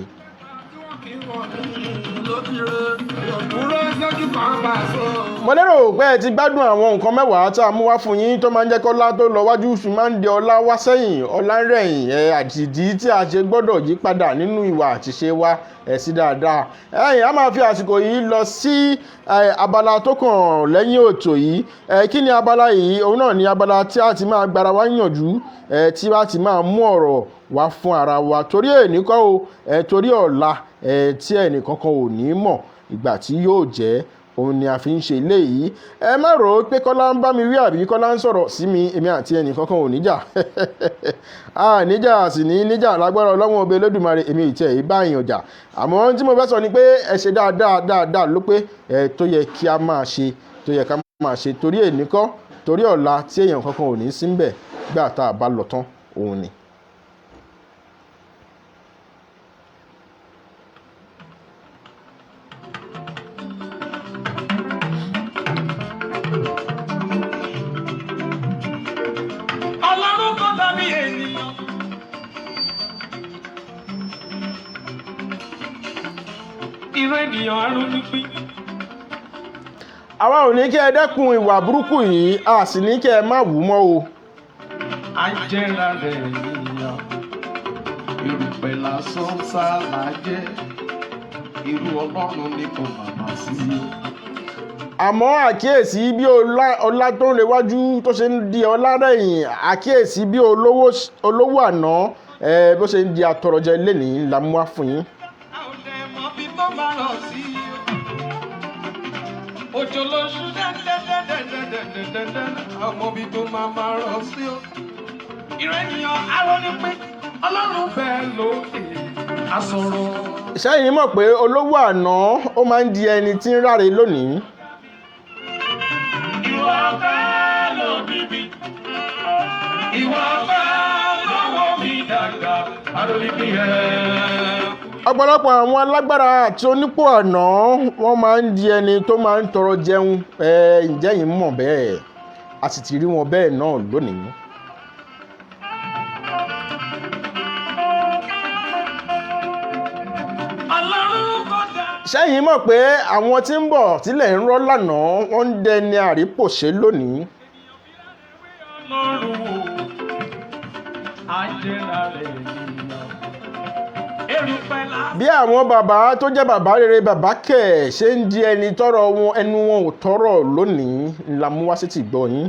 Speaker 1: Mo lérò pé ẹ ti gbádùn àwọn nǹkan 10 tá a mú wá fún yín tó máa ń jẹ́ kọ́lá tó lọ wájú fi máa ń di ọlá wá sẹ́yìn, ọlá ń rẹ̀yìn ẹ, àtìdí tí a ṣe gbọ́dọ̀ yí padà nínú ìwà àtiṣe wa ẹ sí dáadáa. Ẹ̀yin, a máa fi àsìkò yìí lọ sí abala tó kàn lẹ́yìn ètò yìí. Kí ni abala yìí? Òun náà ni abala tí a ti máa gbára wa yànjú ẹ, tí a ti máa mú ọ̀rọ̀ wá fún ara wa, torí èní kọ́ o ẹ, torí ọ̀la ẹ, tí ẹnì kankan ò ní mọ̀ ìgbà tí yóò jẹ́, òun ni a fi ń ṣe eléyìí. Ẹ má rò ó pé Kọ́lá ń bá mi wí àbí Kọ́lá ń sọ̀rọ̀ sí mi. Èmi àti ẹnì kankan ò níjà, a níjà sì ní níjà lágbára Ọlọ́run ọbẹ̀ Olódùmarè. Èmi ìtẹ̀ yìí bá èèyàn jà, àmọ́ ohun tí mo fẹ́ sọ ni pé ẹ ṣe dáadáa dáadáa ló pé ẹ tó yẹ kí a máa ṣe, tó yẹ ká máa ṣe, torí èní kọ́, torí ọ̀la tí èèyàn kankan ò ní sí ń bẹ̀ gbà tá a bá lọ tán, òun ni.
Speaker 4: Ọlọ́run kò dàbí ènìyàn. Irú ènìyàn arúgbó.
Speaker 1: Àwa ò ní kí ẹ dẹ́kun ìwà burúkú yìí, a sì ní kí ẹ má wù ú mọ́ o.
Speaker 4: Ajẹ́ra rẹ̀ ènìyàn. Erùpẹ̀ lásán sálà jẹ́. Irú Ọlọ́run ni kò màmá sí.
Speaker 1: Àmọ́ àkíyèsí bí ọlá tó ń rewájú tó ṣe ń di ọlá rẹ̀yìn, àkíyèsí bí olówó àná bó ṣe ń di atọrọjẹ lénìí la mú wá fún yín.
Speaker 4: A ò lè mọ bí tó máa rọ̀ sí o. Òjò ló ṣú dẹ́dẹ́dẹ́dẹ́dẹ́dẹ́dẹ́. A ò mọ bí tó máa máa rọ̀ sí o. Irú ènìyàn arónípín. Ọlọ́run bẹ́ẹ̀ lókè. Asọ̀rọ̀.
Speaker 1: Sẹ́yìn mọ̀ pé olówó àná ó máa ń di ẹni tí ń ráre lónìí.
Speaker 4: Ìwọ fẹ́ ló bí mi. Ìwọ fẹ́ lọ́wọ́ mi dàgbà. Arónípín ẹ̀.
Speaker 1: Ọ̀pọ̀lọpọ̀ àwọn alágbára àti onípò àná, wọ́n máa ń di ẹni tó máa ń tọrọ jẹun. Ǹjẹ́ yìí mọ̀ bẹ́ẹ̀? A sì ti rí wọn bẹ́ẹ̀ náà lónìí.
Speaker 4: Ọlọ́run kò dá.
Speaker 1: Sẹ́yìn mọ̀ pé àwọn tí ń bọ̀ tílẹ̀ ń rọ́ lánàá, wọ́n ń dẹni àrípòṣe lónìí.
Speaker 4: Ọlọ́run o. Ajẹ́ra rẹ̀ nìyàn. Erùpẹ̀ la.
Speaker 1: Bí àwọn bàbá tó jẹ́ bàbá rere, bàbá kẹ̀ ṣe ń di ẹni tọrọ wọn, ẹnu wọn ò tọrọ lónìí la mú wá sí ti gbọ́ yín.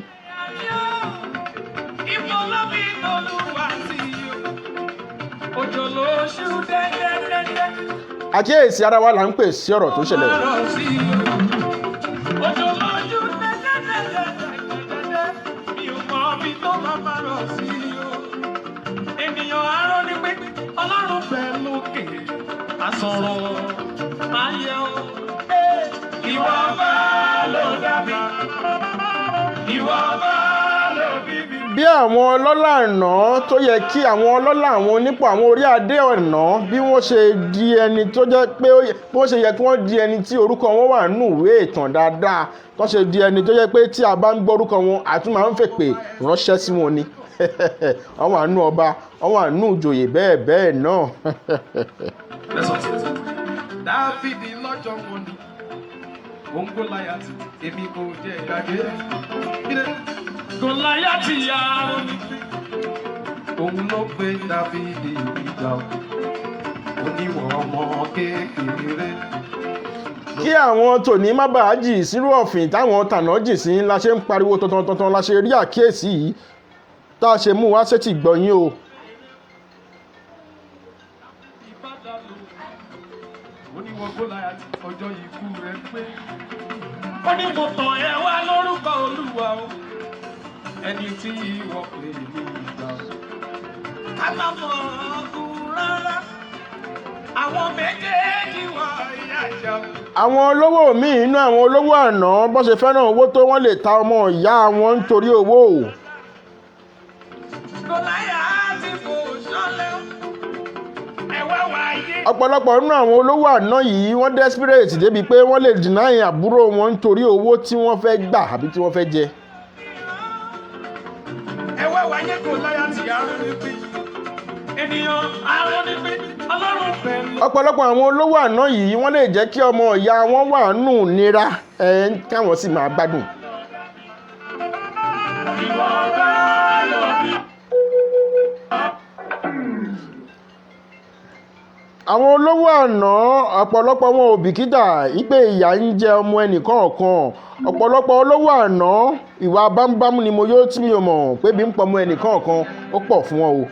Speaker 4: Ìfọlọ́bí lolúwa sí i o. Òjò ló ṣú dẹ́dẹ́dẹ́dẹ́.
Speaker 1: Àkíyèsí ara wa là ń pè sí ọ̀rọ̀ tó ṣẹlẹ̀.
Speaker 4: Ọ̀rọ̀ sí i o. Òjò ló ṣú dẹ́dẹ́dẹ́dẹ́dẹ́dẹ́. Mi ò mọ ibi tó máa máa rọ̀ sí i o. Ènìyàn arọ́ ni pé Ọlọ́run bẹ̀ lókè. Àsọ̀rọ̀ máa yẹ o. Ìwọ bá ló dá mi. Ìwọ bá ló bí mi.
Speaker 1: Bí àwọn ọlọ́lá àná tó yẹ kí àwọn ọlọ́lá, àwọn onípò, àwọn orí adé ọ̀nà, bí wọ́n ṣe di ẹni tó jẹ́ pé bí wọ́n ṣe yẹ kí wọ́n di ẹni tí orúkọ wọn wà nínú ìwé ìtàn dáadáa, tó ṣe di ẹni tó jẹ́ pé tí a bá ń gbọ́ orúkọ wọn, àtún máa ń fèpè ránṣẹ́ sí wọn ni. Àwọn àánú ọba, àwọn àánú ìjòyè, bẹ́ẹ̀ bẹ́ẹ̀ náà.
Speaker 4: Dáfídì lọ́jọ́ wọn ni òun Gòláyàtì, èmi kò jẹ́ ìgbàgbé. Gòláyàtì yàrá ni òun ló pe Dáfídì ìjà, oníwọ̀n ọmọ kékeré.
Speaker 1: Kí àwọn tòní má bàa jì sírú ọ̀fìn táwọn tàná jì sí la ṣe ń pariwo tọ̀tọ̀tọ̀tọ̀, la ṣe rí àkíyèsí yìí tá a ṣe mú wá sétí gbọ̀nyìn o.
Speaker 4: Ìbádàlú oníwọ̀n Gòláyàtì, ọjọ́ ikú rẹ̀ pé. Ó ní mo tàn ẹ́ wá lórúkọ Olúwa o, ẹni tí ìwọ pè ní ìjà o. Ká má mọ̀ ọ́gùn rárá, àwọn méjèèjì wà ìyá ìjà o.
Speaker 1: Àwọn olówó míì inú àwọn olówó àná, bó ṣe fẹ́ràn owó tó, wọ́n lè ta ọmọ ìyá wọn nítorí owó o.
Speaker 4: Gòláyàtì fò ṣọlẹ̀ o. Ẹ wá wáyé.
Speaker 1: Ọ̀pọ̀lọpọ̀ nínú àwọn olówó àná yìí, wọ́n desperate débi pé wọ́n lè deny àbúrò wọn nítorí owó tí wọ́n fẹ́ gbà àbí tí wọ́n fẹ́ jẹ.
Speaker 4: Ẹ wá wáyé Gòláyàtì arún ní pín. Ènìyàn arún ní pín. Ọlọ́run pẹ̀lú.
Speaker 1: Ọ̀pọ̀lọpọ̀ àwọn olówó àná yìí, wọ́n lè jẹ́ kí ọmọ ìyá wọn wà nù nira ẹ̀, káwọn sì máa gbádùn.
Speaker 4: Ìwọ bá lọ bí.
Speaker 1: Àwọn olówó àná, ọ̀pọ̀lọpọ̀ wọn ò bìkítà ìpè ìyà ń jẹ ọmọ ẹnìkọ̀ọ̀kan. Ọ̀pọ̀lọpọ̀ olówó àná, ìwà bámúbámú ni mo yóò tí mi ò mọ̀ pé bí ń pọmọ ẹnìkọ̀ọ̀kan ó pọ̀ fún wọn o.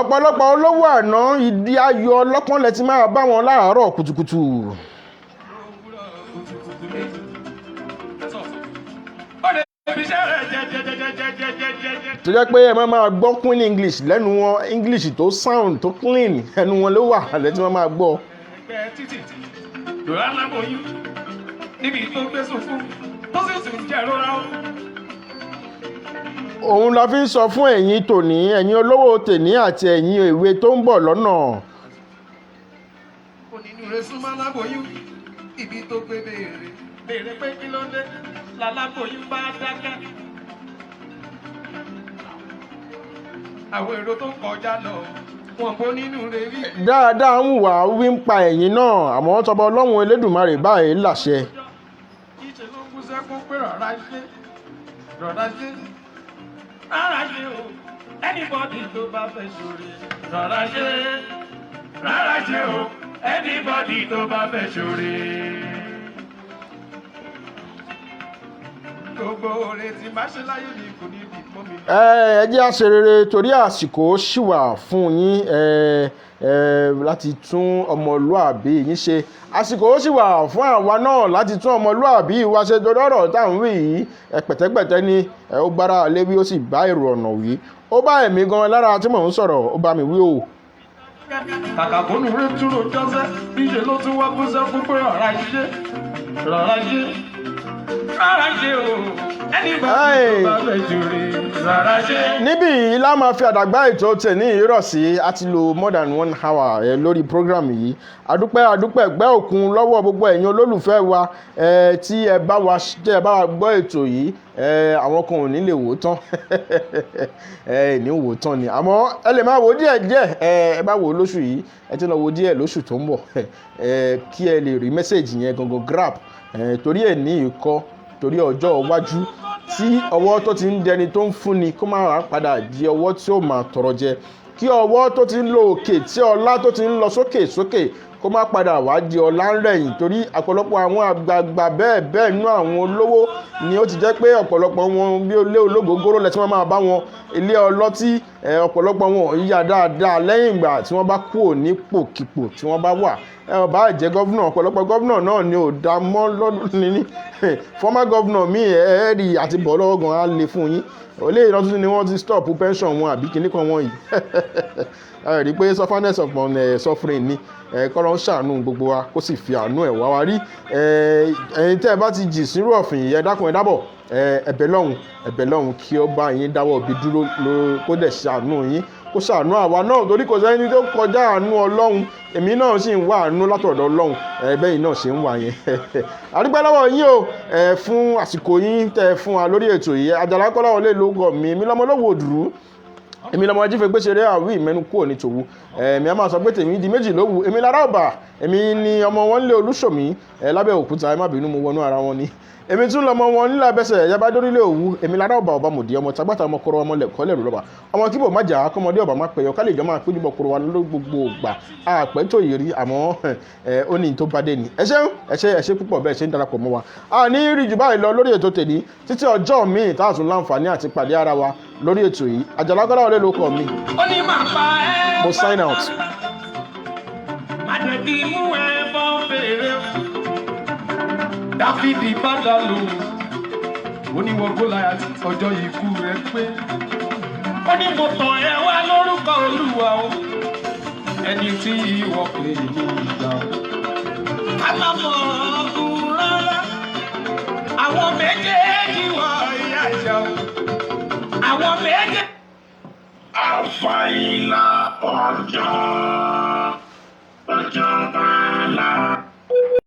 Speaker 1: Ọ̀pọ̀lọpọ̀ olówó àná, ìdí ayọ̀ ọlọ́pọ́n lẹ ti máa bá wọn láàárọ̀ kùtùkùtù. Tó jẹ́ pé ẹ máa máa gbọ́ queen English lẹ́nu wọn, English tó sound, tó clean, ẹnu wọn ló wà lẹ́tí wọ́n máa gbọ́.
Speaker 4: Ẹgbẹ́ títì lọ́la lábòyún níbi tó gbé sùn fún tó sì sùn jẹ́ rọra ó.
Speaker 1: Òun la fi ń sọ fún ẹ̀yin tòní, ẹ̀yin olówó tèní àti ẹ̀yin èwe tó ń bọ̀ lọ́nà.
Speaker 4: Onínúure súnmọ́ aláboyún ibi tó gbé, béèrè béèrè pé kí ló dé láláboyún bá dákẹ́. Àwọn èrò tó ń kọjá lọ wọn bó nínú rẹ̀ rí.
Speaker 1: Dáadáa ń wà wí ń pa ẹ̀yin náà, àmọ́ tọba Ọlọ́run Elédùmarè báyìí làṣẹ.
Speaker 4: Ìṣe ló ń bú sẹ́kún pé rọ̀rá ṣe, rọ̀rá ṣe, rárá ṣe o, anybody tó bá fẹ́ ṣoore. Rọ̀rá ṣe, rárá ṣe o, anybody tó bá fẹ́ ṣoore. Gbogbo oore tí má ṣe láyé mi kò ní bí mọ́ mi.
Speaker 1: Ẹ jẹ́ á ṣe rere torí àsìkò ṣì wà fún yín ẹ ẹ láti tún ọmọlúàbí yín ṣe. Àsìkò ó sì wà fún àwa náà láti tún ọmọlúàbí wa ṣe, torí ọ̀rọ̀ tá à ń wí yìí, ẹ pẹ̀tẹ́pẹ̀tẹ́ ni ẹ ó gbára lé wí, ó sì bá èrò ọ̀nà wí, ó bá ẹ̀mí gan lára tí mò ń sọ̀rọ̀, ó bá mi wí o.
Speaker 4: Kàkà kónú rẹ̀ túrò jọ́sẹ́, níṣẹ́ ló tún wá bú sẹ́kún pé rọ̀rá ṣe, rọ̀rá ṣe, rárá ṣe o, anybody tó bá fẹ́ ṣoore. Rárá ṣe.
Speaker 1: Níbí yìí la máa fi àdàgbà ètò tẹ̀ ní ìrọ̀ sí. A ti lo more than one hour lórí program yìí. Adúpẹ́, adúpẹ́ ẹgbẹ́ òkun lọ́wọ́ gbogbo ẹ̀yin olólùfẹ́ wa tí ẹ bá wa tí ẹ bá wa gbọ́ ètò yìí. Àwọn kan ò ní lè wò ó tán, ẹ ní wò ó tán ni, àmọ́ ẹ lè máa wò ó díẹ̀ díẹ̀. Ẹ bá wò ó lóṣù yìí, ẹ ti lọ wò ó díẹ̀ lóṣù tó ń bọ̀, kí ẹ lè rí message yẹn gangan grab, torí ẹ̀ ní ìkọ́, torí ọjọ́ iwájú tí ọwọ́ tó ti ń dẹni tó ń fúnni kó má wàá padà di ọwọ́ tí ó máa tọrọ jẹ, kí ọwọ́ tó ti ń lọ òkè, tí ọlá tó ti ń lọ sókè sókè, kó má padà wá di ọlá ń rẹ̀yìn, torí ọ̀pọ̀lọpọ̀ àwọn àgbààgbà bẹ́ẹ̀ bẹ́ẹ̀ nínú àwọn olówó ni ó ti jẹ́ pé ọ̀pọ̀lọpọ̀ wọn bí ilé ológógóró lẹ́tí wọ́n máa bá wọn, ilé ọlọ́tí. Ọ̀pọ̀lọpọ̀ wọn ò yíya dáadáa lẹ́yìn ìgbà tí wọ́n bá kúrò nípòkípò tí wọ́n bá wà. Ẹ ò bá jẹ́ governor, ọ̀pọ̀lọpọ̀ governor náà ni ò dá mọ́ lọ́dún ní former governor míì. Ẹ rí àti bọ̀ lọ́wọ́ gan á le fún yín. Olè ìrántí ni wọ́n ti stop pension wọn àbí kíní kan wọ́n yìí. Ẹ rí i pé sufferness upon suffering ni. Ẹ kọ́lọ́ ń ṣàánú gbogbo wa, kó sì fi àánú ẹ̀ wá wa rí. Ẹ̀yin tẹ́ ẹ bá ti jì sírú ọ̀fìn yìí, ẹ dákun, ẹ dábọ̀, ẹ̀bẹ̀ lọ́hùn, ẹ̀bẹ̀ lọ́hùn, kí ó bá yín dáwọ́ ibi dúró, kó dẹ̀ ṣàánú yín, kó ṣàánú àwa náà, torí kò sẹ́ni tó kọjá àánú Ọlọ́run. Èmi náà sì ń wá àánú látọ̀dọ̀ Ọlọ́run, bẹ́yìn náà ṣe ń wà yẹn. Àdúpẹ́ lọ́wọ́ yín o fún àsìkò yín tẹ́ ẹ fún wa lórí ètò yìí. Àjàlá Kọ́láwọlé lórúkọ mi. Èmi lọ́mọ olówó òdùrú, èmi lọmọ ajífẹ́ gbéṣeré àwí ìmẹ́nu kúrò ní tòwú. Èmi a máa sọ pé tèmi di méjì lówù. Èmi lára ọ̀bà, èmi ni ọmọ wọn lé Olúṣòmí lábẹ́ òkúta. Ẹ má bínú, mo wọnú ara wọn ni. Èmi tún lọmọ wọn nílẹ̀ abẹ́sẹ̀ ẹ̀yà bá dórílẹ̀ òwú. Èmi lára ọ̀bà, ọba mòdì, ọmọ tagbátà, ọmọ kọrọ, ọmọ lẹ̀kọ́ lẹ̀rù lọ́ba, ọmọ kíbò má jà, kọ́mọdé ọba má pẹ̀yọ, kálí ìjọ máa péjú bọ̀ kúrò wa ló gbogbo ògbà àpẹ́ tó yìí rí. Àmọ́ ẹ ó ní tó bá dé ni. Ẹ ṣeun, ẹ ṣe, ẹ ṣe púpọ̀ bẹ́ẹ̀ ṣe ń darapọ̀ mọ́ wa. A ní rí jù báyìí lọ lórí ètò tèmi títí ọjọ́ míì tá a tún láǹfààní àti pàdé ara wa lórí ètò yìí. Àjàlá Kọ́láwọlé ló kọ mi.
Speaker 4: Ó ní màá pa ẹ́.
Speaker 1: Mo sign out.
Speaker 4: Má jẹ́ kí mú ẹ bọ́ fèrè. Dáfídì bá dá lóhùn. Ó ní wọ́n Gólíátì, ọjọ́ ikú rẹ̀ pé. Ó ní mo tàn ẹ́ wá lórúkọ Olúwa o. Ẹni tí ìwọ pè ní ìjà o. Ká má mọ̀ ọkùn rárá. Àwọn méjèèjì wọ ìyá ìjà o. Àwọn méjèèjì.
Speaker 5: Àfàìlà ọjọ́.